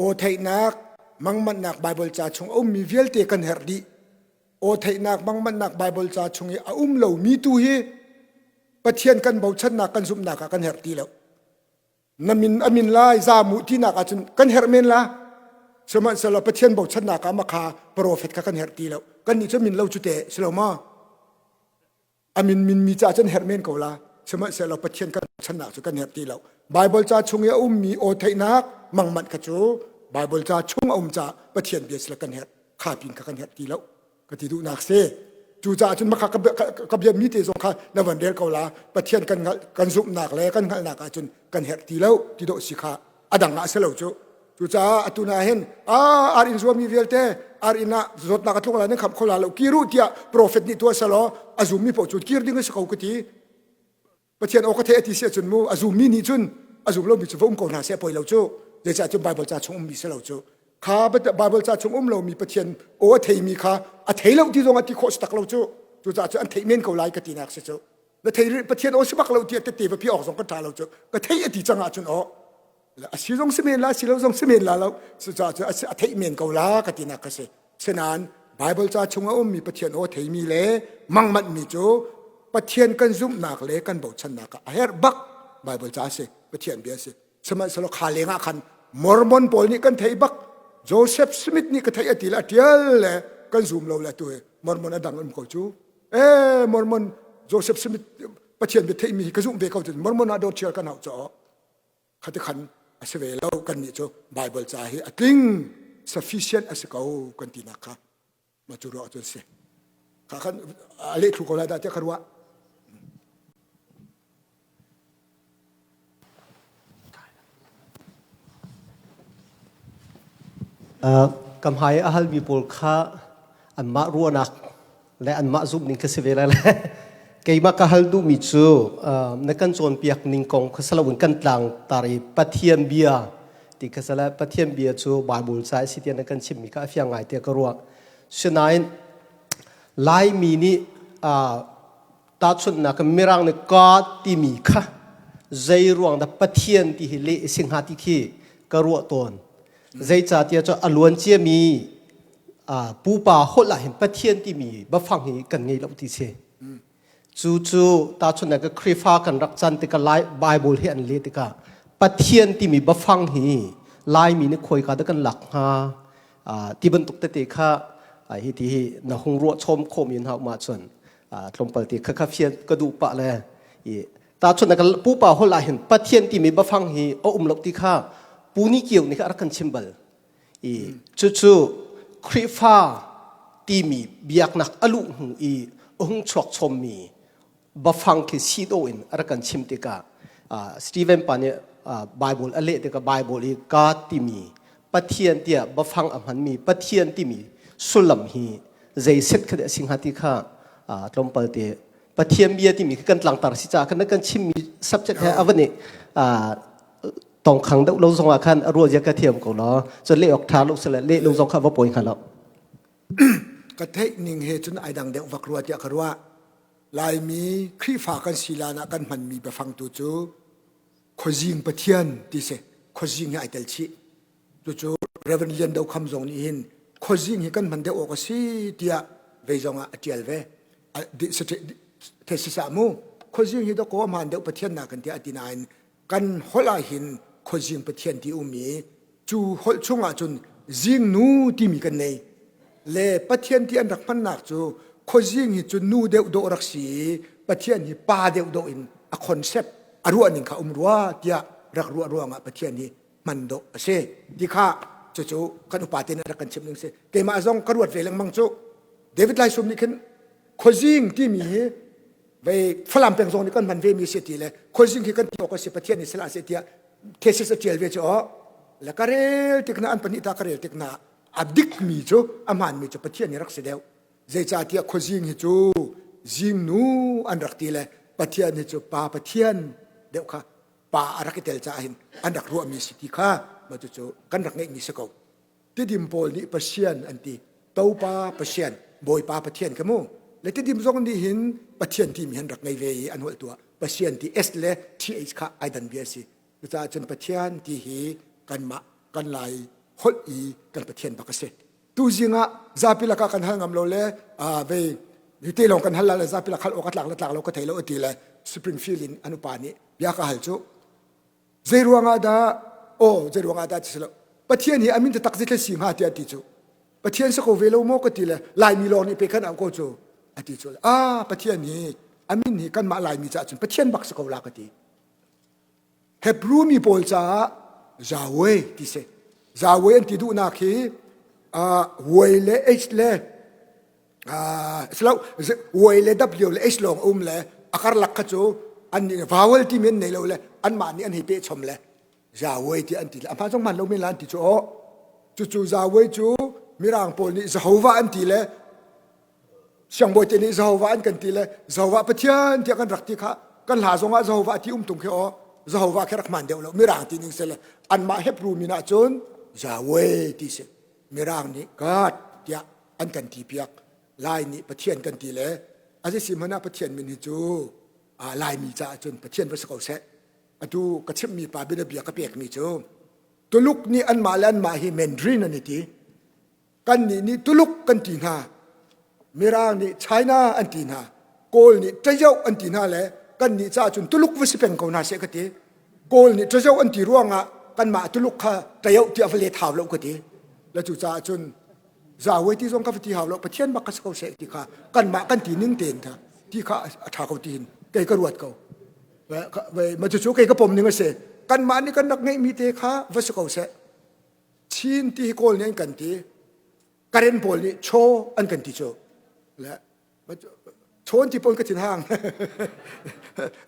Aw theihnak mangmanhnak Baibal ca chung a ummi vialte kan herh dih. Aw theihnak mangmanhnak Baibal ca chung i a um lomi tu hi Pathian kan bochannak kan zumhnak ah kan herh ti lo. Na min a min lai zamu tinak ahcun kan herh men la. Sihmanhsehlaw Pathian bochannak ah makha profet kha kan herh ti lo. Kan nih cu min lo cu te si lo ma? A min min mi ca cun herh men ko la sihmanhsehlaw Pathian kan channak cu kan herh ti lo Bible ca chung i a ummi aw theihnak mangmanh kha cu Bible ca chung a um ca Pathian bia sila kan herh kha pin kha kan herh ti lo ka ti duhnak si cucaah cun makha ka bia mi te zong kha na van rel ko la Pathian kan kan zumhnak le kan hngalhnak ahcun kan herh ti lo ti dawh si kha a dang ah a si lo cu cucaah atu na hin a ar in zuami vialte ar inn ah zawtnak a tlung lai nan khamh kho la lo kir u tiah profet nih tuah selaw a zummi paoh cu kir ding a si ko ka ti pathian aw ka theih a ti si ahcun mu a zummi nih cun a zum lomi cu va um ko hna seh poi lo cu zeicah cun bible ca chung ummi si lo cu kha bible ca chung um lomi pathian aw a theimi kha a thei lo ti zong a ti khawh si tak lo cu cucaah cu an theih men ko lai ka tinak si cu na thei pathian aw si bak lo tiah tette va pi awk zong kan ṭha lo cu ka theih a ti cang ahcun aw a si zong si men la si lo zong si men la lo cucaah cu a theih men ko la ka tinak ka si sinain Bible ca chung a ummi Pathian aw theimi le mangmanhmi cu Pathian kan zumhnak le kan bochannak ah a herh bak Bible ca si Pathian bia si sihmanhsehlaw kha lengah khan Mormon pawl nih kan theih bak Joseph Smith nih ka theih a ti le a tial le kan zum lo le tu hi Mormon a dang um ko cu eh Mormon Joseph Smith Pathian bia theihmi hi ka zumh ve ko cu Mormon ah dawt chial kan hau caw khati khan a si ve lo kan nih cu Bible ca hi a tling sufficient a si ko kan tinak kha ma cu ruah cun si kha khan a leh thlu ko lai dah tiah ka ruah Ka hmai a halmi pawl kha anmah ruahnak le anmah zumh ning kha si ve lai le keimah ka hal duhmi cu na kan cawnpiak ning kong kha saloin kan tlang tar i Pathian bia ti kha sala Pathian bia cu Bible ca si tiah na kan chimmi kha a fiang ngai tiah ka ruah. Sinain Laimi nih Tahchunhnak Mirang nih God timi kha zei ruang dah Pathian ti hi leh a si hnga ti khi ka ruah tawn. Zeicahtiah cu a luan ciami pupa holh ah hin Pathian timi biafang hi kan ngei lo ti si. Cu cu tahchunhnak ah Khrihfa kan rak can tikah Lai Bible hi an leh tikah Pathian timi biafang hi Laimi nih khawika dah kan lak hnga ti bantuk tete kha hi ti hi na hung ruah chom khawhmi hna um ahcun tlawmpal te kha kha fian ka duh pah le i tahchunhnak pupa holh ah hin Pathian timi biafang hi a um lo ti kha pu ni kio nih kha a rak kan chim bal i cucu Khrihfa timi biaknak a luh hnu i a hung chuak chommi bafang khi si dawh in a rak kan chim tikah Stephen pa nih Bible a leh tikah Bible i God timi Pathian tiah bafang a hmanmi Pathian timi sullam hi zei set kha a si hnga ti kha tlawmpal te Pathian bia timi khi kan tlangtar si caah kan kan chimmi subject he a van i tongkhang deuh lo zong ah khan a ruah zia ka thiam ko law cun leh awk ṭha lo sile leh lo zong kha va pawi hnga lo ka theih ning he cun ai dang deuh vak rua tiah ka ruah Laimi Khrihfa kan si lan ah kan hmanmi biafang tu cu khuazing Pathian ti si khuazing hi ai tel chih cucu Reverend Lian Do Kham zong nih hin khuazing hi kan hman deuh awk a si tiah vei zong ah a ṭial ve thesis ah mu khuazing hi dawkaw hmaan deuh Pathian na kan tiah a ti nain kan holh ah hin khuazing Pathian ti um i cu holh chung ah cun zingnu timi kan nei le Pathian ti an rak hmannak cu khuazing hi cu nu deuh dawh rak si i Pathian hi pa deuh dawh in a concept a ruah ning kha um rua tiah rak ruah ruangah Pathian hi hman dawh a si ti kha cucu kan upa te nih rak kan chimh ning si keimah zong ka ruat ve lengmang cu David Lai Sum nih khin khuazing timi hi vei Falam peng zong nih kan hman ve mi si ti le khuazing hi kan ti awk a si Pathian nih sila seh tiah thesis a tial ve cu aw le ka rel tik na an pahnih ta ka rel tik na a dik mi cu a hmaan mi cu Pathian nih rak si deuh zeicahtiah khuazing hi cu zingnu an rak ti le Pathian hi cu pa Pathian deuh kha pa a rak i tel caah hin an rak ruahmi si ti kha mah cucu kan rak ngeihmi si ko tidim pawl nih Pathian an ti topa Pathian Bawipa Pathian ka mu le tidim zong nih hin Pathian timi han rak ngei ve i an holh tuah Pathian ti S le TH kha ai dan bia si cucaah cun Pathian ti hi kanmah kan lai holh i kan Pathian bak a si tu zing ah zapi lakah kan hal ngam lo le vei te lawng kan hal la le zapi lak hal awk a tlak le tlak lo ka thei lo ati le Springfield in an upa nih bia ka hal cu zei ruangah dah aw zei ruangah dah ti lo Pathian hi amin tak zi si hnga tiah ti cu Pathian sa ko ve lo maw ka ti le Laimi lawng nih pe khan au ko cu ati cu ah Pathian hi amin hi kanmah Laimi caah cun Pathian bak si ko la ka ti Hebrew mi pawl caah Yahweh ti si Yahweh an ti duhnak hi uh, Y le H le silo Y le W le H lawng um le a karlak kha cu an nih vowel timi an nei lo le anmah nih an hei peh chom le Yahweh ti an ti le a hmaan zong hmaan lo men la an ti cu aw cucu Yahweh cu mirang pawl nih Jehovah an ti le siangbawi te nih Jehovah an kan ti le Jehovah Pathian tiah kan rak ti kha kan hla zong ah Jehovah ti um tung khi aw Jehovah khi rak hmaan deuh lo mirang ti ning se le anmah Hebrew min ah cun Yahweh ti si Mirang nih God tiah an kan ti piak Lai nih Pathian kan ti le a si hmanh ah Pathian min hi cu Laimi caah cun Pathian va si ko seh atu ka chimhmi pa bianabia ka pekmi cu Tuluk nih anmah le anmah hi Mandarin an i ti kannih nih Tuluk kan ti hna Mirang nih China an ti hna Kawl nih Tayo an ti hna le kannih caah cun Tuluk va si peng ko hna seh ka ti Kawl nih Tayo an ti ruangah kanmah Tuluk kha Tayo tiah va let hau lo ka ti le cu caah cun Yahweh ti zong ka va ti hau lo Pathian bak ka si ko seh ti kha kanmah kan ti ning tein kha ti kha a ṭha ko tiin kei ka ruat ko ma cucu kei ka pom ning a si kanmah nih kan rak ngeihmi te kha va si ko seh Chin ti hi Kawl nih an kan ti Karen pawl nih chaw an kan ti cu le chawn ti pawl ka thin hang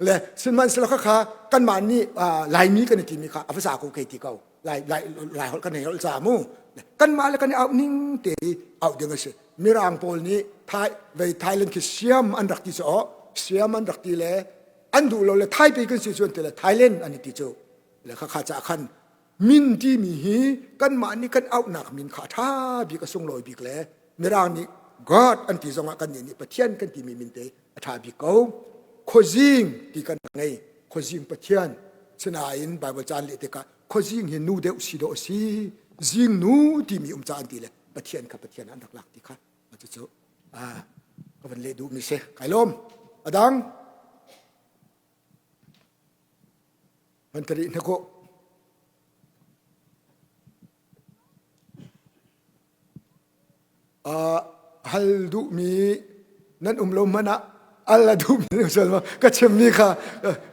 le sihmanhsehlaw kha kha kanmah nih Laimi kan i timi kha a va za ko kei ti ko lai lai lai holh kan hei holh ca mu kanmah le kan i auh ning te i auh ding a si mirang pawl nih Thai vei Thailand khi Siam an rak ti cu Siam an rak ti le an duh lo le Thai pe kan si cu an ti le Thailand an i ti cu le kha kha ca khan min timi hi kanmah nih kan auhnak min kha a ṭha bik a sunglawi bik le Mirang nih God an ti zongah kannih nih Pathian kan timi min te a ṭha bik ko. Khuazing ti kan ngei. Khuazing Pathian. Sinain Bible caan leh tikah khuazing hi nu deuh si dawh a si. Zing nu timi um ca an ti le Pathian kha Pathian an rak lak ti kha cucu ka van leh duhmi si. Kai lawm. Adang van tari hna ko. Hal duhmi nan um lo hmanh ah al a duhmi ka chimmi kha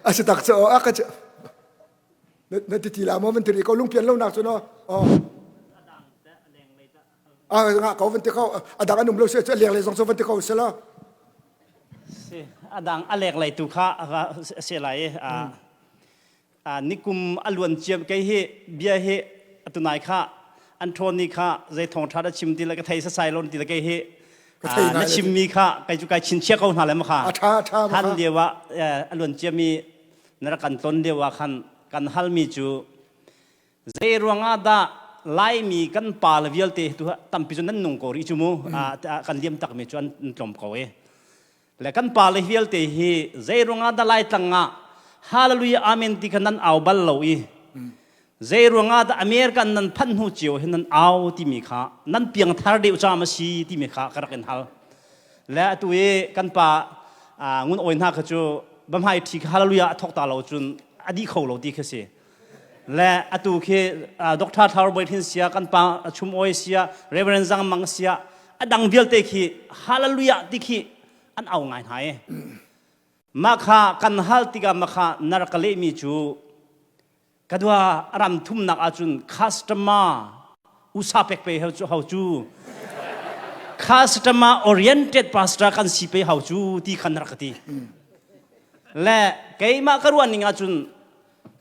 a si tak cu a ka na ti ti la maw van ti ko lungpian lo nak cu no a nga ko van ti ko a dang an um lo si cu a leng le zong cu van ti ko si lo si a dang a lek lei tu kha a si lai i nikum a luan ciam kei hi bia hi atunai kha an ṭhawn ni kha zei thawng ṭha da chim ti le ka thei sasai lon ti le kei hi na chimmi kha kei cu kai chinchia ko hna le ma kha han lio ah a luan ciami na rak kan ton lio ah khan kan halmi cu zei ruangah dah Laimi kan pa le vialte tu tampi cu nan nung ko rih cu mu kan liam takmi cu an tlawm ko e Le kan pale vialte hi zei ruangah dah Laitlang ah Hallelujah Amen ti kha nan au bal lo i zei ruangah dah American nan phanh hnu cio hin nan au timi kha nan piangthar deuh caam a si timi kha ka rak in hal. Le atu i kan pa ngun awi hna kha cu bamhai ṭhi kha Hallelujah a thok ta lo cun a dih kho lo ti kha si. Le atu khi Dr. Thar Bawi Thin sia kan pa Chum Awi sia Reverend Zang Mang sia a dang vialte khi hallelujah ti khi an au ngai hna i mah kha kan hal tikah mah kha na rak ka lehmi cu kadua ram thumnak ahcun customer usa pek pe hau cu hau cu customer oriented pastor kan si pe hau cu ti khan rak ka ti le keimah ka ruah ning ahcun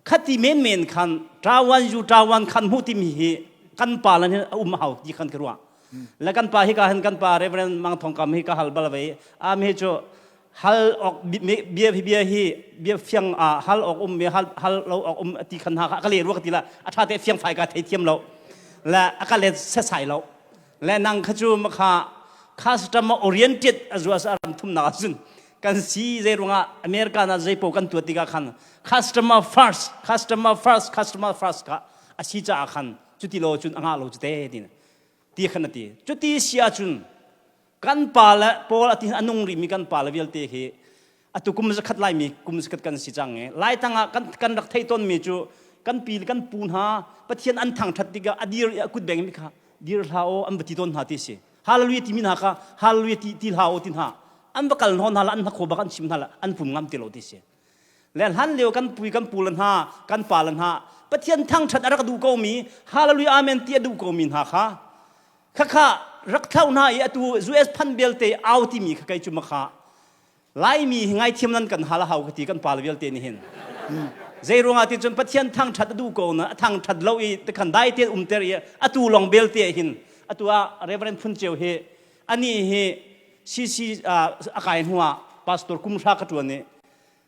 khati menmen khan ṭawan yu ṭawan khan hmuh timi hi kan pa lan hin a um hau ti khan ka ruah le kan pa hi ka hin kan pa Reverend Mang Thong Kam hi ka hal bal ve am hi cu hal ok bia bia hi bia fiang a hal ok um hal hal lo ok um ti khan ha ka le ruak ti la a tha te fiang fai ka thei thiam lo le a ka let se sai lo le nang kha cu makha customer oriented azua sa ram thum na cun kan si zei ruangah America na zei po kan tuat tikah khan customer first customer first customer first kha a si caah khan cuti lo cun a ngah lo cu te ti ti khan a ti cuti si ahcun kan pa le paul ati a nung rihmi kan pa le vialte hi atu kum zakhat laimi kum zakhat kan si cang i laitang ah kan kan rak thei tawnmi cu kan pi le kan pu hna pathian an thangthat tikah a dir i a kut beng mi kha dir hlah aw an va ti tawn hna ti si hallelujah timi hna kha hallelujah ti ti hlah aw ti hna an va kal hnawn hna la an hnakhaw bak an chim hna la an pum ngam ti lo ti si le hlan lio kan pui kan pu le hna kan pa le hna pathian thangthat a rak duh ko mi hallelujah amen ti a duh ko mi hna kha khakha rak thlau hna i atu US phan belte au timi kha kei cu makha Laimi hi ngaithiam nan kan hal a hau ka ti kan pa le vialte nih hin zei ruangah ti cun Pathian thangthat a duh ko na a thangthat lo i tikhan dai te umter i atu long belte hin atu ah Reverend Phun Ceu hi ani hi CC a kai hnuah pastor kumhra ka tuan i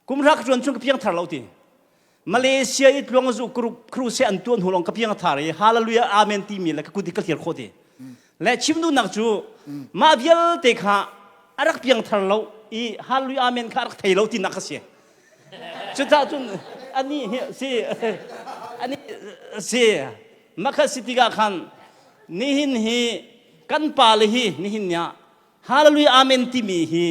kumhra ka tuan chung ka piang thar lo ti Malaysia i tluang zu crusade an tuan hulong ka piang thar i hallelujah amen ti mi le ka kut i ka hlir kho ti le chim duhnak cu mah vialte kha a rak piang thar lo i hallelujah amen kha a rak thei lo ti nak ka si cucah cun ani hi si ani si makha si tikah khan nihin hi kan pa le hi nihin nia hallelujah amen timi hi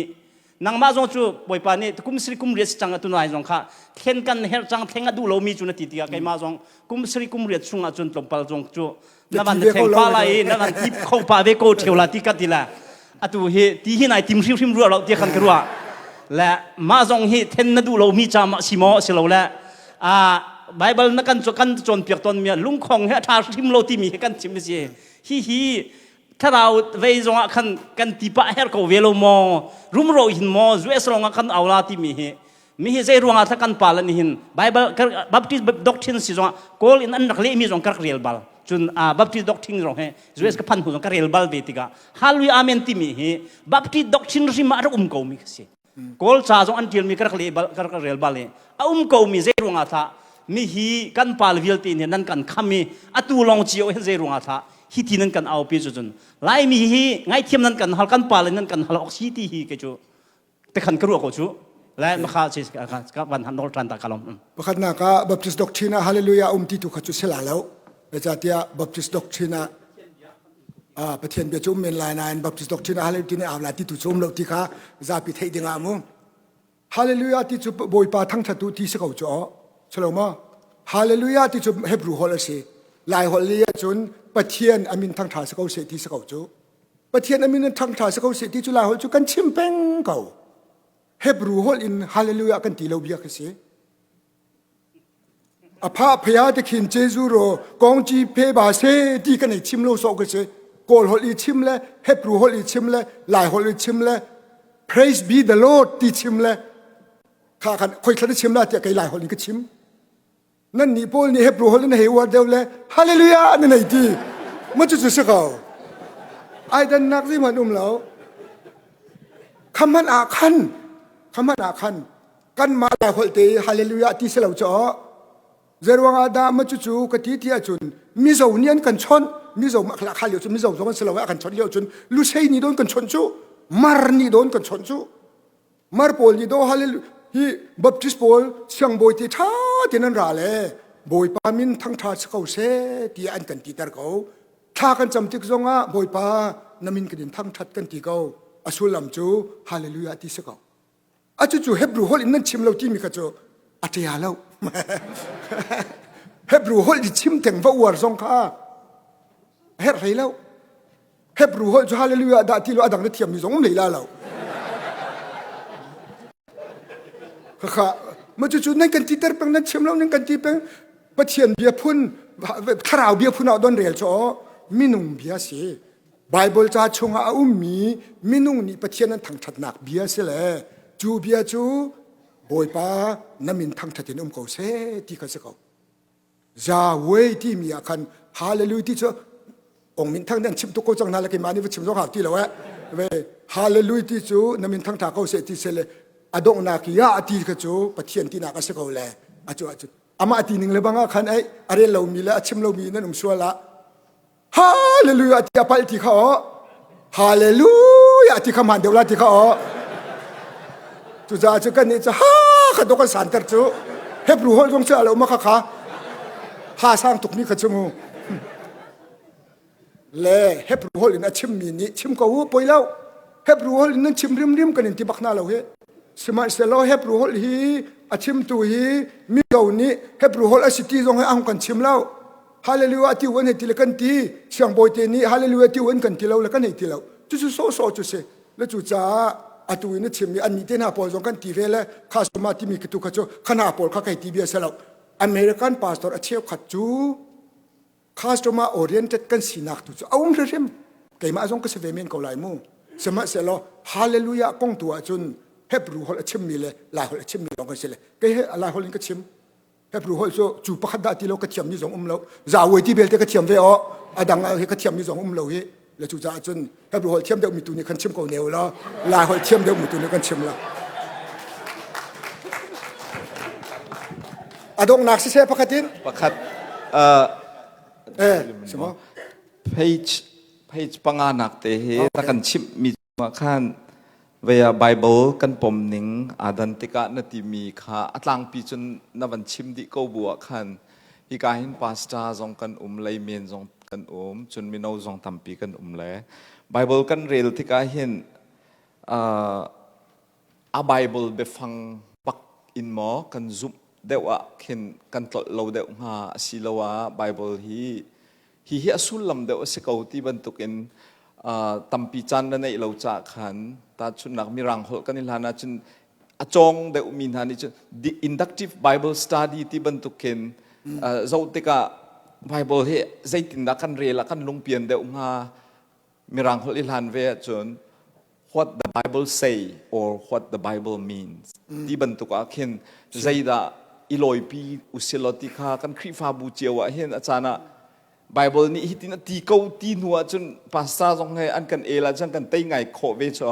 nangmah zong cu bawipa nih kum sri kum riat cang atu nai zong kha thlen kan herh cang thleng a duh lomi cu na ti tikah keimah zong kum sri kum riat chungah cun tlawmpal zong cu na van na thleng pa lai i na van tip kho pa ve ko theu la ti ka ti la atu hi ti hi nai tim hrimhrim ruah lo ti khan ka ruah le mah zong hi then na duh lomi ca ma si maw si lo le a Bible na kan kan cawnpiak tawn mi lungkhong he a ṭha hrim lo timi hi kan chim si hi hi thlarau vei zongah khan kan ti pah her ko ve lo maw rumro hin maw US lawngah kan au la timi hi mi hi zei ruangah thla kan pa lan hin Bible Baptist doctrine si zongah kawl in an rak lehmi zong ka rak rel bal cun Baptist doctrine zong he US ka phan hnu zong ka rel bal ve tikah Hallelujah amen timi hi Baptist doctrine hrim ah a rak um ko mi ka si Kawl ca zong an ṭialmi ka rak le bal ka rak rel bal i a um ko mi zei ruangah thah mi hi kan pal vialte nih nan kan kham i atu lawng cio hin zei ruangah thah hi ti nan kan aupi cu cun Laimi hi ngaithiam nan kan hal kan pal in nan kan hal awk si ti hi kei cu tekhan ka ruah ko cu le makha chi ka van han nol tran ta kalom pakhatnak ah Baptist doctrine ah hallelujah um ti tu kha cu sila lo zeicahtiah Baptist doctrine ah Ah, Pathian bia cu um men lai nain Baptist doctrine ah hallelujah ti nih au lai ti tu cu um lo ti kha zapi theih ding ah mu. Hallelujah ti cu Bawipa thangṭhat u ti si ko cu aw. Silo ma? Hallelujah ti cu Hebrew holh a si. Lai holh li ahcun Pathian a min thangṭha si ko seh ti si ko cu. Pathian a min thangṭha si ko seh ti cu Lai holh cu kan chim peng ko. Hebrew holh in Hallelujah kan ti lo bia khi si. A pha phaya te khin Jesu ro kong chi phe ba se ti kan ei chim lo so ka si. Kawl holh i chim le Hebrew holh i chim le Lai holh i chim le Praise be the Lord ti chim le kha khan khoi thla chim la tiah kei Lai holh in ka chim. Nan nih pawl nih Hebrew holh in hei uar deuh le Hallelujah nan hei ti. Ma cu cu si ko. Ai dannak zeihmanh um lo. Khaman ah khan khaman ah khan kanmah Lai holh te i hallelujah ti si lo cu zeiruang ah dah ma cucu ka ti ti ahcun Mizo nih an kan chawnh Mizo kha lio cu Mizo zong an si lo a kan chawnh lio cun Lusei nih don kan chawnh cu Mar nih don kan chawnh cu Mar pawl nih do hallelujah hi Baptist pawl siangbawi ti tha tin an ra le Bawipa min thangtha si ko seh ti an kan ti ter ko thla kan cam tik zongah Bawipa na min kan in thangthat kan ti ko a sullam cu hallelujah ti si ko A cucu Hebrew holh in nan chim lo timi kha cu a ṭia lo. Hebrew holh i chim theng va uar zong kha a herh hlei lo. Hebrew holh cu hallelujah dah ti lo a dang na thiammi zong um hlei la lo. Khakha ma cucu nan kan titer peng nan chim lo nan kan ti peng Pathian bia phun thlarau bia phun ah don rel cu minung bia si. Baibal ca chungah a ummi minung nih Pathian an thangṭhatnak bia si le cu bia cu Bawipa na min thangṭhat in um ko seh ti kha si ko. Yahweh timi ah khan Hallelujah ti cu ong min thang nan chim tuk ko cang hna le keimah nih va chim zong hau ti lo eh. Ve Hallelujah ti cu na min thangṭha ko seh ti se le a donghnak i ah ti kha cu Pathian tinak a si ko le a cu ahcun amah ti ning le bang ah khan ei a rel lomi le a chim lomi nan um sual ah Hallelujah ti a palh ti kha aw. Hallelujah ti kha hmaan deuh la ti kha aw. Cucaah cu kan nih cu ha kha dok kan santer cu. Hebrew holh zong cu alo ma kha kha. Ha sang tuk mi kha cu mu. Le Hebrew holh in a chimmi nih chim ko u poi lo. Hebrew holh in nan chim rimrim kan in ti bak hna lo hi. Sihmanhsehlaw Hebrew holh hi a chimtu hi Mizo nih Hebrew holh a si ti zong hi a hung kan chim lo. Hallelujah ti an hei ti le kan ti siangbawi te nih hallelujah ti an kan ti lo le kan hei ti lo cucu sawhsawh cu si le cu caah atu in a chimmi annih te hna pawl zong kan ti ve le kha suma timi tu kha cu khana pawl kha kai ti bia si lo American pastor a cheukhat cu customer oriented kan sinak tu cu a um hrimhrim keimah zong ka si ve men ko lai mu sihmanhsehlaw hallelujah kong tu ahcun Hebrew holh a chimmi le Lai holh a chimmi lawng kan si le kei he Lai holh in ka chim Hebrew holh cu cu pakhat dah ti lo ka thiammi zong um lo Yahweh ti belte ka thiam ve aw a dang hi ka thiammi zong um lo hi le cu caah cun Hebrew holh thiam deuh mi tu nih kan chim ko ne law Lai holh thiam deuh mi tu nih kan chim la a donghnak siseh pakhat in pakhat eh simo page page panga nak te hi ta kan chimh mi Mah khan vei ah Baibal kan pom ning aa dan tikah na timi kha a tlangpi cun na van chim dih ko bu ah khan hika hin pastor zong kan um, laymen zong kan um, cun mino zong tampi kan um le Baibal kan rel tikah hin uh, a Baibal biafang bak in maw kan zumh deuh ah khin kan tlolh lo deuh hnga asiloah Baibal hi hihi a sullam deuh a si ko ti bantukin uh, tampi caan na neih lo caah khan tahchunhnak mirang holh kan i hlan ahcun a cawng deuhmi hna nih cun the inductive Bible study ti bantukin uh, zoh tikah Bible hi zeitindah kan rel ah kan lungpian deuh hnga mirang holh i hlan ve ahcun what the Bible say or what the Bible means ti bantuk ah khin zeidah i lawipi usilaw ti kha kan Khrihfabu cio ah hin a caan ah Bible nih hitin a ti ko ti hnu ah cun pastor zong he an kan el ahcun kan tei ngai khawh ve cu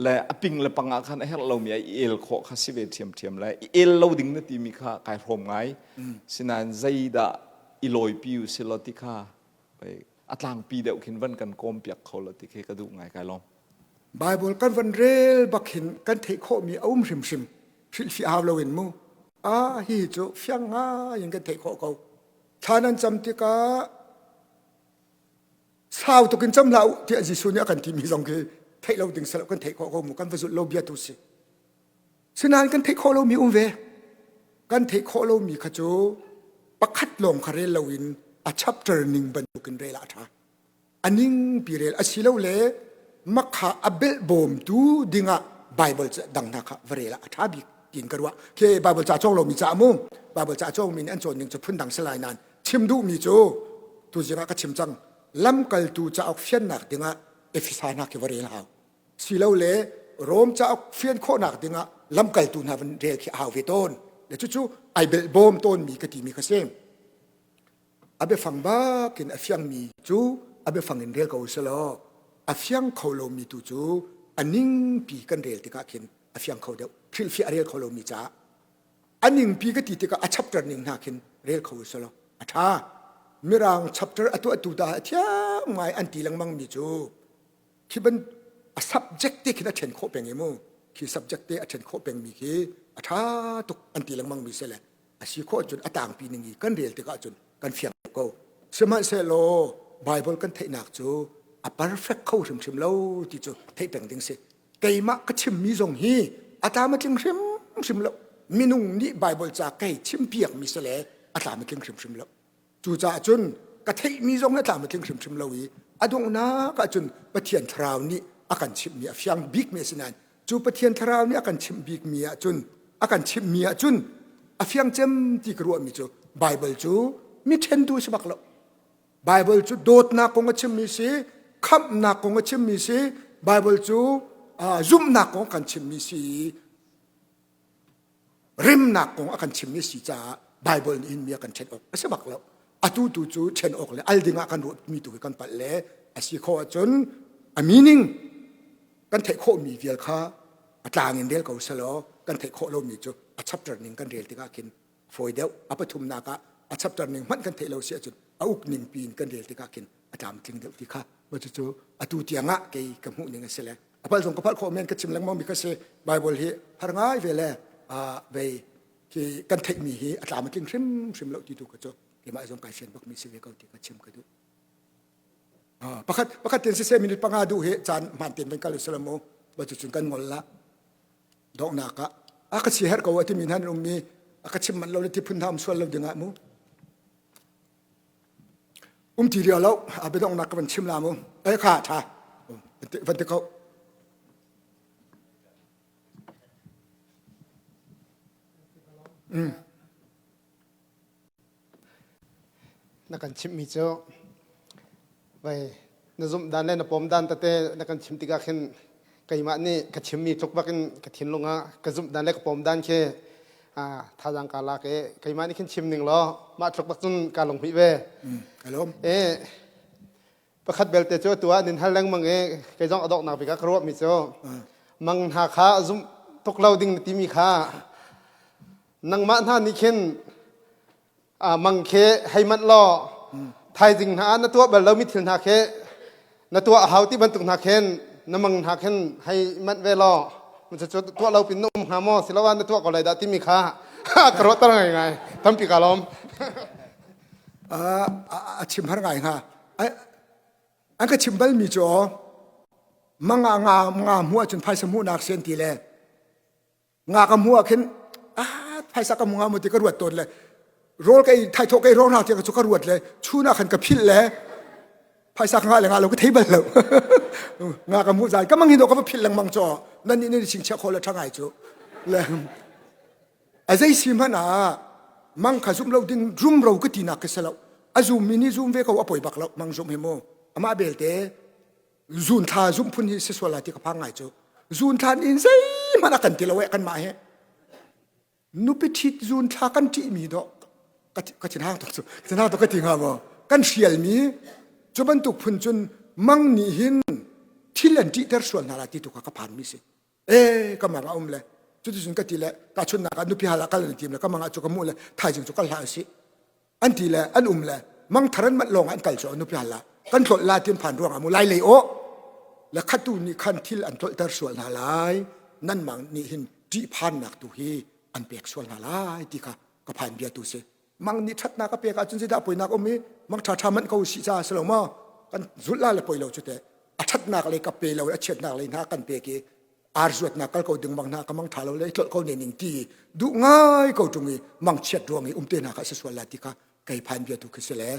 le a ping le pang ah khan a herh lomi ah i el khawh kha si ve ṭhiamṭhiam le i el lo ding na timi kha kai hrawm ngai sinain zeidah i lawipi usilaw ti kha a tlangpi deuh khin van kan kawm piak kho lo ti khi ka duh ngai kai lawm. Bible kan van rel bak hin kan theih khawhmi a um hrimhrim hrilhfiah hau loin mu a hi cu fiang ngai in kan theih khawh ko thla nan cam tikah sau tuk in cam hlah u tiah Jesuh nih a kan timi zong khi theih lo ding selo kan theih khawh ko mu kan va zulh lo bia tu si. Sinain kan theih khawh lomi um ve. Kan theih khawh lomi kha cu pakhat lawng kha rel loin a chapter ning bantukin rel ah a ṭha. A ning pi rel asilole makha a belh bawmtu dingah Bible dang hna kha va rel ah a ṭha bik tiin ka ruah. Khi Bible ca cawng lomi ca mu Bible ca cawngmi nih an cawn ning cu phundang si lai nain chim duhmi cu tuzing ah ka chim cang lamkaltu cauk fiannak dingah Efesa hna khi va rel hau. Silole Rom cauk fian khawhnak dingah lamkaltu hna van rel khi a hau ve tawn. Le cucu ai belh bawm tawnmi ka timi kha si. A biafang bakin a fiangmi cu a biafang in rel ko selaw a fiang kho lomi tu cu a ningpi kan rel tikah khin a fiang kho deuh. Hrilhfiah a rel kho lomi caah a ningpi ka ti tikah a chapter ning hna khin rel kho selaw a ṭha. Mirang chapter a tuahtu ta a thiam ngai an ti lengmang mi cu khi ban a subject te khin a ṭhen khawh peng i mu khi subject te a ṭhen khawh peng mi khi a ṭha tuk an ti lengmang mi si le a si khawh cun a tangpi ning i kan rel tikah cun kan fiang ko sihmanhsehlaw Bible kan theihnak cu a perfect kho hrimhrim lo ti cu theih peng ding si keimah ka chimmi zong hi a tlam a tling hrimhrim lo minung nih Bible ca kei chimpiak mi si le a tlam a tling hrimhrim lo Cucaah cun ka theihmi zong na tlam a tling hrimhrim lo i a donghnak ah cun Pathian Thlarau nih a kan chimhmi a fiang bikmi a si nain cu Pathian Thlarau nih a kan chimh bikmi ah cun a kan chimhmi ah cun a fiang cem ti ka ruahmi cu Baibal cu mi ṭhentu a si bak lo. Baibal cu dawtnak kong a chimmi si, khamhnak kong a chimmi si, Baibal cu uh, zumhnak kong kan chimmi si Remnak kong a kan chimmi si caah Baibal nih hin mi a kan ṭhen awk a si bak lo. Atu tu cu ṭhen awk le al ding ah kan ruahmi tu hi kan palh le a si khawh ahcun a meaning kan theih khawhmi vial kha a tlang in rel ko selaw kan theih khawh lomi cu a chapter ning kan rel tikah khin fawi deuh. A pathumnak ah a chapter ning hmanh kan theih lo si ahcun a uk ning piin kan rel tikah khin a tlamtling deuh ti kha cucu atu tiang ah kei ka hmuh ning a si le a palh zong ka palh khawh men ka chim lengmang mi ka si Bible hi har ngai ve le vei khi kan theih mi hi a tlam a tling hrimhrim lo ti tu ka cu keimah zong kai fian bak mi si ve ko ti ka chim ka duh pakhat pakhat ten siseh minute panga duh hi caan hmaan ten van kal usila mu ba cu cun kan ngol la donghnak ah a ka chi her ko a timi hna an um mi a ka chim man lo le ti phun hna um sual lo ding ah mu Um ti ria lo a biadonghnak ka van chim la mu ei kha tha van ti ko mm. Na kan chimhmi cu vai na zumh dan le na pom dan tete na kan chim tikah khin keimah nih ka chimmi tluk bakin ka thinlung ah ka zumh dan le ka pom dan khi thazaang ka lak i keimah nih khin chim ning law mah tluk bak cun ka lunghmuih ve. E pakhat belte cu tu ah nin hal lengmang i kei zong a donghnak bik ah ka ruahmi cu mang hna kha zumh tuk lo ding na timi kha nangmah hna nih khin mang khi hei manh law thaizing hna ah na tuah bal lomi thil hna khi na tuah a hau ti bantuk hna khin na mang hna khin hei manh ve law cucu tuah lo pin na um hnga maw siloah na tuah ko lai dah timi kha ka ruahter ngaingai tampi ka lawm a chim har ngai hnga an ka chim balmi cu mang ah nga nga hmuh ahcun phaisa hmuhnak sian ti le Nga ka hmuh ah khin ah phaisa ka hmu nga mu ti ka ruat tawn le rawl ka ei thaithawh ka ei rawng tiang cu ka ruat le chun ah khan ka philh le phaisa ka ngah le ngah lo ka thei bal lo nga ka hmuh zai ka mang hin ka va philh lengmang cho nan nih nan chingchiah khawh le tha ngai cu le a zei si hmanh ah mang kha zum lo ding rum ro ka ti nak ka si lo a zum mi nih zum ve ko a poi bak lo mang zum he mu amah belte Zun thla zumh phun hi si sual lai ti ka phang ngai cu. Zun thla in zeihmanh a kan ti lo eh kanmah he. Nupi ṭhit zun thla kan ṭihmi dawh ka thinhang tuk cu thinhang tuk ka ti hnga maw kan hrialmi cu bantuk phun cun mang nih hin thil an ṭihter sual hna lai ti tu kha ka phanmi si e ka mang a um le cuticun ka ti le tahchunhnak ah nupi hal ah kal an tim le ka mang ah cu ka mu le thaizing cu kal hlah usih an ti le an um le mangthar an manh lawng an kal cu nupi hal ah kan tlolh la tin phan ruang ah mu lai lei aw le khatu nih khan thil an tlolhter sual hna lai nan mang nih hin ṭihphannak tu hi an pek sual hna lai ti kha ka phan bia tu si mang nih ṭhatnak a pek ahcun zeidah poinak um i mang ṭha ṭha manh ko si ca si lo maw kan zulh la le poi lo cu te a ṭhatnak lei ka pe lo a chiatnak lei hna kan pek i. Ar zuatnak kal ko ding bang hna ka mang ṭha lo le i tlolh ko ne ning ti duh ngai ko ṭung i mangchiat ruang i um te hna kha si sual la ti kha kei phan bia tu khi si le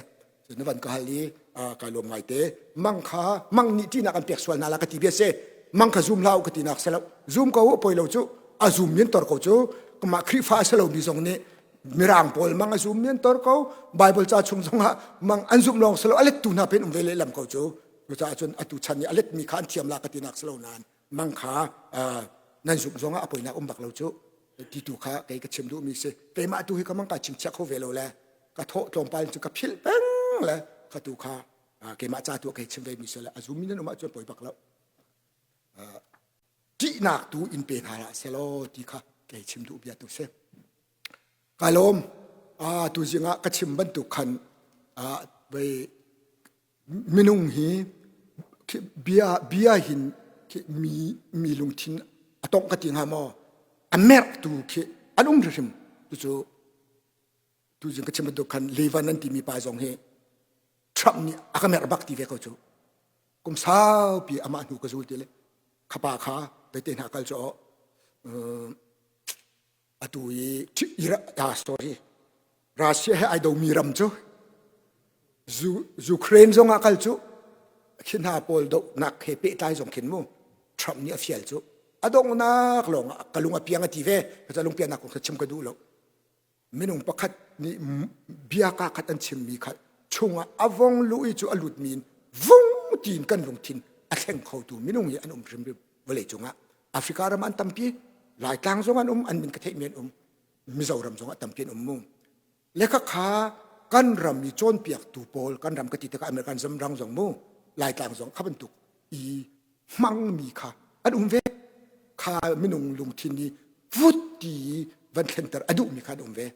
na van ka hal i kai lawm ngai te. Mang kha mang nih ṭihnak an pek sual hna la ka ti bia si. Mang kha zum hlah u ka ti nak si lo. Zum ko u, poi lo cu. A zum min tor ko cu. Mah Khrihfa a si lomi zong nih Mirang pawl mang a zum min tor ko. Bible ca chung zongah mang an zumh lawng si lo, a lettu hna pen um ve lehlam ko cu. Cucaah cun atu chan nih a letmi kha an thiam la ka ti nak si lo nain mang kha nan zumh zongah a poinak um bak lo cu ti tu kha kei ka chim duhmi si. Keimah tu hi ka mang ka chingchiah kho ve lo le ka thawh tlawmpal cu ka philh peng le kha tu kha keimah ca tu kei chim ve mi si le a zummi nan um ahcun poi bak lo. Ṭihnak tu in pe hna hlah selaw ti kha kei chim duh bia tu si. Kai lawm. Tu zing ah ka chim bantuk khan vei minung hi bia bia hin mi mi lungthin a tongh ka ti hnga maw, a merh tu khi an um hrimhrim. Cucu tu zing ka chim bantuk khan Levan an timi pa zong hi Trump nih a ka merh bak ti ve ko cu. Kum saupi amah hnu ka zul ti le khapa kha bete hna kal cu atu i sorry, Russia he ai domi ram cu Ukraine zong ah kal cu khi hna pawl dohnak he pehtlai zong khin mu Trump nih a fial cu. A donghnak lawng ah ka lung a piang a ti ve. Ka lung piannak kong kha chim ka duh lo. Minung pakhat nih bia ka khat an chimmi kha chungah a vong luh i cu a lutmi in vung tiin kan lungthin a thleng khotu minung hi an um hrimhrim vawlei cungah. Africa ram an tampi, Laitlang zong an um, an min ka theihmi an um, Mizoram zong ah tampi an um mu. Le kha kan ram i cawnpiaktu pawl, kan ram ka ti tikah American zamrang zong mu, Laitlang zong kha bantuk i hmangmi kha an um ve. Kha minung lungthin i vut ti van thlenter a duhmi kha an um ve.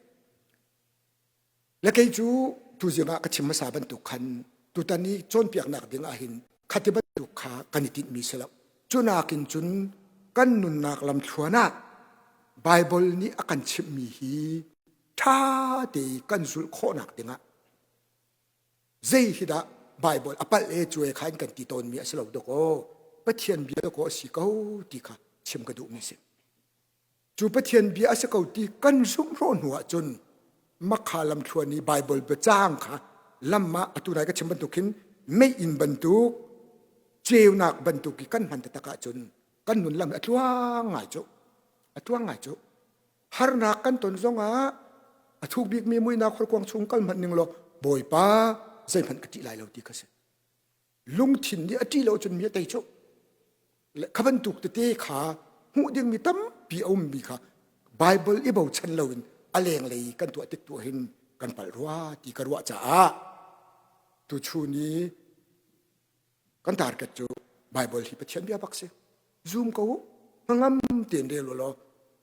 Le kei cu tuzing ah ka chim hmasa bantuk khan tutan i cawnpiaknak ding ah hin khati bantuk kha kan i tinhmi si lo. Cu nakin cun kan nunnak lamthluan ah Bible nih a kan chimhmi hi ṭha te kan zulh khawhnak dingah zei hi dah Bible a palh e cuai kha in kan ti tawnmi a si lo dawk aw, Pathian bia dawk aw a si ko ti kha chim ka duhmi si. Cu Pathian bia a si ko ti kan zumh hrawh hnu ahcun makha lamthluan i Bible biacaang kha lam ah atu nai ka chim bantuk hin meiinn bantuk, ceunak bantuk i kan hman taktak ahcun kan nun lam a tluang ngai cu, a tluang ngai cu. Harnak kan ton zongah a thuk bikmi muihnak horkuang chung kal hmanh ning law Bawipa zeihmanh ka ṭih lai lo ti kha si. Lungthin nih a ṭih lo cun mi a tei cu. Kha bantuk tete kha hmuh dingmi tampi a ummi kha Bible i bochan loin a lenglei kan tuah tik tuah hin kan palh rua ti ka ruah caah tuchun i kan target cu Bible hi Pathian bia bak si. Zum ko u, hnangam tein rel u law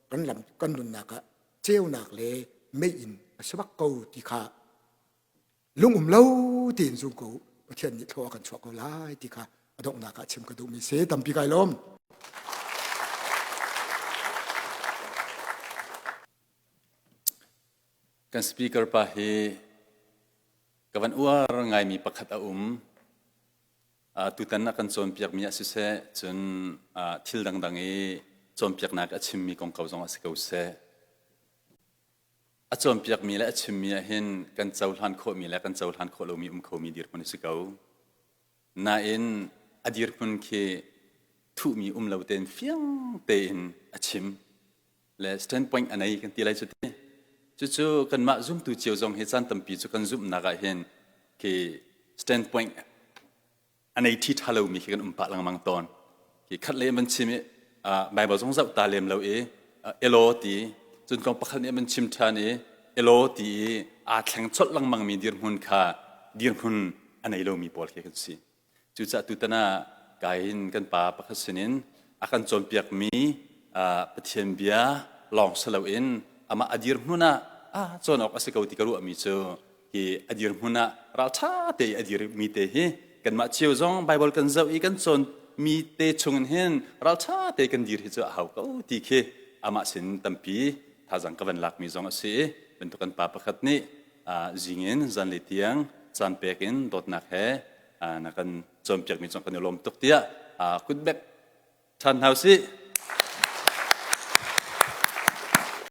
kan lam kan nunnak ah ceunak le meiinn a si bak ko ti kha lung um lo tein zum ko. Pathian nih thlua kan chuah ko lai ti kha a donghnak ah chim ka duhmi si. Tampi kai lawm. Kan speaker pa hi ka van uar ngaimi pakhat a um. Tutan a kan cawnpiakmi ah siseh, cun thil dangdang i cawnpiaknak a chimmi kongkau zong ah si ko seh. A cawnpiakmi le a chimmi ah hin kan cohlan khawhmi le kan cohlan khawh lomi um khomi dirhmun a si ko. Nain a dirhmun khi thuhmi um lo tein fiang tein a chim le standpoint a nei kan ti lai cu ti. Cucu kanmah zumtu cio zong hi caan tampi cu kan zumhnak ah hin khi standpoint a nei ṭhi ṭha lomi khi kan um pah lengmang tawn. Khi khat le van chim i Bible zong zoh ta lem lo i elaw ti, cun kong pakhat nih van chim ṭhan i elaw ti i aa thleng colh lengmangmi dirhmun kha dirhmun a nei lomi pawl khi kan si. Cucaah tutan ah kai in kan pa pakhat sinin a kan cawnpiakmi Pathian bia lawng si loin amah a dirhmun ah ah cawn awk a si ko ti ka ruahmi cu hi a dirhmun ah ralṭha te i a dirmi te hi kanmah cio zong Bible kan zoh i kan cawnmi te chungin hin ralṭha te kan dir hi cu a hau ko ti khi amah sin tampi thazang ka van lakmi zong a si i bantuk kan pa pakhat nih zing in zanlei tiang caan pek in dawtnak he na kan cawnpiakmi cung kan i lawm tuk tiah kutbek ṭhan hna usih.